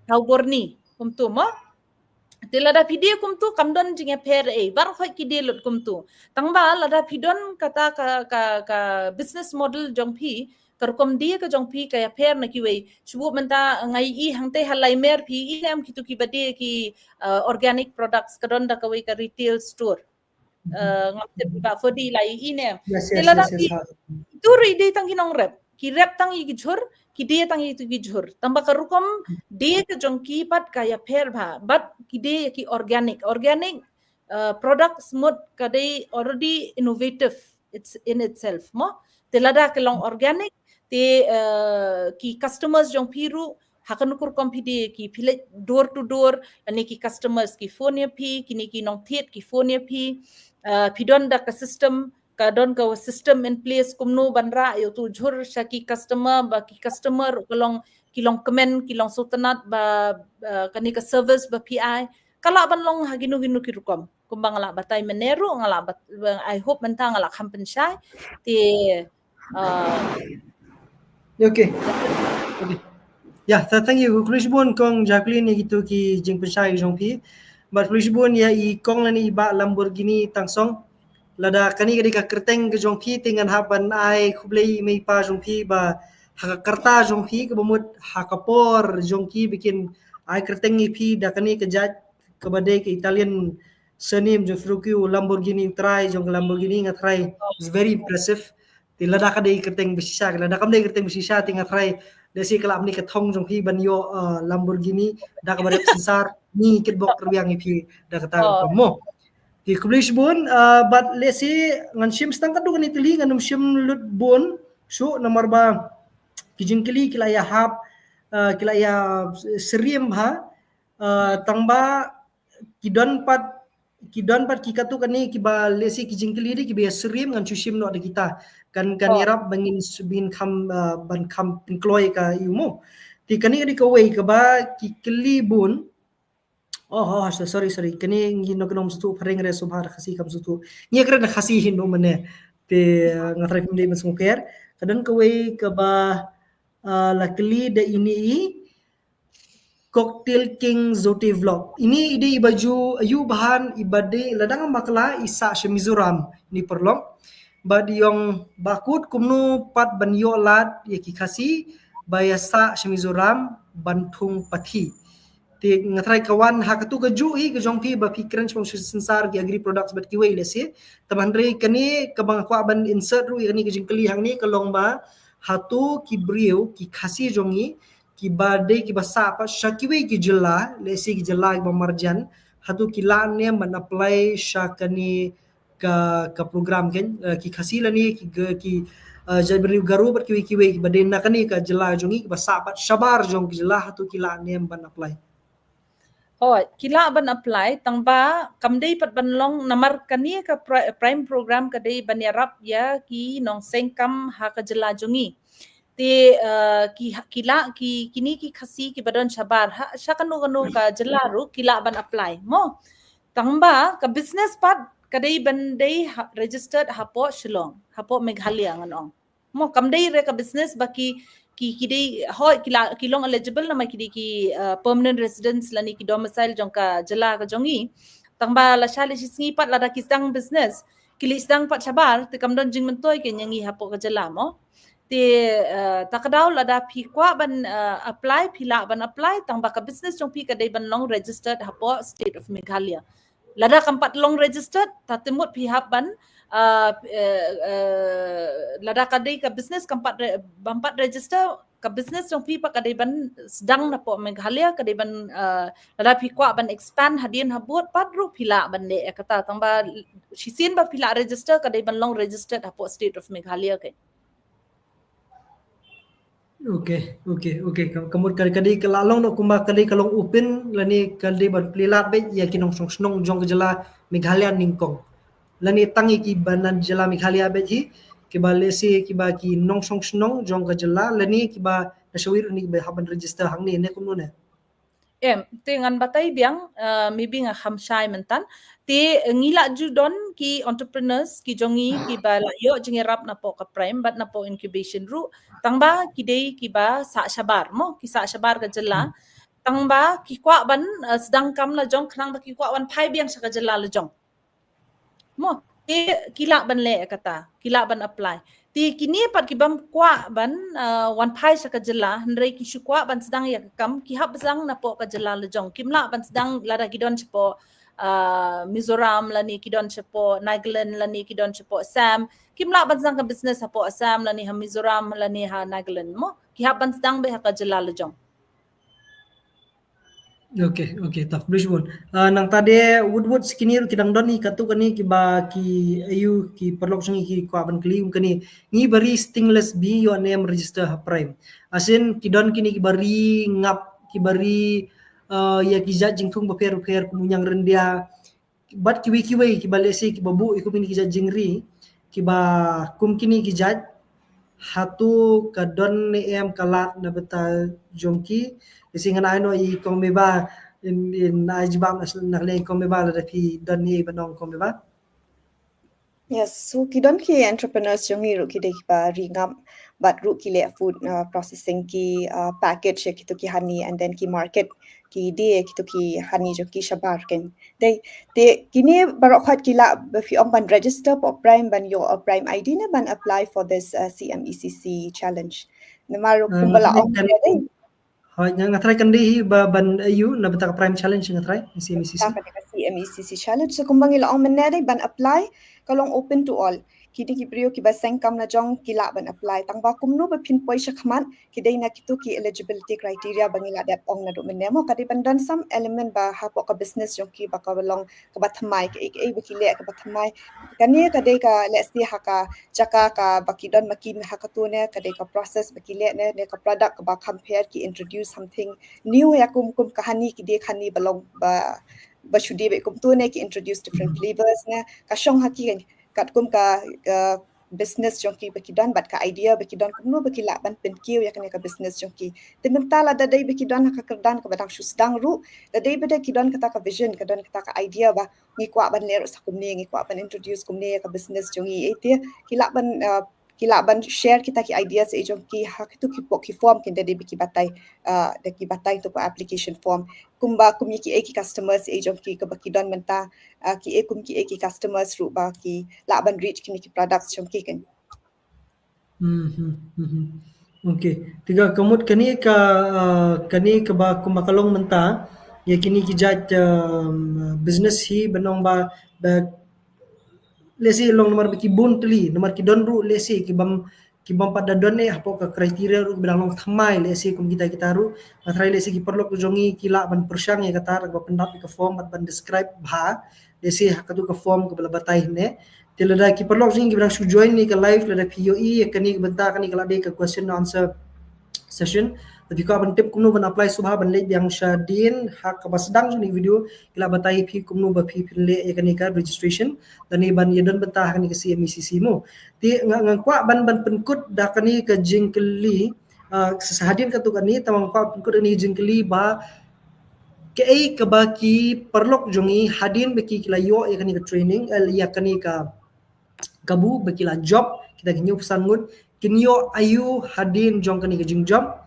Tau bor ni, kumtu mo. Te lada phi die kumtu kam don jingïapher ei, baroh khoit ki die lut kumtu. Tangba lada phi don kata ka, ka, ka business model jong phi, ka rukom die ka jong phi ka ïapher na kiwei. Shu buh mynta nga ïohi hangtei ha Laimer phi ïohi ne em kitu kiba die ki, uh, organic products, ka don da kawei ka retail store. Uh, ngam tip ba Fodi la ïohi ne em. Yes, Te yes, lada yes, yes, phi ha. tu ruh i die tang ki nongrep. Ki rep tang ïa ki jhur, ki die tang ïa tu ki jhur. Tangba ka rukom die ka jong ki pat ka ïapher bha. Bad ki die ïa ki organic. Organic, uh, products mut ka dei already innovative, it's in itself, mo. Te lada ka long organic, te, uh, ki customers jong phi ruh, ha kano ka rukom phi die, ki phi leit door to door, lane ki customers ki phone ïa phi, kine ki nongthied ki phone ïa phi, uh, phi don da ka system, ka don ka system in place kumno ban rah ïa utu u jhur sha ki customer, ba ki customer ka long, ki long kmen, ki long sngewtynnat ba, uh, kane ka service ba phi ai. Ka lah ban long ha kino kino ki rukom. Kumba nga lah batai mynne ruh, nga lah bat-, I hope mynta nga lah kham pynshai. Te, uh, Okay. Okay. Ya, th-, thank you. Khublei shibun Kong Jacqueline ïa kitu ki jingpynshai jong phi. Bad khublei shibun ïa i Kong lane i Bah Lamborghini Tangsong. Lada kane ka dei ka kyrteng ka jong phi te ngan hap ban ai khublei mei pa jong phi ba ha ka karta jong phi kaba mut ha ka por jong ki ba kin ai kyrteng ïa phi da kane ka jait kaba dei ka Italian surname jong Ferruccio, Lamborghini, trai jong ka Lamborghini, nga trai. It's very impressive. Te lada ka dei kyrteng ba shisha, lada kam dei kyrteng ba shisha te nga trai. Lehse ka lah ban dei ka thong jong phi ban ïoh, uh, Lamborghini da kaba rep synsar, ngi kitbok rwiang ïa phi da kata ka rukom mo. Te khublei shibun, uh, bad lehse ngan shim tang katto katne tylli, ngan ym shim lut bun shuh namar ba ki jingkylli ki la ïa hap, uh, ki la ïa syriem ha, uh, tangba ki don pat, ki don pat ki katto katne kiba lehse ki jingkylli de kiba ïa syriem, ngan shu shim noh da kita. Kan, kan ïarap ba ngin s-, ban kham, uh, ban kham pynkloi ka ïa u mo. Te kane ka dei kawei kaba ki kylli bun. Oh, oh, so-, sorry, sorry. Kane ngi nong, nong sngewthuh phareng re, sngewbha da Khasi kam sngewthuh. Ngi kren da Khasi hi noh mynne. Te, uh, nga trai pynlong ban sngewkher. Ka don kawei kaba, uh, la kylli da ine i Cocktail King Zote Vlog. Ine i dei iba ju, ïa u bahan iba dei lada ngam bakla i sah sha Mizoram, ine i paralok. Bad i ong ba kut kumno pat ban ïoh lad ïa ki Khasi ba ïa sah sha Mizoram ban thung pathi. Te nga trai ka wan ha katu ka juh hi ka jong phi ba phi kren shaphang sha synsar ki agri products bad kiwei lehse. Tangba hynrei kane kaba nga kwah ban insert ruh ïa kane ka jingkylli hangne ka long ba hato ki briew ki Khasi jong ngi kiba dei kiba sah pat sha kiwei ki jylla, lehse ki jylla kiba marjan, hato ki lah ne em ban apply sha kane ka, ka program kein, uh, ki Khasi lane ki, ki, uh, jaitbynriew Garo bad kiwei kiwei kiba dei na kane ka jylla jong ngi kiba sah pat shabar jong ki jylla, hato ki lah ne em ban apply? Hooid, ki lah ban apply, tangba kam dei pat ban long namar kane ka pri-, PRIME program ka dei ban ïarap ïa ki nongseng kam ha ka jylla jong ngi. Te, uh, ki, ki lah, ki, kine ki Khasi kiba don shabar ha, sha kano kano ka jylla ruh ki lah ban apply mo. Tangba ka business pat ka dei ban dei ha, registered hapoh Shillong, hapoh Meghalaya ngan ong. Mo, kam dei re ka business ba ki, ki, ki dei, hooid ki la, ki long eligible namar ki dei ki, uh, permanent residents lane ki domicile jong ka jylla ka jong ngi. Tangba lashai la shisngi pat lada ki sdang business, ki leit sdang pat shabar, te kam don jingmyntoi kein ïa ngi hapoh ka jylla mo. Te, uh, ta ka daw lada phi kwah ban, uh, apply, phi lah ban apply, tangba ka business jong phi ka dei ban long registered hapoh State of Meghalaya. Lada kam pat long registered, ta te mut phi hap ban, uh, uh, uh, lada ka dei ka business kam pat re-, bym pat register, ka business jong phi pat ka dei ban sdang napoh Meghalaya, ka dei ban, uh, lada phi kwah ban expand hadien habud pat ruh phi lah ban leh ïa kata, tangba shisien ba phi lah register ka dei ban long registered hapoh State of Meghalaya kein. Okay, okay, okay. Ka, ka mut ka, ka dei ka la long noh kumba ka dei ka long open lane ka dei ban plie lad beit ïa ki nongshong shnong jong ka jylla Meghalaya nyngkong. Lane tang ïa kiba na jylla Meghalaya beit hi, kiba lehse kiba ki nongshong shnong jong ka jylla lane kiba na shawei ruh ne kiba hap ban register hangne ne kumno ne? Em, te ngan batai biang, uh, maybe nga kham shai mynta. Te ngi la ju don ki entrepreneurs ki jong ngi kiba la ïoh jingïarap napoh ka PRIME bad napoh incubation ruh. Tangba ki dei kiba sah shabar mo, ki sah shabar ka jylla. Hmm. Tang ba ki kwah ban uh, sdang kam la jong khnang ba ki kwah wan phai biang sha ka jylla la jong. Mo, te ki lah ban leh kata, ki lah ban apply. Te kine pat ki bym kwah ban uh, wan phai sha ka jylla, hynrei ki shu kwah ban sdang ïa ka kam, ki hap sdang napoh ka jylla la jong. Kim lah ban sdang lada ki don shapoh uh, Mizoram lane ki don shapoh Nagaland lane ki don shapoh Assam. Kim lah ban sdang ka business hapoh Assam lane ha Mizoram lane ha Nagaland mo. Ki hap ban sdang beit ha ka jylla la jong. Okay, okay, tough, bris bun. Uh, nangta de wut wut sha kine ruh ki dang don hi katto katne kiba ki aïu ki paralok jong ngi ki kwah ban kylli kum kane. Ngi ba ri stingless bee ïoh name register ha Prime. Asin ki don kine kiba ri ngap, kiba ri uh, ïa ki jait jingthung bapher bapher kum u ñiang ryndia. Bad kiwei kiwei kiba lehse kiba buh ïa kum kine ki jait jingri, kiba kum kine ki jait, hato ka don ne em ka lad na bynta jong ki. Lehse ngan ai noh ïa i Kong Meba, in, in ai jubab na, na ka liang i Kong Meba lada phi don ne em ban ong Kong Meba. Yes, so ki don ki entrepreneurs jong ngi ruh ki dei kiba ri ngap bad ruh ki leh food uh, processing, ki uh, package ïa kito ki honey and then ki market ki die ïa kito ki honey jong ki shabar kein. Dei, te kine baroh khoit ki lah ba phi ong ban register hapoh Prime ban ïoh uh, Prime I D ne ban apply for this uh, C M E C C challenge. Namar ruh kumba la ong mynne dei. Hooid, nga, nga tharai kan dei hi ba ban aïu na bynta ka Prime Challenge nga tharai, C M E C C. Ka C M E C C Challenge. So kumba ngi la ong mynne dei ban apply ka long open to all. Kine ki briew kiba seng kam la jong ki lah ban apply. Tang ba kumno ba phin poi sha khmat ki dei na kito ki eligibility criteria ba ngi la dep ong naduh mynne mo, ka dei ban don some element ba hapoh ka business jong ki ba ka long kaba thymmai, kaei kaei ba ki leh kaba thymmai. Kane ka dei ka, let's say, ha ka jaka kaba ki don ma ki ha kato ne, ka dei ka process ba ki leh ne, ne ka product kaba compare ki introduce something new ïa kum, kum ka honey, ki die ka honey ba long ba, ba shu die beit kumto ne, ki introduce different flavors ne, ka shong ha ki katkum ka, ka business jong ki ba ki don bad ka idea ba ki don kumno ba ki lah ban pynkiew ïa kane ka business jong ki. Te mynta lada dei ba ki don ha ka kyrdan kaba dang shu sdang ruh, lada dei ba dei ki don kata ka vision, ka don kata ka idea ba ngi kwah ban leh ruh sa kumne, ngi kwah ban introduce kumne ïa ka business jong ngi, eh, te ki lah ban, uh, ki lah ban share kita ki ideas eh jong ki ha kito ki form kin da dei ba ki batai, uh, da ki batai to ka application form. Kumba kum ïa ki eh ki customers eh jong ki kaba ki don mynta, uh, ki eh kum ki eh ki customers ruh ba ki lah ban reach kine ki products jong ki kan. Hmm, hmm, hmm. Okay. Te ka mut kane ka, uh, kane kaba kumba ka long mynta ïa kine ki jait, um, business hi ba ong ba, ba lehse long namar ba ki bun tylli, namar ki don ruh lehse ki bym, ki bym pat da don eh hapoh ka criteria ruh ba dang long thymmai lehse kum kita kita ruh. Nga tharai lehse ki paralok jong ngi ki lah ban pyrshang ïa kata, kaba pyndap ïa ka form bad ban describe bha lehse ha kato ka form kaba la batai ne. Te lada ki paralok jong ngi kiba dang shu join ïa ka live, lada phi ïohi ïa kane ka bynta kane ka la dei ka question and answer session. Lada phi kwah ban tip kumno ban apply shuwa ban leit biang shadien ha kaba sdang jong kane ka video, ki la batai phi kumno ba phi phin leh ïa kane ka registration lane ban ïadon bynta ha kane ka C M E C C mo. Te nga, nga kwah ban, ban pynkut da kane ka jingkylli, uh, sa hadien katto katne, tang nga kwah pynkut da kane ka jingkylli ba kaei kaba ki paralok jong ngi hadien ba ki, ki la ïoh ïa kane ka training, eh, ïa kane ka kabu ba ki la job, kita ki hynñiew phew san ngut, kin ïoh aïu hadien jong kane ka jingjob.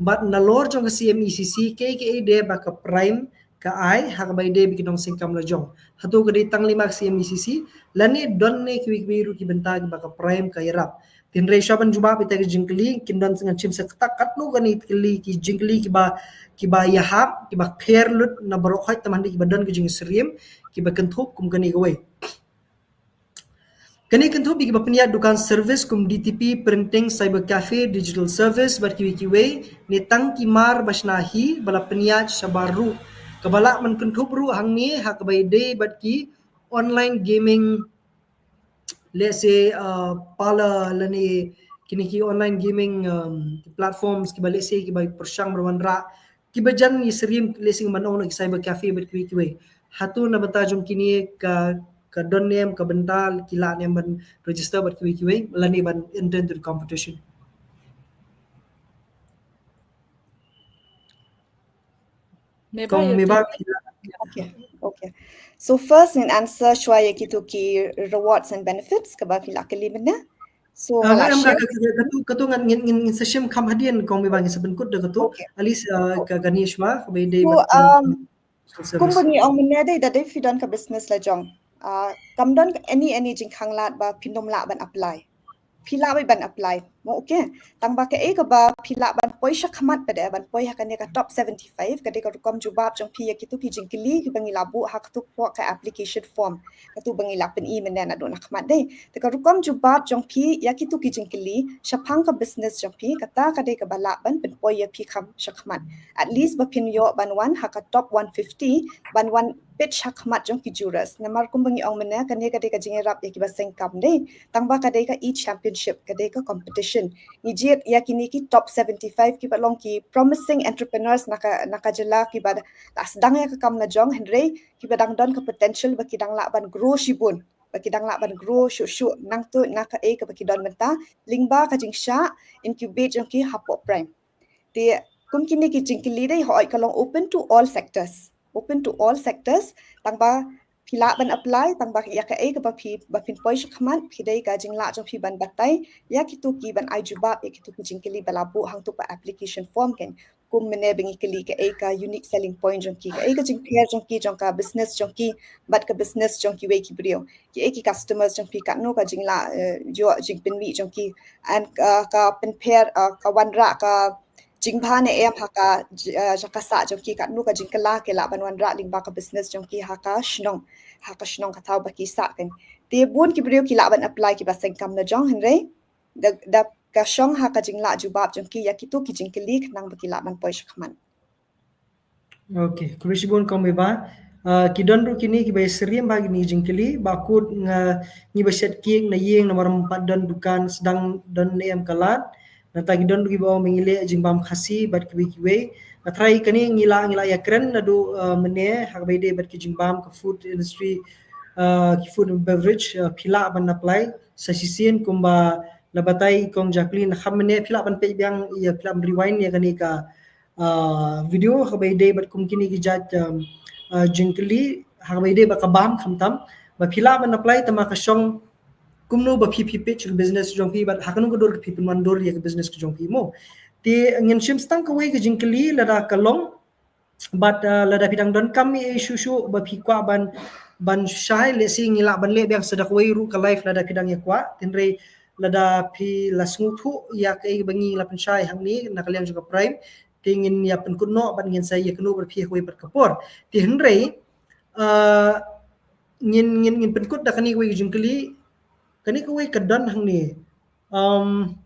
Bad nalor jong ka C M E C C, kaei kaei de ba ka Prime ka ai ha kaba ïadei bad ki nongseng kam la jong. Hato ka dei tang lima ka C M E C C lane don ne kiwei kiwei ruh ki bynta kiba ka Prime ka ïarap. Te hynrei shuwa ban jubab ïa kata ka jingkylli, kin don, ngan shim sa kata katno katne tylli ki jingkylli kiba, kiba ïahap, kiba pher lut na baroh khoit, tang hynrei kiba don ka jingsyriem, kiba kynthup kum kane kawei. Kane kynthup ïa kiba pynïaid dukan service kum D T P, printing, cyber cafe, digital service bad kiwei kiwei, ne tang ki mar ba shna hi ba la pynïaid shabar ruh. Kaba lah ban kynthup ruh hangne ha kaba ïadei bad ki online gaming, let's say, uh, parlor lane kine ki online gaming, um, platforms kiba, let's say, kiba pyrshang ban wanrah kiba jan ïasyriem, lehse ban ong na ki cyber cafe bad kiwei kiwei. Hato na bynta jong kine ka, ka don ne em ka bynta, ki lah ne em ban register bad kiwei kiwei lane ban enter into the competition? Meba, Kong Meba. Okay, okay. So first, in answer shuwa ïa kito ki rewards and benefits kaba phi la kylli mynne. So, ah, nga la em ka, share. Ka, ka, katu, katu ngan, ngin, ngin, ngin sa shim kham hadien kong Mei Ba, ngin sa pynkut da katu. Okay. At least, ah, ka, kane shuwa, kaba ïadei bad, um, social service. Kumba ngi ong mynne dei, da dei phi don ka business la jong. Ah, kam don any, any jingkhang lad ba phin ym lah ban apply. Phi lah beit ban apply. Mo, okay. Tang ba kaei kaba phi lah ban poi shakhmat pat, ban poi ha kane ka top seventy-five, ka dei ka rukom jubab jong phi ïa kitu ki jingkylli kiba ngi la buh ha katu ka application form. Katu ba ngi la pyni mynne naduh na khmat dei. Te ka rukom jubab jong phi ïa kitu ki jingkylli shaphang ka business jong phi, kata ka dei kaba lah ban pynpoi ïa phi kham shakhmat. At least ba phin ïoh ban wan ha ka top one fifty, ban wan pitch shakhmat jong ki jurors. Namar kumba ngi ong mynne, kane ka dei ka jingïarap ïa kiba seng kam dei. Tang ba ka dei ka e-championship, ka dei ka competition. Ngi jied ïa kine ki top seventy-five kiba long ki promising entrepreneurs na ka, na ka jylla, kiba da, la sdang ïa ka kam la jong, hynrei kiba dang don ka potential ba ki dang lah ban grow shibun, ba ki dang lah ban grow shuh shuh, nangta na kaei kaba ki don mynta, lyngba ka jingshah incubate jong ki hapoh Prime. Te kum kine ki jingkylli dei, hooid, ka long open to all sectors. Open to all sectors. Tang ba phi lah ban apply, tang ba ïa kaei kaba phi, ba phin poi shakhmat, phi dei ka jinglah jong phi ban batai ïa kitu ki, ban ai jubab ïa kitu ki jingkylli ba la buh hangtu ka application form, kan. Kum mynne ba ngi kylli kaei ka unique selling point jong ki, kaei ka jingpher jong ki, jong ka business jong ki bad ka business jong kiwei ki briew. Kiei ki customers jong phi, katno ka jinglah, eh, ïoh jingpynmih jong ki, and, uh, ka pynpher, uh, ka wanrah ka jingbha ne em ha ka j-, uh, jaka sah jong ki, katno ka jingkylla ki lah ban wanrah lyngba ka business jong ki ha ka shnong, ha ka shnong ka thaw ba ki sah, kan. Te bun ki briew ki lah ban apply kiba seng kam la jong, hynrei da, da ka shong ha ka jinglah jubab jong ki ïa kitu ki jingkylli khnang ba ki lah ban poi shakhmat. Okay, khublei shibun kong Mei Ba. Ah, ki don ruh kine kiba ïasyriem bha kine ki jingkylli, ba kut nga, ngi ba shet cake na ïing namar ym pat don dukan, sdang don ne em ka lad. Nangta ki don ruh kiba ong ba ngi leh jingbam Khasi bad kiwei kiwei. Nga tharai kane ngi la, ngi la ïakren naduh, ah, mynne ha kaba ïadei bad ki jingbam, ka food industry, ah, ki food and beverage, ah, phi lah ban apply sa shisien kumba la batai i kong Jacqueline. Kham mynne phi lah ban peit biang ïa, phi lah ban rewind ïa kane ka, ah, video ha kaba ïadei bad kum kine ki jait, um, ah, jingkylli ha kaba ïadei bad ka bam, khamtam ba phi lah ban apply, tang ba ka shong kumno ba phi, phi pitch ka business jong phi bad ha kano ka dur ka phi pynwandur ïa ka business ka jong phi, mo. Te ngin shim tang kawei ka jingkylli, lada ka long, bad, ah, lada phi dang donkam ei ei shuh shuh ba phi kwah ban, ban shai, lehse ngi lah ban leh biang sa da kawei ruh ka live lada phi dang ïa kwah. Hynrei lada phi la sngewthuh ïa kaei ba ngi la pynshai hangne na ka liang jong ka Prime, te ngin ïa pynkut noh bad ngin sa ïakynduh bad phi ha kawei pat ka por. Te hynrei, ah, ngin, ngin, ngin pynkut da kane kawei ka jingkylli, kane kawei ka don hangne. Um,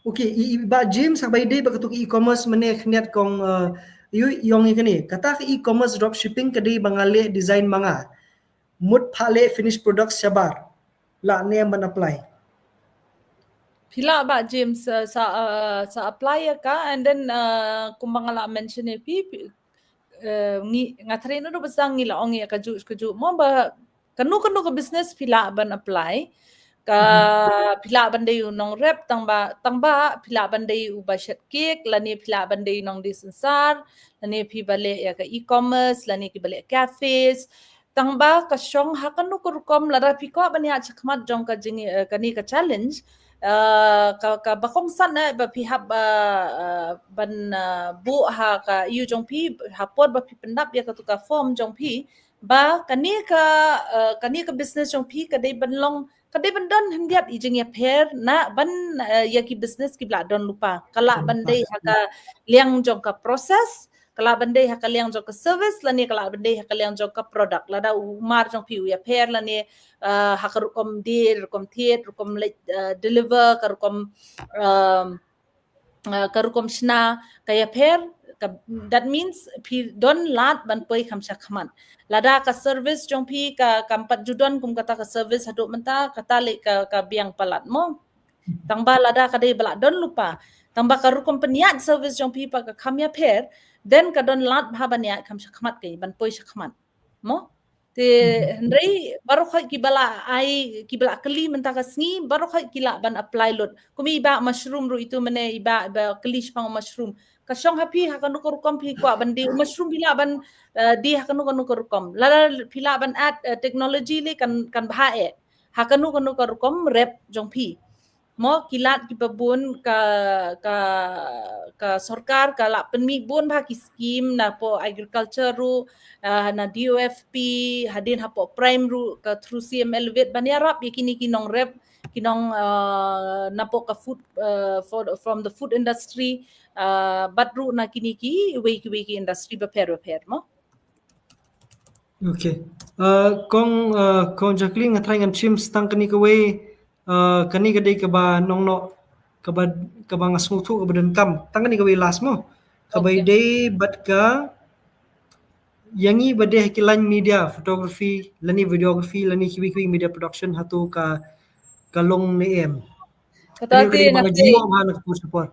Okay, i, i Bah James, ha kaba ïadei bad katu ka e-commerce mynne khyndiat kong, uh, ïoh, i ong ïa kane. Kata ka e-commerce dropshipping ka dei ba nga leh design ma nga. Mut phah leh finished product shabar. Lah ne em ban apply? Phi lah Bah James, uh, sa, uh, sa apply ïa ka, and then, uh, kumba nga la mention ïa phi, phi, uh, ngi, nga tharai naduh ba sdang ngi la ong ïa kajuh kajuh mo ba kano kano ka business phi lah ban apply. Ka, mhm, phi lah ban dei u nongrep, tang ba, tang ba phi lah ban dei u ba shet cake, lane phi lah ban dei u nongdie synsar, lane phi ba leh ïa ka e-commerce, lane ki ba leh cafes. Tang ba ka shong ha kano ka rukom, lada phi kwah ban ïaid shakhmat jong ka jing, eh, kane ka challenge, eh, ka, kaba kongsan, eh, ba phi hap, eh, eh, ban, eh, buh ha ka ïew jong phi, ha por ba phi pyndap ïa katu ka form jong phi, ba kane ka, eh, kane ka business jong phi ka dei ban long, ka dei ban don khyndiat i jingïapher na ban, eh, ïa ki business kiba la don lypa. Ka lah ban dei ha ka liang jong ka process, ka lah ban dei ha ka liang jong ka service, lane ka lah ban dei ha ka liang jong ka product. Lada u mar jong phi u ïapher lane, eh, ha ka rukom die, rukom thied, rukom leit, eh, deliver, ka rukom, ehm, eh, ka rukom shna, ka ïapher, ka, that means phi don lad ban poi kham shakhmat. Lada ka service jong phi ka, kam pat ju don kum kata ka service haduh mynta, kata leh ka, ka biang palat mo. Tang ba lada ka dei ba la don lypa, tang ba ka rukom pynïaid service jong phi pat ka kham ïapher, then ka don lad bha ban ïaid kham shakhmat, ka ban poi shakhmat. Mo? Te, mhm, hynrei baroh khoit kiba la ai, kiba la kylli mynta ka sngi, baroh khoit ki lah ban apply lut. Kum i Bah Mushroom ruh itu mynne i Bah, i Bah kylli shaphang Mushroom. Ka shong ha phi ha kano ka rukom phi kwah ban die Mushroom, phi lah ban, eh, die ha kano kano ka rukom. Lada phi lah ban add, eh, technology lei kan, kan bha eh. ha kano kano ka rukom rep jong phi. Mo, ki lad kiba bun ka, ka, ka sorkar ka la pynmih bun bha ki scheme napoh agriculture ruh, ah, na D O F P, hadien hapoh PRIME ruh ka through C M Elevate ban ïarap ïa kine ki nongrep, ki nong, ah, napoh ka food, ah, for, from the food industry, ah, bad ruh na kine kiwei kiwei ki industry bapher bapher mo. Okay. Uh, kong, uh, kong Jacqueline, nga try ngan shim tang kane kawei, uh, kane ka dei kaba nongno, kaba, kaba nga sngewthuh kaba donkam. Tang kane kawei last mo. Kaba Okay. dei bad ka, ïa ngi ba dei ha ki line media, photography, lane videography, lane kiwei kiwei media production, hato ka, ka long ne em. Kata Kane ka te dei ba nga nga te jingïoh bha na ka por sha por.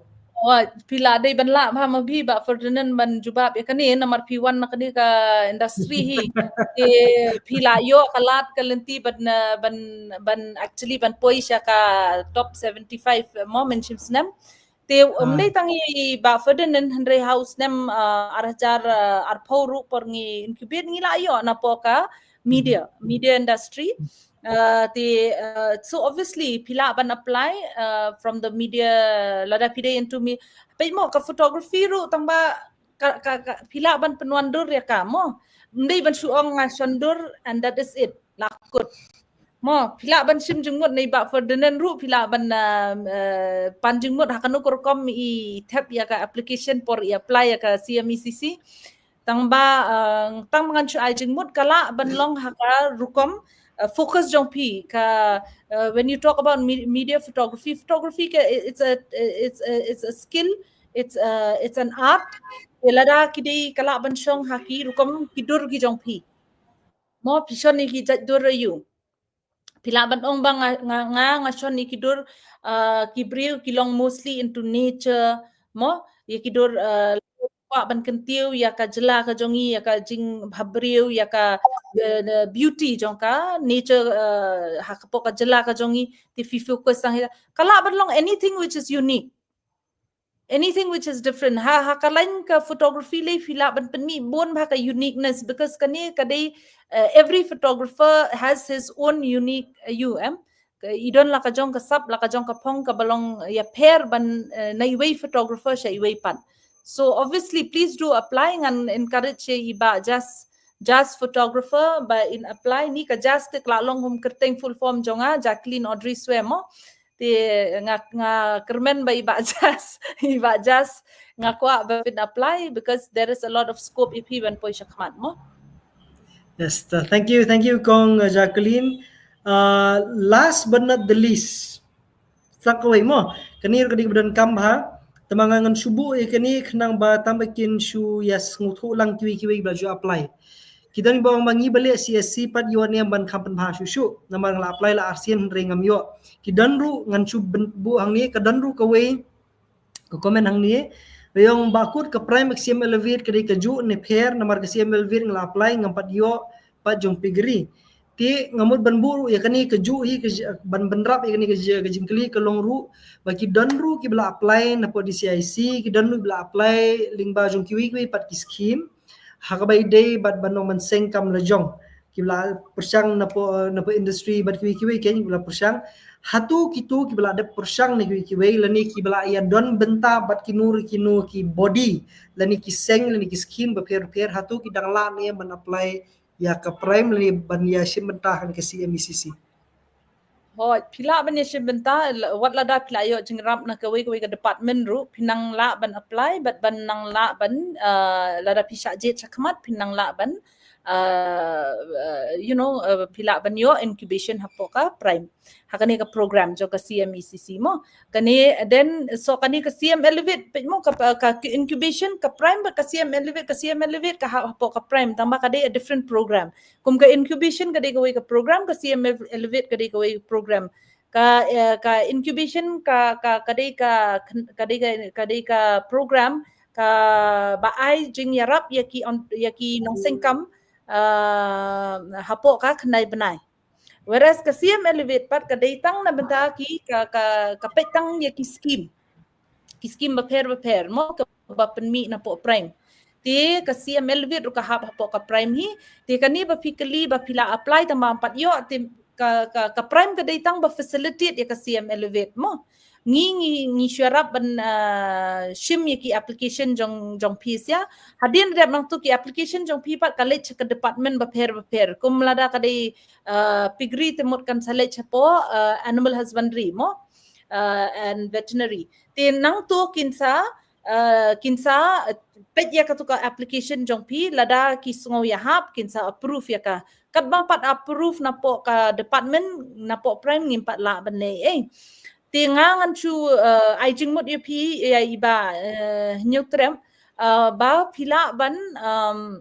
Oh, phi la dei ban lah bha ma phi Bah Ferdinand ban jubab ïa kane, namar phi wan na kane ka industry hi. Te phi la ïoh ka lad ka lynti ban, uh, ban, ban actually ban poi sha ka top seventy-five mo, men shim snem. Te um Ah. dei tang i Bah Ferdinand, hynrei ha u snem, uh, ar hajar, uh, arphew ruh por ngi incubate ngi la ïoh napoh ka media, media industry. Uh, te, uh, so obviously phi lah ban apply, uh, from the media, lada phi dei into me. Peit mo ka photography ruh tang ba ka, ka, ka, phi lah ban pynwandur ïa ka mo. Ym dei ban shu ong nga shon dur and that is it. La kut. Mo, phi lah ban shim jingmut na i Bah Ferdinand ruh, phi lah ban, uh, uh, pan jingmut ha kano ka rukom i thep ïa ka application por i apply ïa ka C M E C C. Tang ba, uh, tang ba ngan shu ai jingmut ka lah ban long ha ka rukom, uh, focus jong phi ka, uh, when you talk about me-, media photography, photography ka, it's a, it's a, it's a skill, it's a, it's an art. Te lada ki dei ka lah ban shong ha ki rukom ki dur ki jong phi. Mo, phi shon ïa ki jait dur aïu. Phi lah ban ong ba nga, nga, nga, nga shon ïa ki dur, uh, ki briew ki long mostly into nature, mo, ïa ki dur, uh, kwah ban kyntiew ïa ka jylla ka jong ngi, ïa ka jingbhabriew, ïa ka, uh, the beauty jong ka nature, uh, ha ka pok ka jylla ka jong ngi, te phi focus tang ïa ka lah ban long anything which is unique. Anything which is different. Ha, ha ka line ka photography lei phi lah ban pynmih bun bha ka uniqueness, because kane ka dei, uh, every photographer has his own unique, uh, you, em. Ka, i don la ka jong ka sap, la ka jong ka phong kaba long ïapher ban, uh, na iwei photographer sha iwei pat. So obviously please do apply, ngan encourage ïa i Bah Jas, Jas photographer ba in apply, ni ka Jas te ka la long kum kyrteng full form jong nga, Jacqueline Audrey Swe mo. Te nga, nga kyrmen ba i Bah Jas, i Bah Jas nga kwah ba phin apply because there is a lot of scope ïa phi ban poi shakhmat mo. Yes, th-, thank you, thank you kong, uh, Jacqueline. Uh, last but not the least, sa kawei mo, kane ruh ka dei kaba donkam bha. Te ma nga ngan shu buh ïa kane khnang ba tang ba kin shu ïa sngewthuh lang kiwei kiwei ba la ju apply. Ki don ba ong ba ngi ba leh C S C pat ïoh ne em ban kham pynbha shuh shuh. Namar nga la apply la arsien hynrei ngam ïoh. Ki don ruh, ngan shu byn-, buh hangne, ka don ruh kawei ka comment hangne. Ba ong ba kut ka PRIME bad ka C M Elevate ka dei kajuh ne pher, namar ka C M Elevate nga la apply ngam pat ïoh pat jong piggery. Te nga mut ban buh ruh ïa kane kajuh hi ka j-, ban bynrap ïa kane ka j-, ka jingkylli ka long ruh ba ki don ruh kiba la apply napoh D C I C, ki don ruh kiba la apply lyngba jong kiwei kiwei pat ki scheme. Ha kaba ïadei bad ban ong ban seng kam la jong, kiba la pyrshang napoh, napoh industry bad kiwei kiwei, kiba la pyrshang. Hato kito kiba la dep pyrshang ne kiwei kiwei lane kiba la ïa don bynta bad kino kino ki body lane ki seng lane ki scheme bapher bapher, hato ki dang lah ne ban apply ïa ka PRIME lane ban ïa shim bynta ha ka C M E C C? Hooid, phi lah ban ïa shim bynta, la-, wat lada phi la ïoh jingïarap na kawei kawei ka department ruh, phi nang lah ban apply, bad ban nang lah ban, uh, lada phi shah jied shakhmat, phi nang lah ban, uh, uh, you know, uh, phi lah ban ïoh incubation hapoh ka PRIME. Ha kane ka program jong ka C M E C C mo. Kane, then, so kane ka C M Elevate, peit mo ka, ka, ka incubation, ka PRIME, ka C M Elevate, ka C M Elevate, ka ha-, hapoh ka PRIME, tang ba ka dei a different program. Kum ka incubation ka dei kawei ka program, ka C M Elevate ka dei kawei program. Ka, eh, ka incubation ka, ka, ka dei ka, ka dei ka, ka dei ka program kaba ai jingïarap ïa ki on-, ïa ki nongseng kam, uh, hapoh ka khyndai bnai. Whereas ka C M Elevate pat ka dei tang na bynta ki ka, ka, ka peit tang ïa ki scheme. Ki scheme bapher bapher mo kaba pynmih napoh PRIME. Te ka C M Elevate ruh ka hap hapoh ka PRIME hi. Te kane ba phi kylli ba phi la apply tang ba ym pat ïoh, te ka, ka, ka Prime ka dei tang ba facilitate ïa ka C M Elevate mo. Ngi, ngi, ngi shu ïarap ban, ah, shim ïa ki application jong, jong phi sha. Hadien dep nangtu ki application jong phi pat ka leit sha ka department bapher bapher. Kum lada ka dei, ah, piggery te mut kan sa leit shapoh, ah, animal husbandry mo, ah, and veterinary. Te nangtu kin sa, ah, kin sa, ah, peit ïa katu ka application jong phi, lada ki sngew ïahap kin sa approve ïa ka. Katba pat approve napoh ka department, napoh Prime ngim pat lah ban leh ei. Te nga ngan shu, eh, ai jingmut ïa phi, ïa i Bah, eh, Hynñiewtrep, eh, ba phi lah ban, em,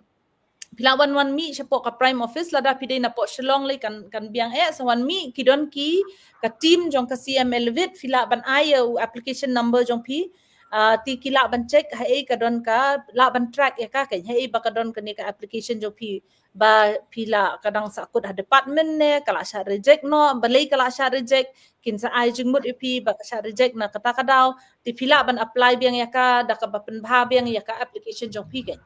phi lah ban wan mih shapoh ka Prime office, lada phi dei napoh Shillong lei kan, kan biang eh, sa wan mih, ki don ki, ka team jong ka C M Elevate, phi lah ban ai ïa u application number jong phi, ah, te ki lah ban check, haei ka don ka, lah ban track ïa ka, ka haei ba ka don kane ka application jong phi, ba phi lah ka dang sahkut ha department ne, ka lah shah reject noh, balei ka lah shah reject, kin sa ai jingmut ïa phi, ba ka shah reject na kata ka daw, te phi lah ban apply biang ïa ka, da kaba pynbha biang ïa ka application jong phi kein.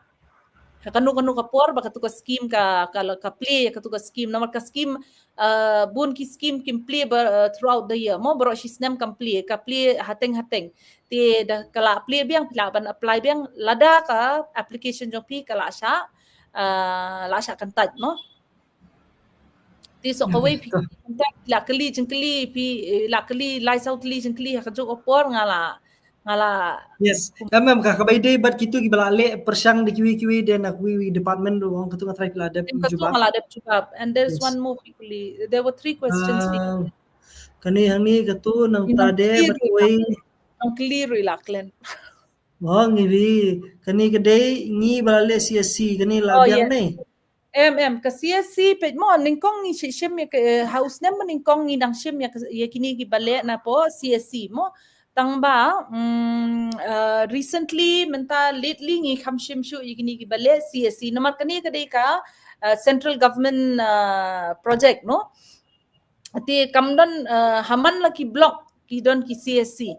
Ha kano kano ka por, ba katu ka scheme ka, ka, ka plie ïa katu ka scheme, namar ka scheme, eh, bun ki scheme kim plie ba, eh, throughout the year, mo baroh shi snem kam plie, ka plie hateng hateng. Te da ka lah plie biang, phi lah ban apply biang, lada ka application jong phi ka lah shah, ah, lah shah kyntait mo. Te shu kawei phi kyntait, lah kylli jingkylli phi, eh, lah kylli lai saw tylli jingkylli ha kajuh ka por nga lah, nga lah. Yes. Em, em, ka, kaba ïadei bad kitu kiba lah leh pyrshang da kiwei kiwei de na kiwei kiwei department ruh, ong katu nga try phi lah dep jubab. Nga lah dep jubab. And there's one more phi kylli. There were three questions phi kylli. Ah, kane hangne katu nangta de bad kiwei. Nang kylli ruh i La Klen. Oh, ngi ri. Kane ka dei ngi ba la leh C S C, kane la biang ne. Em, em, ka C S C peit mo, nyngkong ngi shim ïa ka, eh, ha u snem ba nyngkong ngi dang shim ïa ka, ïa kine kiba leh napoh C S C mo. Tang ba, mm, eh, recently, mynta lately ngi kham shim shuh ïa kine kiba leh C S C. Namar kane ka dei ka, eh, central government, eh, project no. Te kam don, eh, ha man la ki block ki don ki C S C.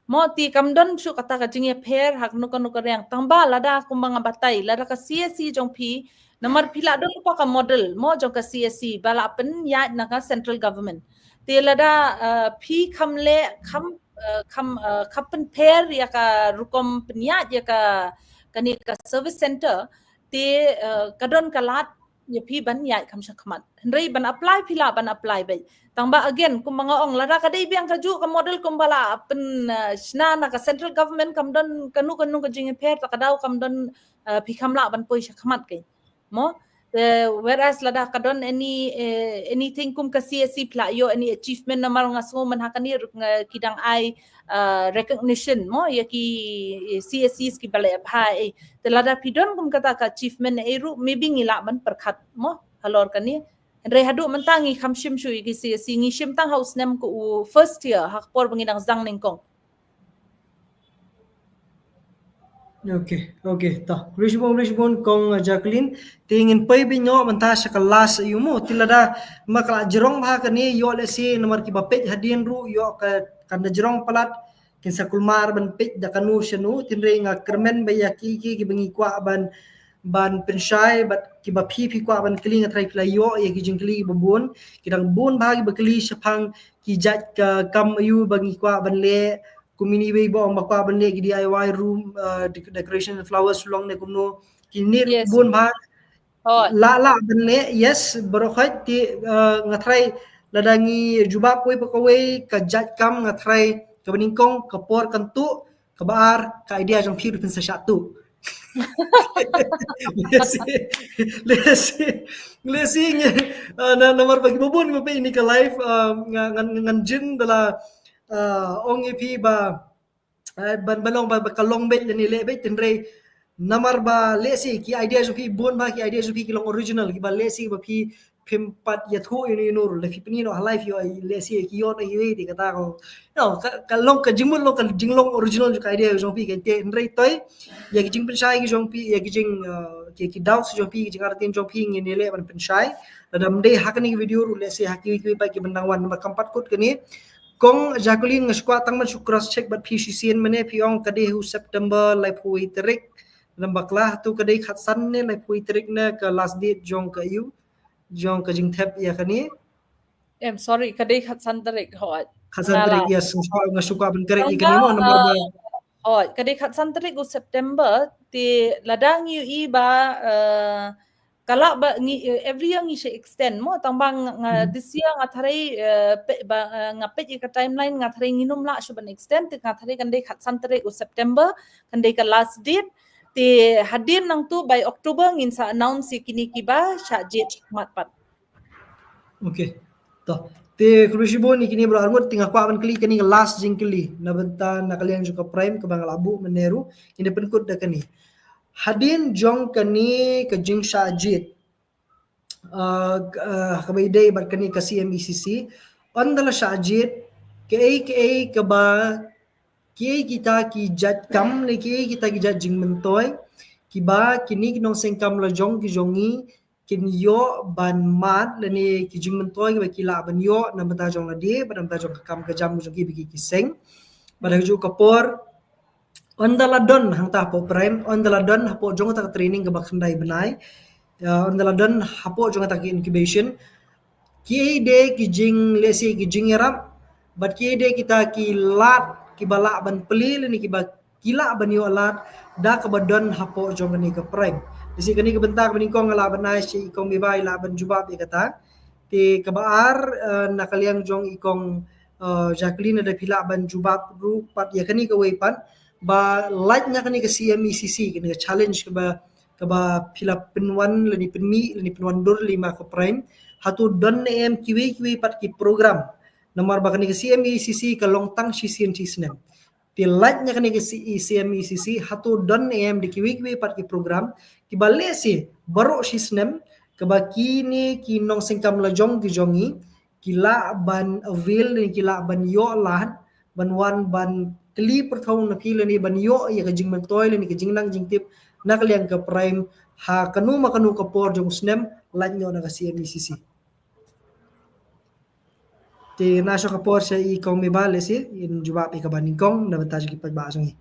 Mo te kam don shuh kata ka jingïapher ha kano kano ka riang. Tang ba lada kumba nga batai, lada ka C S C jong phi, namar phi lah don lypa ka model mo jong ka C S C ba la pynïaid na ka central government. Te lada, eh, phi kham leh, kham, eh, kham, eh, kham pynpher ïa ka rukom pynïaid ïa ka, kane ka service center, te, eh, ka don ka lad ïa phi ban ïaid kham shakhmat. Hynrei ban apply phi lah ban apply beit. Tang ba again, kumba nga ong, lada ka dei biang kajuh ka model kumba la pyn, eh, shna na ka central government, kam don kano kano ka jingïapher, ta ka daw kam don, eh, phi kham lah ban poi shakhmat kein. Mo? Eh, whereas lada ka don any, eh, anything kum ka C S C phi lah ïoh any achievement, namar nga sngew mynta kane ruh nga ki dang ai, eh, recognition mo ïa ki, eh, C S Cs kiba leh bha, eh. Te lada phi don kum kata ka achievement eh ruh, maybe ngi lah ban pyrkhat mo halor kane. Hynrei haduh mynta ngi kham shim shuh ïa ki C S C, ngi shim tang ha u snem ka u first year, ha ka por ba ngi dang sdang nyngkong. Okay, okay, to. Khublei shibun, khublei shibun kong, uh, Jacqueline. Te ngin poi beit noh mynta sha ka last ïa u mo. Te lada ma ka la jrong bha kane, ïoh lehse namar kiba peit hadien ruh ïoh ka, kan da jrong palat, kin sa kulmar ban peit da kano shano, hynrei nga kyrmen ba ïa ki, ki, kiba ngi kwah ban, ban pynshai, bad kiba phi, phi kwah ban kylli, nga tharai phi la ïoh ïa ki jingkylli kiba bun. Ki dang bun bha kiba kylli shaphang ki jait ka kam aïu ba ngi kwah ban leh, kum ine iwei ba ong ba kwah ban leh ki D I Y room, uh, dec-, decoration and flowers, long ne kumno. Kine bun bha. La, la ban leh, yes, baroh khoit te, uh, nga tharai lada ngi jubab kawei pa kawei ka jait kam, nga tharai kaba nyngkong ka por kan tuh, kaba ar ka idea jong phi ruh phin sa shah tuh. Lehse, lehse, lehse ngi, uh, na, namar ba kiba bun kiba peit ïa kane ka live, uh, nga, ngan, ngan jin da la, uh, ong ïa phi ba, eh, ban, ban long ba, ba ka long beit lane leh beit, hynrei namar ba lehse ki idea jong phi bun bha, ki idea jong phi ki long original, kiba lehse ba phi phim pat ïathuh ïano ïano ruh, la phi pyni noh ha live ïoh lehse ki ïoh na kiwei te kata ko. No, ka, ka long ka jingmut long ka jinglong original jong ka idea jong phi, ka te hynrei toi ïa ki jingpynshai ki jong phi, ïa ki jing, uh, ki, ki doubts jong phi, ki jingartatien jong phi ngin ïaleh ban pynshai. Lada ym dei ha kane ka video ruh lehse ha kiwei kiwei pat kiban dang wan, namar kam pat kut kane. Kong Jacqueline, nga shu kwah tang ban shu cross check bad phi shisien, mynne phi ong ka dei ha u September laiphew wei tarik. Lem bakla, hato ka dei khatsan ne laiphew wei tarik ne ka last date jong ka ïu, jong ka jingthep ïa kane. Em, sorry, ka dei khatsan tarik, hooid. Khatsan tarik, yes, nga shu kwah ban correct ïa kane mo, namar ba. Hooid, ka dei khatsan tarik u September, te lada ngi ïohi ba, eh, ka lah ba ngi, eh, every year ngi shu extend mo, tang ba nga, nga this year nga tharai, eh, peit ba, eh, nga peit ïa ka timeline, nga tharai ngin ym lah shuh ban extend, te nga tharai kan dei khatsan tarik u September, kan dei ka last date. Te hadien nangtu by October ngin sa announce ïa kine kiba shah jied shakhmat pat. Okay. To. Te khublei shibun ïa kine baroh arngut, te nga kwah ban kylli kane ka last jingkylli na bynta na ka liang jong ka Prime kaba nga la buh mynne ruh, ngin da pynkut da kane. Hadien jong kane ka jingshah jied, uh, uh, kaba ïadei bad kane ka C M E C C, ynda la shah jied, kaei kaei kaba, kiei kita ki jait kam ne kiei kita ki jait jingmyntoi kiba kine ki nongseng kam la jong ki jong ngi kin ïoh ban mad lane ki jingmyntoi kiba ki lah ban ïoh na bynta jong lade bad na bynta jong ka kam ka jam jong ki ba ki ki seng. Bad ha kajuh ka por, ynda la don hangta hapoh Prime, ynda la don hapoh jong kata ka training kaba khyndai bnai, ynda la don hapoh jong kata ka incubation, kiei de ki jing, lehse ki jingïarap, bad kiei de kita ki lad kiba lah ban plie lane kiba ki lah ban ïoh lad da kaba don hapoh jong kane ka Prime. Lehse kane ka bynta kaba nyngkong nga lah ban ai sha i Kong Meba i lah ban jubab ïa kata. Te kaba ar, eh, na ka liang jong i Kong, eh, Jacqueline, lada phi lah ban jubab ruh pat ïa kane kawei pat, ba lait na kane ka C M E C C, kane ka challenge kaba, kaba phi la pynwan lane pynmih lane pynwandur lem ha ka Prime, hato don ne em kiwei kiwei pat ki program, namar ba kane ka C M E C C ka long tang shisien shi snem. Te lait na kane ka C E, C M E C C, hato don ne em de kiwei kiwei pat ki program kiba lehse baroh shi snem kaba kine ki nongseng kam la jong ki jong ngi ki lah ban avail lane ki lah ban ïoh lad ban wan ban kylli pyrthei na ki lane ban ïoh ïa ka jingmyntoi lane ka jingnang jingtip na ka liang ka Prime ha kano ma kano ka por jong u snem, lait noh na ka C M E C C. Te nga shu ka por sha i Kong Meba lehse in jubab ïa kaba nyngkong na bynta jong ki paidbah jong ngi.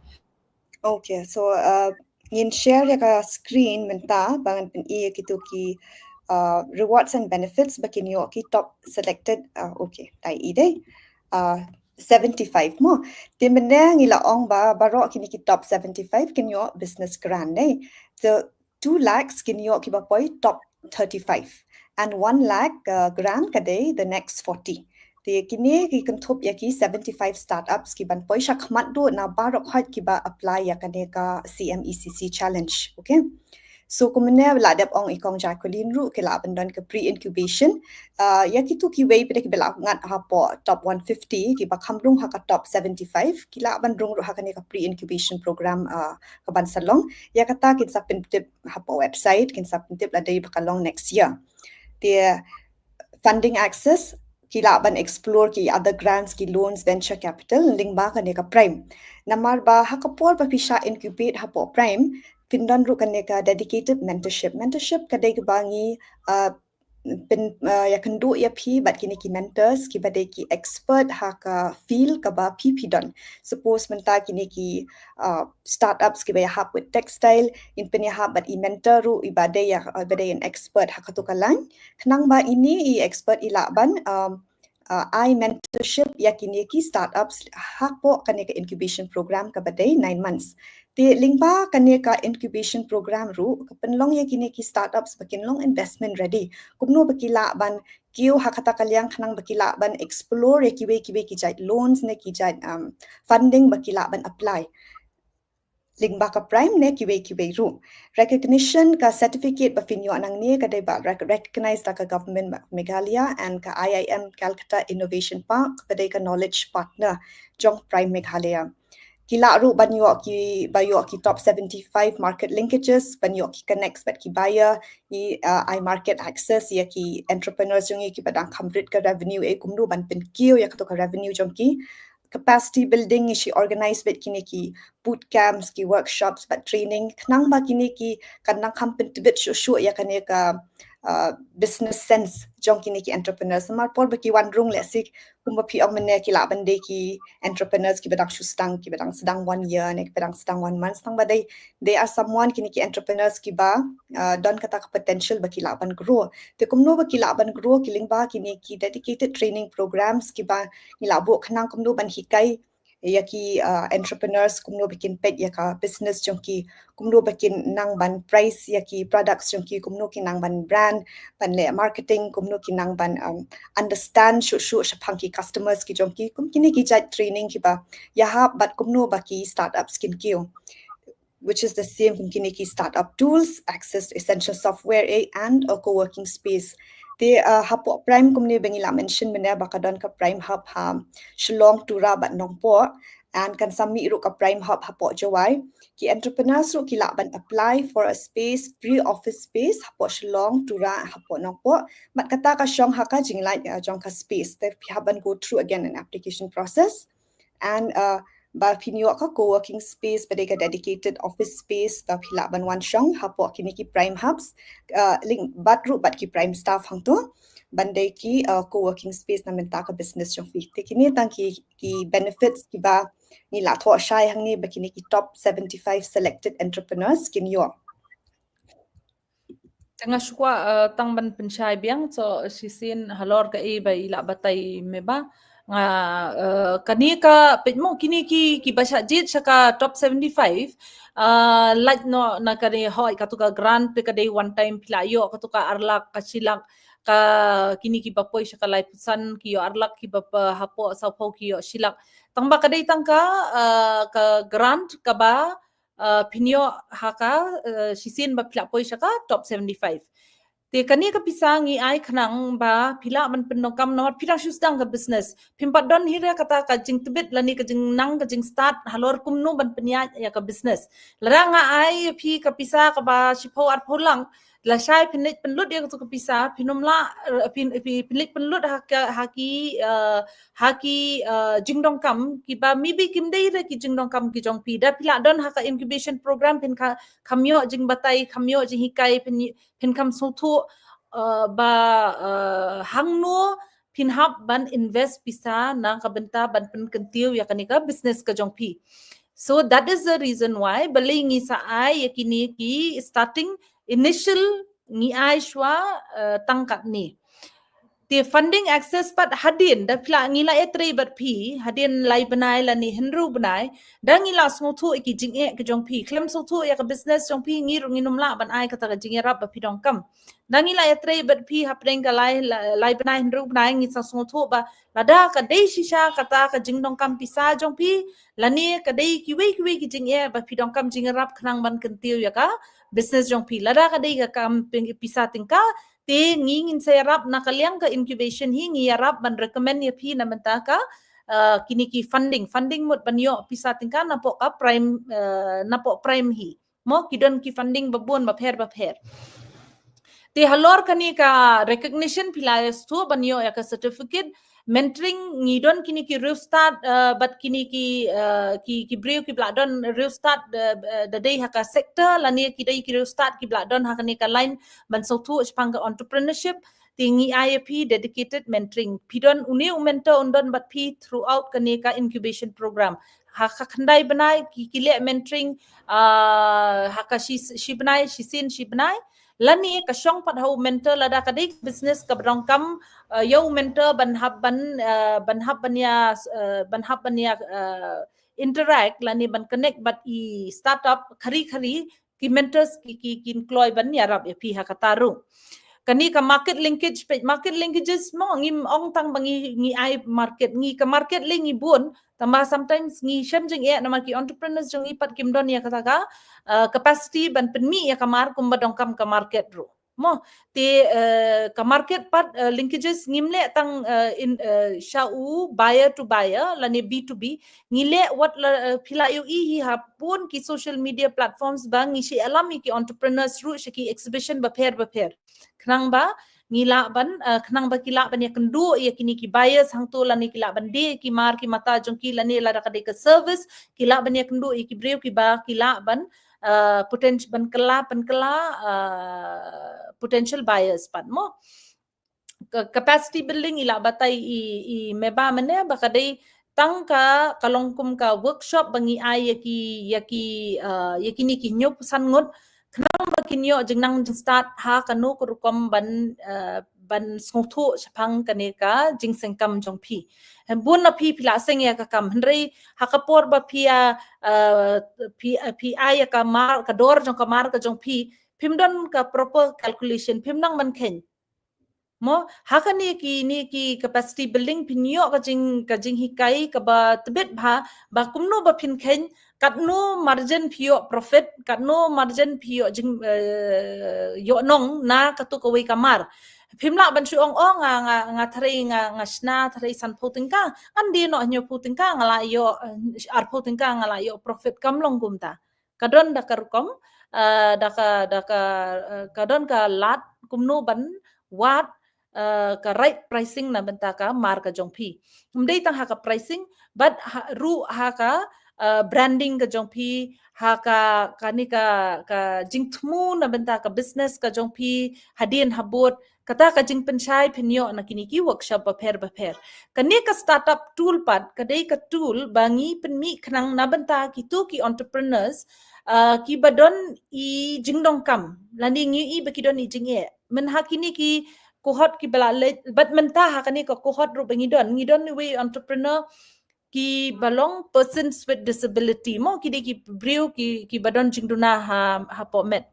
Okay, so, uh, ngin share ïa ka screen mynta ba ngan pyni ïa kito ki, uh, rewards and benefits ba kin ïoh ki top selected, uh, okay, tai i dei. Uh, seventy-five mo. Te mynne ngi la ong ba baroh kine ki top seventy-five kin ïoh business grant dei. So two lakhs kin ïoh kiba poi top thirty-five and one lakh, uh, grant ka dei the next forty. Te kine ki kynthup ïa ki seventy-five startups ki ban poi shakhmat duh na baroh hoi kiba apply ïa kane ka C M E C C challenge. Okay. So kumne la dep ong i Kong Jacqueline ruh ki lah ban don ka pre-incubation. Uh, ïa kito kiwei pat de kiba la ngat hapoh top one fifty kiba kham rung ha ka top seventy-five ki lah ban rung ruh ha kane ka pre-incubation program, uh, ka ban sa long. Ïa kata kin sa pyntip hapoh website, kin sa pyntip lada ba ka long next year. Te funding access, ki lah ban explore ki other grants, ki loans, venture capital lyngba kane ka Prime. Namar ba ha ka por ba phi shah incubate hapoh Prime, phin don ruh kane ka dedicated mentorship. Mentorship ka dei kaba ngi, uh, pyn, uh, ïakynduh ïa phi bad kine ki mentors kiba dei ki expert ha ka field kaba phi phi don. Suppose mynta kine ki, uh, startups kiba ïahap with textile, ngin pynïahap bad i mentor ruh iba dei ïa, uh, iba dei an expert ha kato ka line. Khnang ba ine i expert i lah ban, um, uh, ai mentorship ïa kine ki startups hapoh kane ka incubation program kaba dei nine months. Te lyngba kane ka incubation program ruh ka pynlong ïa kine ki startups ba kin long investment ready. Kumno ba ki lah ban kiew ha kata ka liang khnang ba ki lah ban explore ïa kiwei kiwei ki jait loans ne ki jait, um, funding ba ki lah ban apply lyngba ka Prime ne kiwei kiwei ruh. Recognition ka certificate ba phin ïoh nangne ka dei ba rec-, recognized da ka government of Meghalaya and ka I I M Calcutta Innovation Park ba dei ka knowledge partner jong Prime Meghalaya. Ki lah ruh ban ïoh ki, ba ïoh ki top seventy-five market linkages, ban ïoh ki connects bad ki buyer, i, uh, ai market access ïa ki entrepreneurs jong ngi kiba dang kham rit ka revenue, eh, kumno ban pynkiew ïa kato ka revenue jong ki. Capacity building, ngi shu organize bad kine ki boot camps, ki workshops bad training khnang ba kine ki kan nang kham pyntbit shuh shuh ïa kane ka, uh, business sense jong kine ki entrepreneurs. Namar por ba ki wan rung lehse kumba phi ong mynne ki lah ban dei ki entrepreneurs kiba dang shu sdang, kiba dang sdang one year ne kiba dang sdang one month, tang ba dei they are someone, kine ki entrepreneurs kiba uh, don kata ka potential ba ki lah ban grow. Te kumno ba ki lah ban grow, ki lyngba kine ki dedicated training programs kiba ngi lah buh khnang kumno ban hikai ïa ki uh, entrepreneurs kumno ba kin peit ïa ka business jong ki, kumno ba kin nang ban price ïa ki products jong ki, kumno kin nang ban brand, ban leh marketing, kumno kin nang ban um, understand shuh shuh shaphang ki customers ki jong ki. Kum kine ki jait training kiba ïahap bad kumno ba ki startups kin kiew, which is the same kum kine ki startup tools, access to essential software, eh, and a co-working space. Te uh, hapoh Prime kumne ba ngi la mention mynne ba ka don ka Prime Hub ha Shillong, Tura bad Nongpoh, and kan sa mih ruh ka Prime Hub hapoh Jowai. Ki entrepreneurs ruh ki lah ban apply for a space, free office space hapoh Shillong, Tura, hapoh Nongpoh. Bad kata ka shong ha ka jinglait uh, jong ka space. Te phi hap ban go through again an application process. And uh, ba phin ïoh ka co-working space ba dei ka dedicated office space ba phi lah ban wan shong hapoh kine ki Prime Hubs, uh, lyngba ruh bad ki Prime staff hangto, ban dei ki uh, co-working space na bynta ka business jong phi. Te kine tang ki, ki benefits kiba ngi la thoh shai hangne ba kine ki top seventy-five selected entrepreneurs kin ïoh. Te nga shu kwah uh, tang ban pynshai biang, so shisien halor kaei ba i la batai me ba nga uh, kane ka peit mo kine ki, kiba shah jied sha ka top seventy-five, uh, lait noh na kane, hooid, kato ka grant te ka dei one time, phi la ïoh kato ka ar lak, ka shi lak, ka kine kiba poi sha ka laiphew san ki ïoh ar lak, kiba hapoh sawphew ki ïoh shi lak. Tang ba ka dei tang ka uh, ka grant kaba uh, phin ïoh ha ka uh, shisien ba phi la poi sha ka top seventy-five. Te kane ka pisa ngi ai khnang ba phi lah ban pyndonkam namar phi dang shu sdang ka business. Phim pat don hi re kata ka jingtbit lane ka jingnang ka jingstad halor kumno ban pynïaid ïa ka business. Lada nga ai phi ka pisa kaba shiphew arphew lak, lashai phin leit pynlut ïa kato ka pisa, phin ym lah, uh, phin, phin, phin leit pynlut ha ka, ha ki uh, ha ki uh, jingdonkam kiba maybe kim dei re ki jingdonkam ki jong phi. Da phi la don ha ka incubation program phin kha, kham ïoh jingbatai, kham ïoh jinghikai, phin, phin kham sngewthuh uh, ba uh, hangno phin hap ban invest pisa na ka bynta ban pynkyntiew ïa kane ka business ka jong phi. So that is the reason why balei ngi sa ai ïa kine ki starting initial ngi ai shuwa uh, tang katne. Te funding access pat hadien da phi la, ngi la ïatrei bad phi hadien lai bnai lane hynriew bnai, da ngi la sngewthuh ïa ki jingeh ki jong phi, khlem sngewthuh ïa ka business jong phi ngi ruh ngin ym lah ban ai kata ka jingïarap ba phi donkam. Da ngi la ïatrei bad phi hapdeng ka lai, lai bnai hynriew bnai, ngi sa sngewthuh ba lada ka dei shisha kata ka jingdonkam pisa jong phi lane ka dei kiwei kiwei ki jingeh ba phi donkam jingïarap khnang ban kyntiew ïa ka business jong phi. Lada ka dei ka kam pisa tyngka, te ngi ngin sa ïarap na ka liang ka incubation hi, ngi ïarap ban recommend ïa phi na bynta ka uh, kine ki funding, funding mut ban ïoh pisa tyngka napoh ka Prime, uh, napoh Prime hi. Mo, ki don ki funding babun bapher bapher. Te halor kane ka recognition phi la ïa sngewthuh ban ïoh ïa ka certificate, mentoring ngi don kine ki riewstad uh, bad kine ki uh, ki, ki briew kiba la don riewstad uh, uh, da dei ha ka sector lane ki dei ki riewstad kiba la don ha kane ka line ban sngewthuh shaphang ka entrepreneurship. Te ngi ai ïa phi dedicated mentoring. Phi don une u mentor un don bad phi throughout kane ka incubation program. Ha ka khyndai bnai ki, ki leh mentoring uh, ha ka shi, shi bnai, shisien shi bnai. Lane ka shong pat ha u mentor lada ka dei business kaba donkam uh, ïa u mentor ban hap ban uh, ban hap ban ïa uh, ban hap ban ïa uh, interact lane ban connect bad i startup khari khari, ki mentors ki, ki, kin kloi ban ïarap ïa phi ha kata ruh. Kane ka market linkage, peit market linkages mo, ngim ong tang ba ngi, ngi ai market, ngi ka market lei ngi bun, tangba sometimes ngi shem jingeh namar ki entrepreneurs jong ngi pat kim don ïa kata ka uh, capacity ban pynmih ïa ka mar kumba donkam ka market ruh. Mo, te uh, ka market pat uh, linkages ngim leh tang uh, in uh, sha u buyer to buyer lane B to B, ngi leh wat la uh, phi la ïohi hi ha bun ki social media platforms ba ngi shah ïalam ïa ki entrepreneurs ruh sha ki exhibition bapher bapher. Khnang ba ngi lah ban uh, khnang ba ki lah ban ïakynduh ïa kine ki buyers hangto lane ki lah ban die ki mar ki mata jong ki lane lada ka dei ka service ki lah ban ïakynduh ïa ki briew kiba ki lah ban uh, potential ban kylla, ban kylla uh, potential buyers pat mo. Ka capacity building i la batai i, i Meba mynne ba ka dei tang ka, ka long kum ka workshop ba ngi ai ïa ki, ïa ki, uh, ïa kine ki hynñiewphew san ngut khnang ba kin ïoh jingnang jingstad ha kano ka rukom ban, uh, ban sngewthuh shaphang kane ka jingsengkam jong phi. Bun na phi phi la seng ïa ka kam, hynrei ha ka por ba phi ïa, uh, phi, uh, phi ai ïa ka mar, ka dor jong ka mar ka jong phi, phim don ka proper calculation, phim nang ban kheiñ. Mo, ha kane kine ki capacity building phin ïoh ka jing, ka jinghikai kaba tbit bha, ba kumno ba phin kheiñ katno margin phi ïoh profit, katno margin phi ïoh jing, eh, ïoh nong na katu kawei ka mar. Phim lah ban shu ong, oh, nga, nga, nga threi, nga, nga shna threi sanphew tyngka, ngan die noh hynñiewphew tyngka nga la ïoh, eh, arphew tyngka nga la ïoh profit, kam long kumta. Ka don da ka rukom, eh, da ka, da ka, eh, ka don ka lad kumno ban wad, eh, ka right pricing na bynta ka mar ka jong phi. Ym dei tang ha ka pricing, bad ha, ruh ha ka, eh, branding ka jong phi, ha ka, kane ka, ka jingthmu na bynta ka business ka jong phi, hadien habud, kata ka jingpynshai phin ïoh na kine ki workshop bapher bapher. Kane ka startup tool pat, ka dei ka tool ba ngi pynmih khnang na bynta kitu ki entrepreneurs, uh, kiba don i jingdonkam, lane ngi i ba ki don i jingeh. Mynha kine ki cohort kiba la leit, bad mynta ha kane ka cohort ruh ba ngi don, ngi don iwei entrepreneur kiba long persons with disability mo, ki dei ki briew ki, kiba don jingduna ha, hapoh met.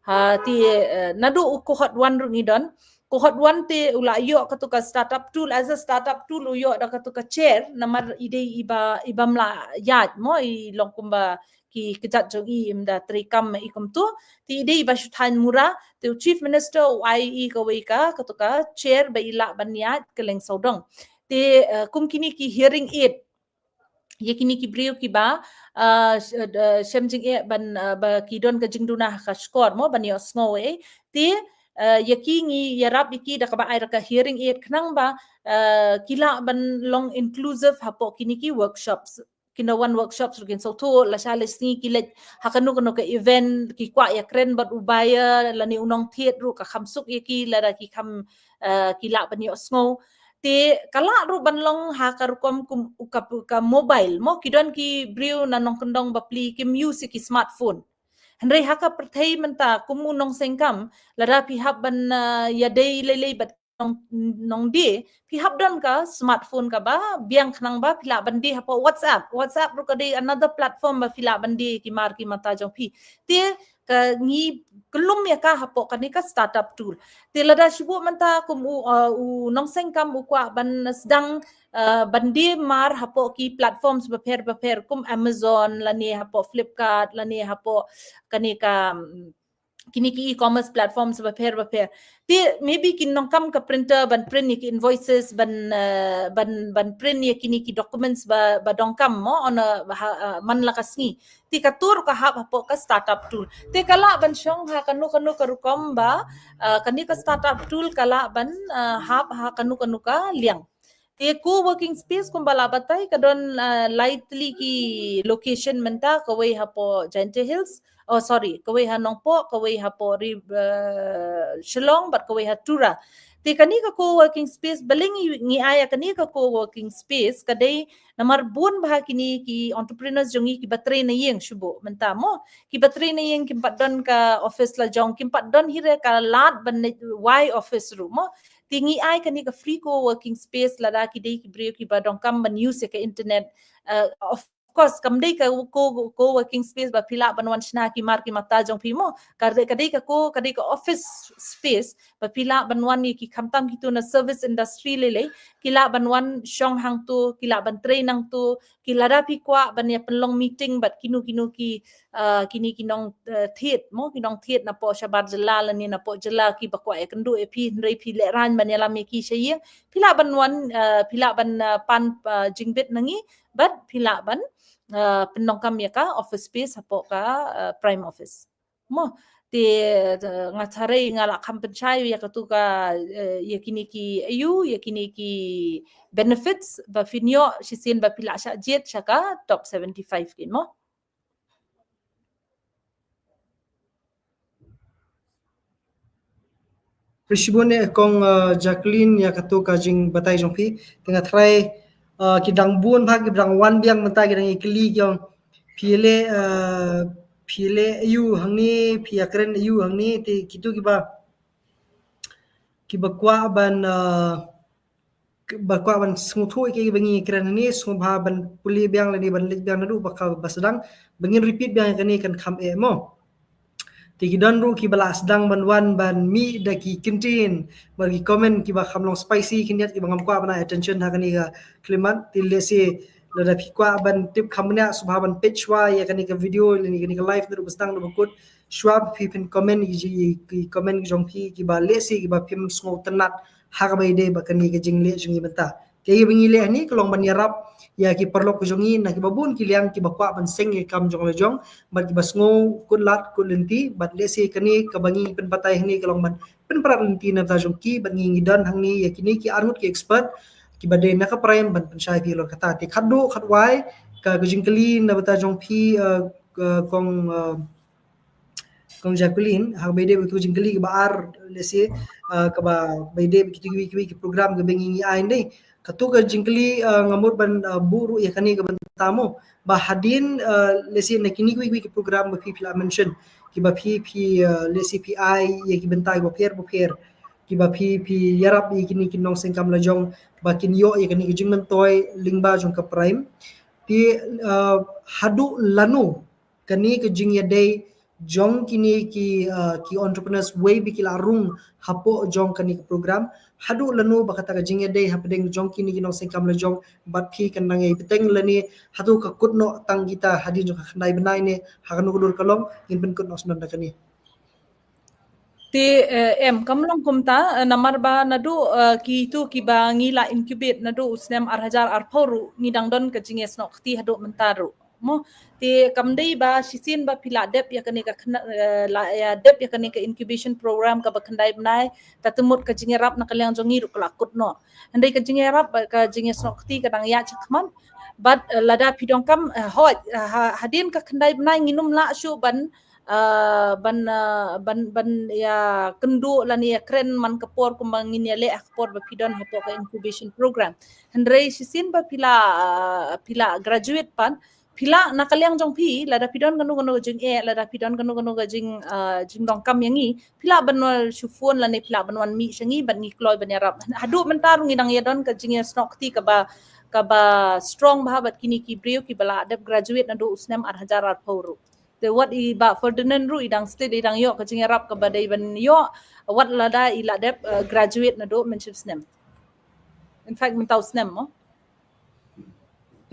Ha, te, eh, naduh u cohort one ruh ngi don. Cohort one te u la ïoh katu ka startup tool, as a startup tool u ïoh da katu ka chair, namar i dei iba, ibym lah ïaid mo, i long kumba ki kjat jong i im da trei kam i kumtu. Te i dei iba shu thaiñ mura, te u Chief Minister u ai i kawei ka, katu ka chair ba i lah ban ïaid kylleng sawdong. Te, eh, kum kine ki hearing aid, ïa kine ki briew kiba, uh, sh-, uh, shem jingeh ban, uh, ba ki don ka jingduna ha ka shkor mo, ban ïohsngew eh. Te, uh, ïa ki ngi ïarap ïa ki da kaba ai da ka hearing aid khnang ba, uh, ki lah ban long inclusive hapoh kine ki workshops. Kin da wan workshops ruh kin sngewthuh, lashai lashisngi ki leit ha kano kano ka event, ki kwah ïakren bad u buyer lane u nongthied ruh, ka kham suk ïa ki lada ki kham, uh, ki lah ban ïohsngew. Te ka lah ruh ban long ha ka rukom kum u ka, ka mobile mo, ki don ki briew na nongkyndong bapli kim use ïa ki smartphone. Hynrei ha ka pyrthei mynta kum u nongsengkam, lada phi hap ban, uh, ïadei lei lei bad nong, nongdie, phi hap don ka smartphone kaba biang khnang ba phi lah ban die hapoh WhatsApp. WhatsApp ruh ka dei another platform ba phi lah ban die ki mar ki mata jong phi. Te ka ngi kyllum ïa ka hapoh kane ka startup tool. Te lada shu buh mynta kum u, uh, u nongsengkam u kwah ban sdang, uh, ban die mar hapoh ki platforms bapher bapher kum Amazon lane hapoh Flipkart lane hapoh kane ka, mm, kine ki e-commerce platforms bapher bapher. Te maybe kin nongkam ka printer ban print ïa ki invoices, ban, uh, ban, ban print ïa kine ki documents ba, ba donkam mo, on a, ha, uh, man la ka sngi. Te katu ruh ka hap hapoh ka startup tool. Te ka lah ban shong ha kano kano ka rukom ba, uh, kane ka startup tool ka lah ban, uh, hap ha kano kano ka liang. Te co-working space kumba la batai ka don, uh, lai tylli ki location mynta, kawei hapoh Jaintia Hills, oh sorry, kawei ha Nongpoh, kawei hapoh Ri, uh, Shillong, bad kawei ha Tura. Te kane ka co-working space, balei ngi, ngi ai ïa kane ka co-working space, ka dei namar bun bha kine ki entrepreneurs jong ngi kiba trei na ïing shu buh mynta mo. Kiba trei na ïing kim pat don ka office la jong, kim pat don hi re ka lad ban leit wai office ruh mo. Te ngi ai kane ka free co-working space lada ki dei ki briew kiba donkam ban use ïa ka internet. Uh, of course, kam dei ka co, co-working space ba phi lah ban wan shna ki mar ki mata jong phi mo. Ka dei, ka dei ka co, ka dei ka office space ba phi lah ban wan ïa ki, khamtam kitu na service industry lei lei, ki lah ban wan shong hangtu, ki lah ban trei nangtu, ki lada phi kwah ban ïa pynlong meeting bad kino kino ki, uh, kine ki nong, uh, thied mo, ki nongthied napoh shabar jylla lane napoh jylla kiba kwah ïakynduh ïa phi, hynrei phi lehraiñ ban ïalam ïa ki sha ïing, phi lah ban wan, uh, phi lah ban, uh, pan, uh, jingbit na ngi bad phi lah ban, uh, pyndonkam ïa ka office space hapoh ka, uh, Prime Office. Mo, te, uh, nga tharai nga la kham pynshai ïa katu ka, uh, ïa kine ki aïu, ïa kine ki benefits ba phin ïoh shisien ba phi lah shah jied sha ka top seventy-five kin mo. Shibun eh kong uh, Jacqueline ïa kato ka jingbatai jong phi. Te nga try uh, ki dang bun bha ki dang wan biang mynta ki dang ïa kylli ki ong phi leh uh, phi leh aiu hangne phi ïa kren aiu hangne te kito kiba kiba kwah ban uh, ba kwah ban sngewthuh ïa kiba ngi kren hangne sngewbha ban pule biang lane ban leit biang naduh ba ka ba sdang ba ngin repeat biang ïa kane kan kham eh mo. Te ki don ruh kiba la sdang ban wan ban mih da ki kyntien bad ki comment kiba kham long spicy khyndiat kiba ngam kwah ban ai attention ha kane ka khyllipmat. Te lehse lada phi kwah ban tip kham bniah sngewbha ban peit shuwa ïa kane ka video lane kane ka live naduh ba sdang naduh ba kut shuwa phi phin comment ki ji- ki comment ki jong phi kiba lehse kiba phim sngewtynnat ha kaba ïadei bad kane ka jingleh jong ngi mynta. Te ïa ba ngi leh hangne ka long ban ïarap ïa ki paralok ki jong ngi na kiba bun ki liang kiba kwah ban seng ïa ki kam jong la jong bad kiba sngew kut lad kut lynti bad lehse kane kaba ngi pynbatai hangne ka long ban pynparat lynti na bynta jong ki bad ngi ngi don hangne ïa kine ki arngut ki expert kiba dei na ka prime ban pynshai phi halor kata. Te khatduh khatwai ka ka jingkylli na bynta jong phi uh, uh, kong uh, Kong Jacqueline, ha kaba ïadei bad kato ka jingkylli kaba ar lehse uh, kaba ïadei bad kito kiwei kiwei ki program kaba ngi ngi ai ndei. Kato ka jingkylli uh, nga mut ban uh, buh ruh ïa kane ka bynta mo ba hadien uh, lehse na kine kiwei kiwei ki program ba phi phi la mention kiba phi phi uh, lehse phi ai ïa ki bynta kiba pher ba pher kiba phi phi ïarap ïa kine ki nongseng kam la jong ba kin ïoh ïa kane ka jingmyntoi lyngba jong ka prime. Te uh, haduh lano kane ka jingïadei jong kine ki uh, ki entrepreneurs wei ba ki la rung hapoh jong kane ka program haduh lano ba kata ka jingïadei hapdeng jong kine ki nongseng kam la jong bad phi kan nang ïa bteng lane hato ka kut noh tang kita hadien jong ka khyndai bnai ne ha kano ka dur ka long ngin pynkut noh snon da kane. Te uh, em kam long kumta uh, namar ba naduh uh, kitu kiba ngi la incubate naduh u snem ar hajar arphew ruh ngi dang don ka jingïasnoh kti haduh mynta ruh. Mo te kam dei ba shisien ba phi la dep ïa kane ka uh, la ïa dep ïa kane ka incubation program kaba khyndai bnai ta te mut ka jingïarap na ka liang jong ngi ruh ka la kut noh. Hynrei ka jingïarap ka jingïasnoh kti ka dang ïa chakman. Bad uh, lada phi dong kam uh, hoi uh, hadien ka khyndai bnai nginum la shu ban uh, ban uh, ban ban ïa kynduh lane ïa kren man ka por kumba ngin ïa leh ha ka por ba phi don hapoh ka incubation program. Hynrei shisien ba phi la uh, phi la graduate pat phi la na ka liang jong phi lada phi don kano kano ka jingeh lada phi don kano kano ka jing uh, jingdong kam ïa ngi phi la ban wan shu phone lane phi la ban wan mih sha ngi bad ngi kloi ban ïarap. Haduh mynta ruh ngi dang ïa don ka jingïasnoh kti kaba kaba strong bha bad kine ki briew kiba la dep graduate naduh u snem ar hajar arphew ruh. Te wat i Bah Ferdinand ruh i dang stet i dang ïoh ka jingïarap kaba dei ban ïoh wat lada i la dep uh, graduate naduh mynshwa snem. In fact mynta u snem mo.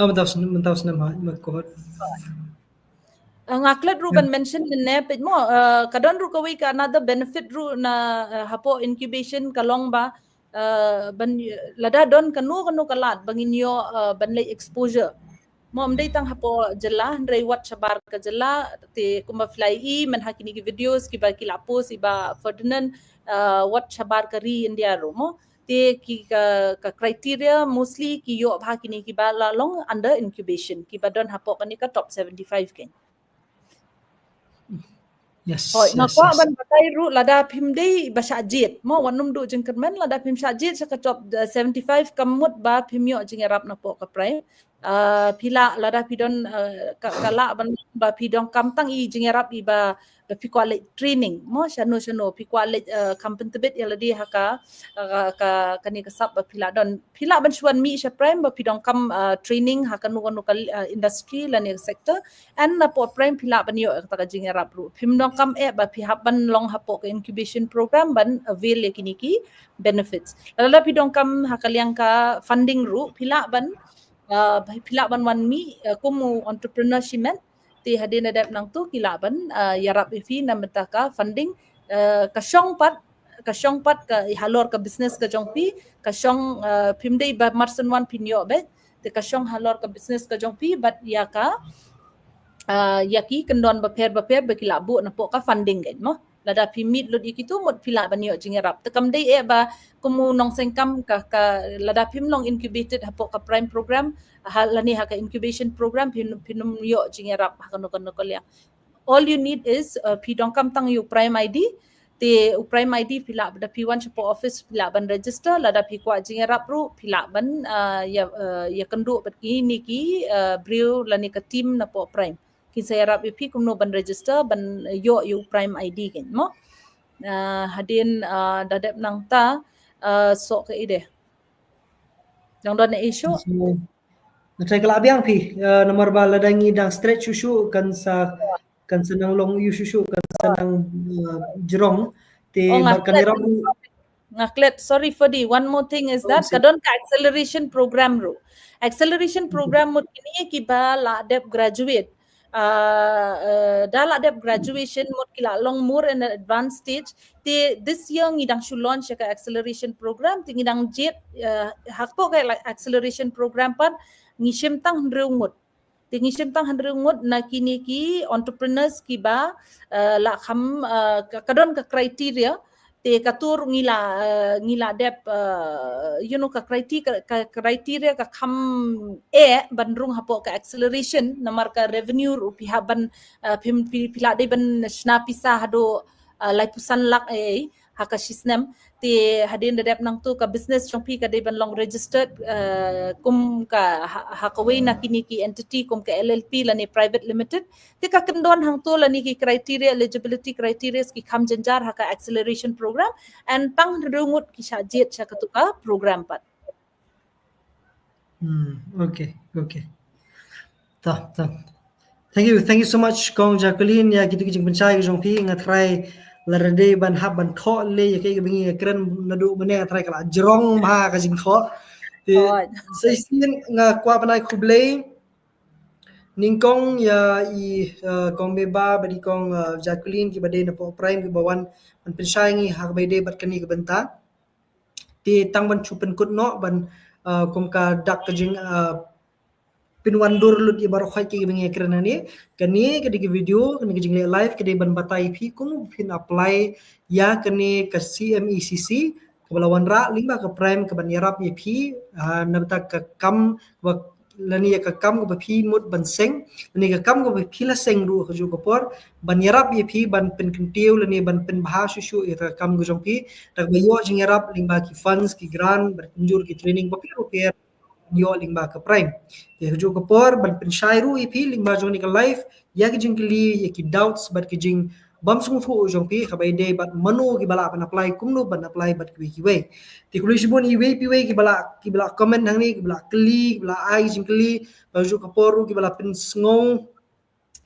Oh, mynta u snem mynta u snem ha ma ko. Uh, nga klet ruh ban mention ne pet mo uh, ka don ruh kawei ka another benefit ruh na uh, hapoh incubation ka long ba uh, ban lada don kano kano ka lad ba ngin ïoh uh, ban leh exposure. Mo ym dei tang hapoh jylla hynrei wat shabar ka jylla te kumba phi la i men ha kine ki videos kiba ki la post i Bah Ferdinand uh, wat shabar ka ri India ruh mo te ki ka, ka criteria mostly ki ïoh bha kine kiba la long under incubation kiba don hapoh kane ka top seventy-five kein. Yes. Hoi, nga kwah ban batai ruh lada phim dei ba shah jied. Mo wat nym duh jingkyrmen lada phim shah jied sha ka top uh, seventy-five kam mut ba phim ïoh jingïarap napoh ka prime. Uh, phi la lada phi don uh, ka, ka la ban ba phi dong kam tang i jingïarap i ba ba phi kwah leh training mo shano shano phi kwah leh uh, kam pyntbit ïa lade ha ka uh, ka kane ka sap ba phi la don phi la ban shu wan mih sha prime ba phi dong kam uh, training ha kano kano ka uh, industry lane sector and napoh prime phi la ban ïoh kata ka jingïarap ruh phim dong kam eh ba phi hap ban long hapoh ka incubation program ban avail ïa kine ki benefits lada phi dong kam ha ka liang ka funding ruh phi la ban uh, phi la ban wan mih uh, kum u entrepreneur shimet te hadien da dep nangtu ki la ban uh, ïarap ïa phi na mynta ka funding uh, ka shong pat ka shong pat ka halor ka business ka jong phi ka shong uh, phim dei ba marsan wan phin ïoh beit te ka shong halor ka business ka jong phi bad ïa ka uh, ïa ki kyndon bapher bapher ba ki la buh napoh ka funding gate mo lada phi meet lut ïa kitu mut phi la ban ïoh jingïarap te kam dei eh ba kum u nongseng kam ka ka lada phim long incubated hapoh ka prime program ha lane ha ka incubation program phin phin ïoh jingïarap ha kano kano ka liang all you need is uh, phi dong kam tang ïa u prime I D Te u Prime I D phi lah, da phi wan shapoh office phi lah ban register, lada phi kwah jingïarap ruh phi lah ban, ah, ïa, ah, ïakynduh bad kine ki, ah, briew lane ka team napoh Prime. Kin sa ïarap ïa phi kumno ban register, ban ïoh ïa u Prime I D kein mo. Ah, hadien, ah, da dep nangta, ah, soh ka ide. Dang don issue? Nga try ka lah biang phi, ah, namar ba lada ngi dang stretch shuh shuh kan sa, kan sa nang long ïa shuh shuh, kan sa nang, ah, jrong. Te Oh, nga bad kan klet, ïarap nga klet, sorry Fadi, one more thing is Oh, that, sorry. Ka don ka acceleration program ruh. Acceleration Okay. program mut kine kiba la dep graduate. Ah, eh, da la dep graduation mut ki la long more in an advanced stage. Te this year ngi dang shu launch ïa ka acceleration program, te ngi dang jied, eh, hapoh ka, like, acceleration program pat ngi shim tang hynriew ngut. Te ngi shim tang hynriew ngut na kine ki entrepreneurs kiba, eh, la kham, eh, ka, ka don ka criteria, te kato ruh ngi la, eh, ngi la dep, eh, you know, ka criteria, ka, ka criteria ka kham eh ban rung hapoh ka acceleration, namar ka revenue ruh phi hap ban, eh, phi, phi, phi lah dei ban shna pisa haduh, eh, laiphew san lak eh, ha ka shi snem. Te hadien da dep nangto ka business jong phi ka dei ban long registered, eh, kum ka ha, ha kawei na kine ki entity kum ka L L P lane private limited. Te ka kyndon hangto lane ki criteria, eligibility criteria ki kham jynjar ha ka acceleration program, and tang hynriew ngut ki shah jied sha kato ka program pat. Hmm, okay, okay. Tah, tah. Thank you, thank you so much Kong Jacqueline, ïa kito ki jingpynshai ka jong phi. Nga try lada dei ban hap ban thoh lei ïa kaei kaba ngi kren naduh mynne, nga try ka la jrong bha ka jingthoh. Te Oh. sa shisien nga kwah ban ai khublei nyngkong ïa i, uh, Kong Meba bad i Kong, uh, Jacqueline kiba dei napoh Prime kiba wan ban pynshai ngi ha kaba ïadei bad kane ka bynta. Te tang ban shu pynkut noh ban, uh, kum ka dak ka jing, uh, pynwandur lut ïa baroh khoit kiba ngi kren hangne. Kane ka dei ka video, kane ka jingleh live ka dei ban batai ïa phi kumno phin apply ïa kane ka C M E C C kaba la wanrah lyngba ka Prime kaban ïarap ïa phi, ah, na bynta ka kam kaba, lane ïa ka kam kaba phi mut ban seng, lane ka kam kaba phi la seng ruh ha kajuh ka por, ban ïarap ïa phi ban pynkyntiew lane ban pynbha shuh shuh ïa ka kam ka jong phi da kaba ïoh jingïarap lyngba ki funds, ki grant, ban pynjur ki training bapher bapher ïoh lyngba ka Prime. Te ha kajuh ka por ban pynshai ruh ïa phi lyngba jong kane ka live ïa ki jingkylli, ïa ki doubts bad ki jingbym sngewthuh jong phi ha kaba ïadei bad mano kiba lah ban apply, kumno ban apply bad kiwei kiwei. Te khublei shibun iwei pa iwei kiba la, kiba la comment hangne, kiba la kylli, kiba la ai jingkylli, ha kajuh ka por ruh kiba la pynsngew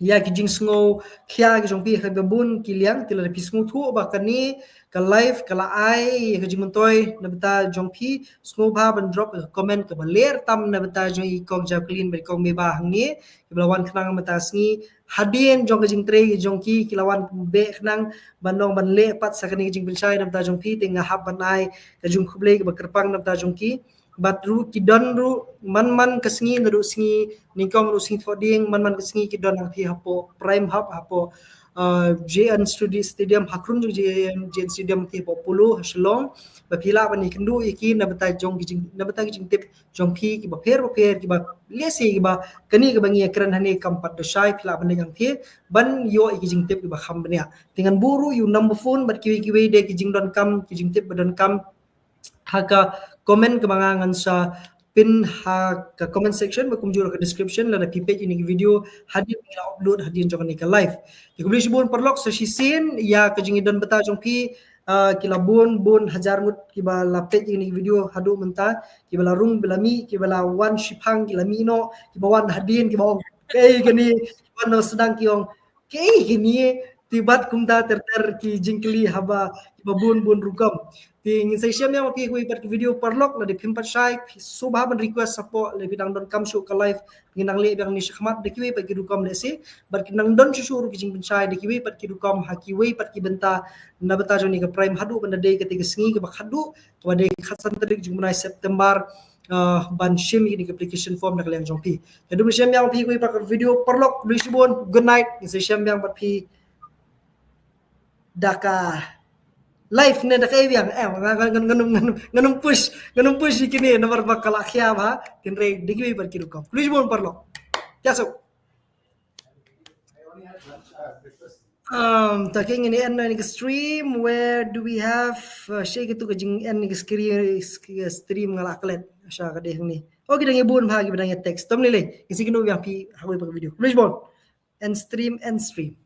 ïa ki jingsngew khia ki jong phi ha kaba bun ki liang. Te lada phi sngewthuh ba kane ka live ka la ai ïa ka jingmyntoi na bynta jong phi, sngewbha ban drop ka comment kaba leh tam na bynta jong i Kong Jacqueline bad i Kong Meba hangne, kiba la wan khnang mynta ka sngi. Hadien jong ka jingtrei jong ki, ki la wan beh khnang ban long ban leh pat sa kane ka jingpynshai na bynta jong phi, te nga hap ban ai ka jingkhublei kaba kyrpang na bynta jong ki. Bad ruh ki don ruh man man ka sngi, naduh sngi nyngkong ruh sngi thohdieng, man man ka sngi ki don ha phi hapoh Prime Hub, hapoh, uh, J N Studi-, Stadium, ha khrum jong J N, J N Stadium, ha phi hapoh Polo ha Shillong. Ba phi lah ban ïakynduh ïa ki na bynta jong ki jing, na bynta ki jingtip jong phi kiba pher bapher, kiba lehse kiba kane kaba ngi ïakren hangne kam pat da shai, phi lah ban leit hangtei ban ïoh ïa ki jingtip kiba kham bniah. Te ngan buh ruh ïa u number phone bad kiwei kiwei de ki jingdonkam, ki jingtip ba donkam ha ka comment kaba nga ngan sa pin ha ka comment section, bad kumjuh ha ka description lada phi peit ïa kane ka video hadien ba ngi la upload hadien jong kane ka live. Te khublei shibun paralok, sa shisien ïa ka jingïadon bynta jong phi, ah, ki la bun bun hajar ngut kiba la peit ïa kane ka video haduh mynta, kiba la rung, kiba la mih, kiba la wan shiphang, ki la mih noh, kiba wan hadien, kiba ong kaei kane, kiba wan noh sdang ki ong kaei kine, te bad kumta ter ter ki jingkylli haba kiba bun bun rukom. Te ngin sa ïashem ïa phi ha kawei pat ka video paralok, lada phim pat shai, phi sngewbha ban request support, lada phi dang donkam shuh ka live ngin nang leh biang ne shakhmat da kiwei pat ki rukom lehse, bad kin nang don shuh shuh ruh ki jingpynshai da kiwei pat ki rukom ha kiwei pat ki bynta na bynta jong kane ka Prime haduh ban da dei katei ka sngi kaba khatduh, kaba dei khatsan tarik jong u bnai September, ah, ban shim ïa kane ka application form na ka liang jong phi. Te haduh ban ïashem ïa phi ha kawei pat ka video paralok, khublei shibun, good night, ngin sa ïashem ïa phi da ka live ne da kaei biang, eh, ngan, ngan, ngan, ngan, ngan push, ngan push ïa kine namar ba ka la khia bha, hynrei da kiwei pat ki rukom. Khublei shibun paralok. Ïa suk. Um, ta ke ngin end na ni ka stream. Where do we have, uh, shi kitu ka jing end ni ka screen, sk-, stream nga la klet. Sha ka deh ni. Okay, dang bun bha ki ba dang text. Tom ni le. Isi kinu yang pi hawi pa video. Please bon. End stream, end stream.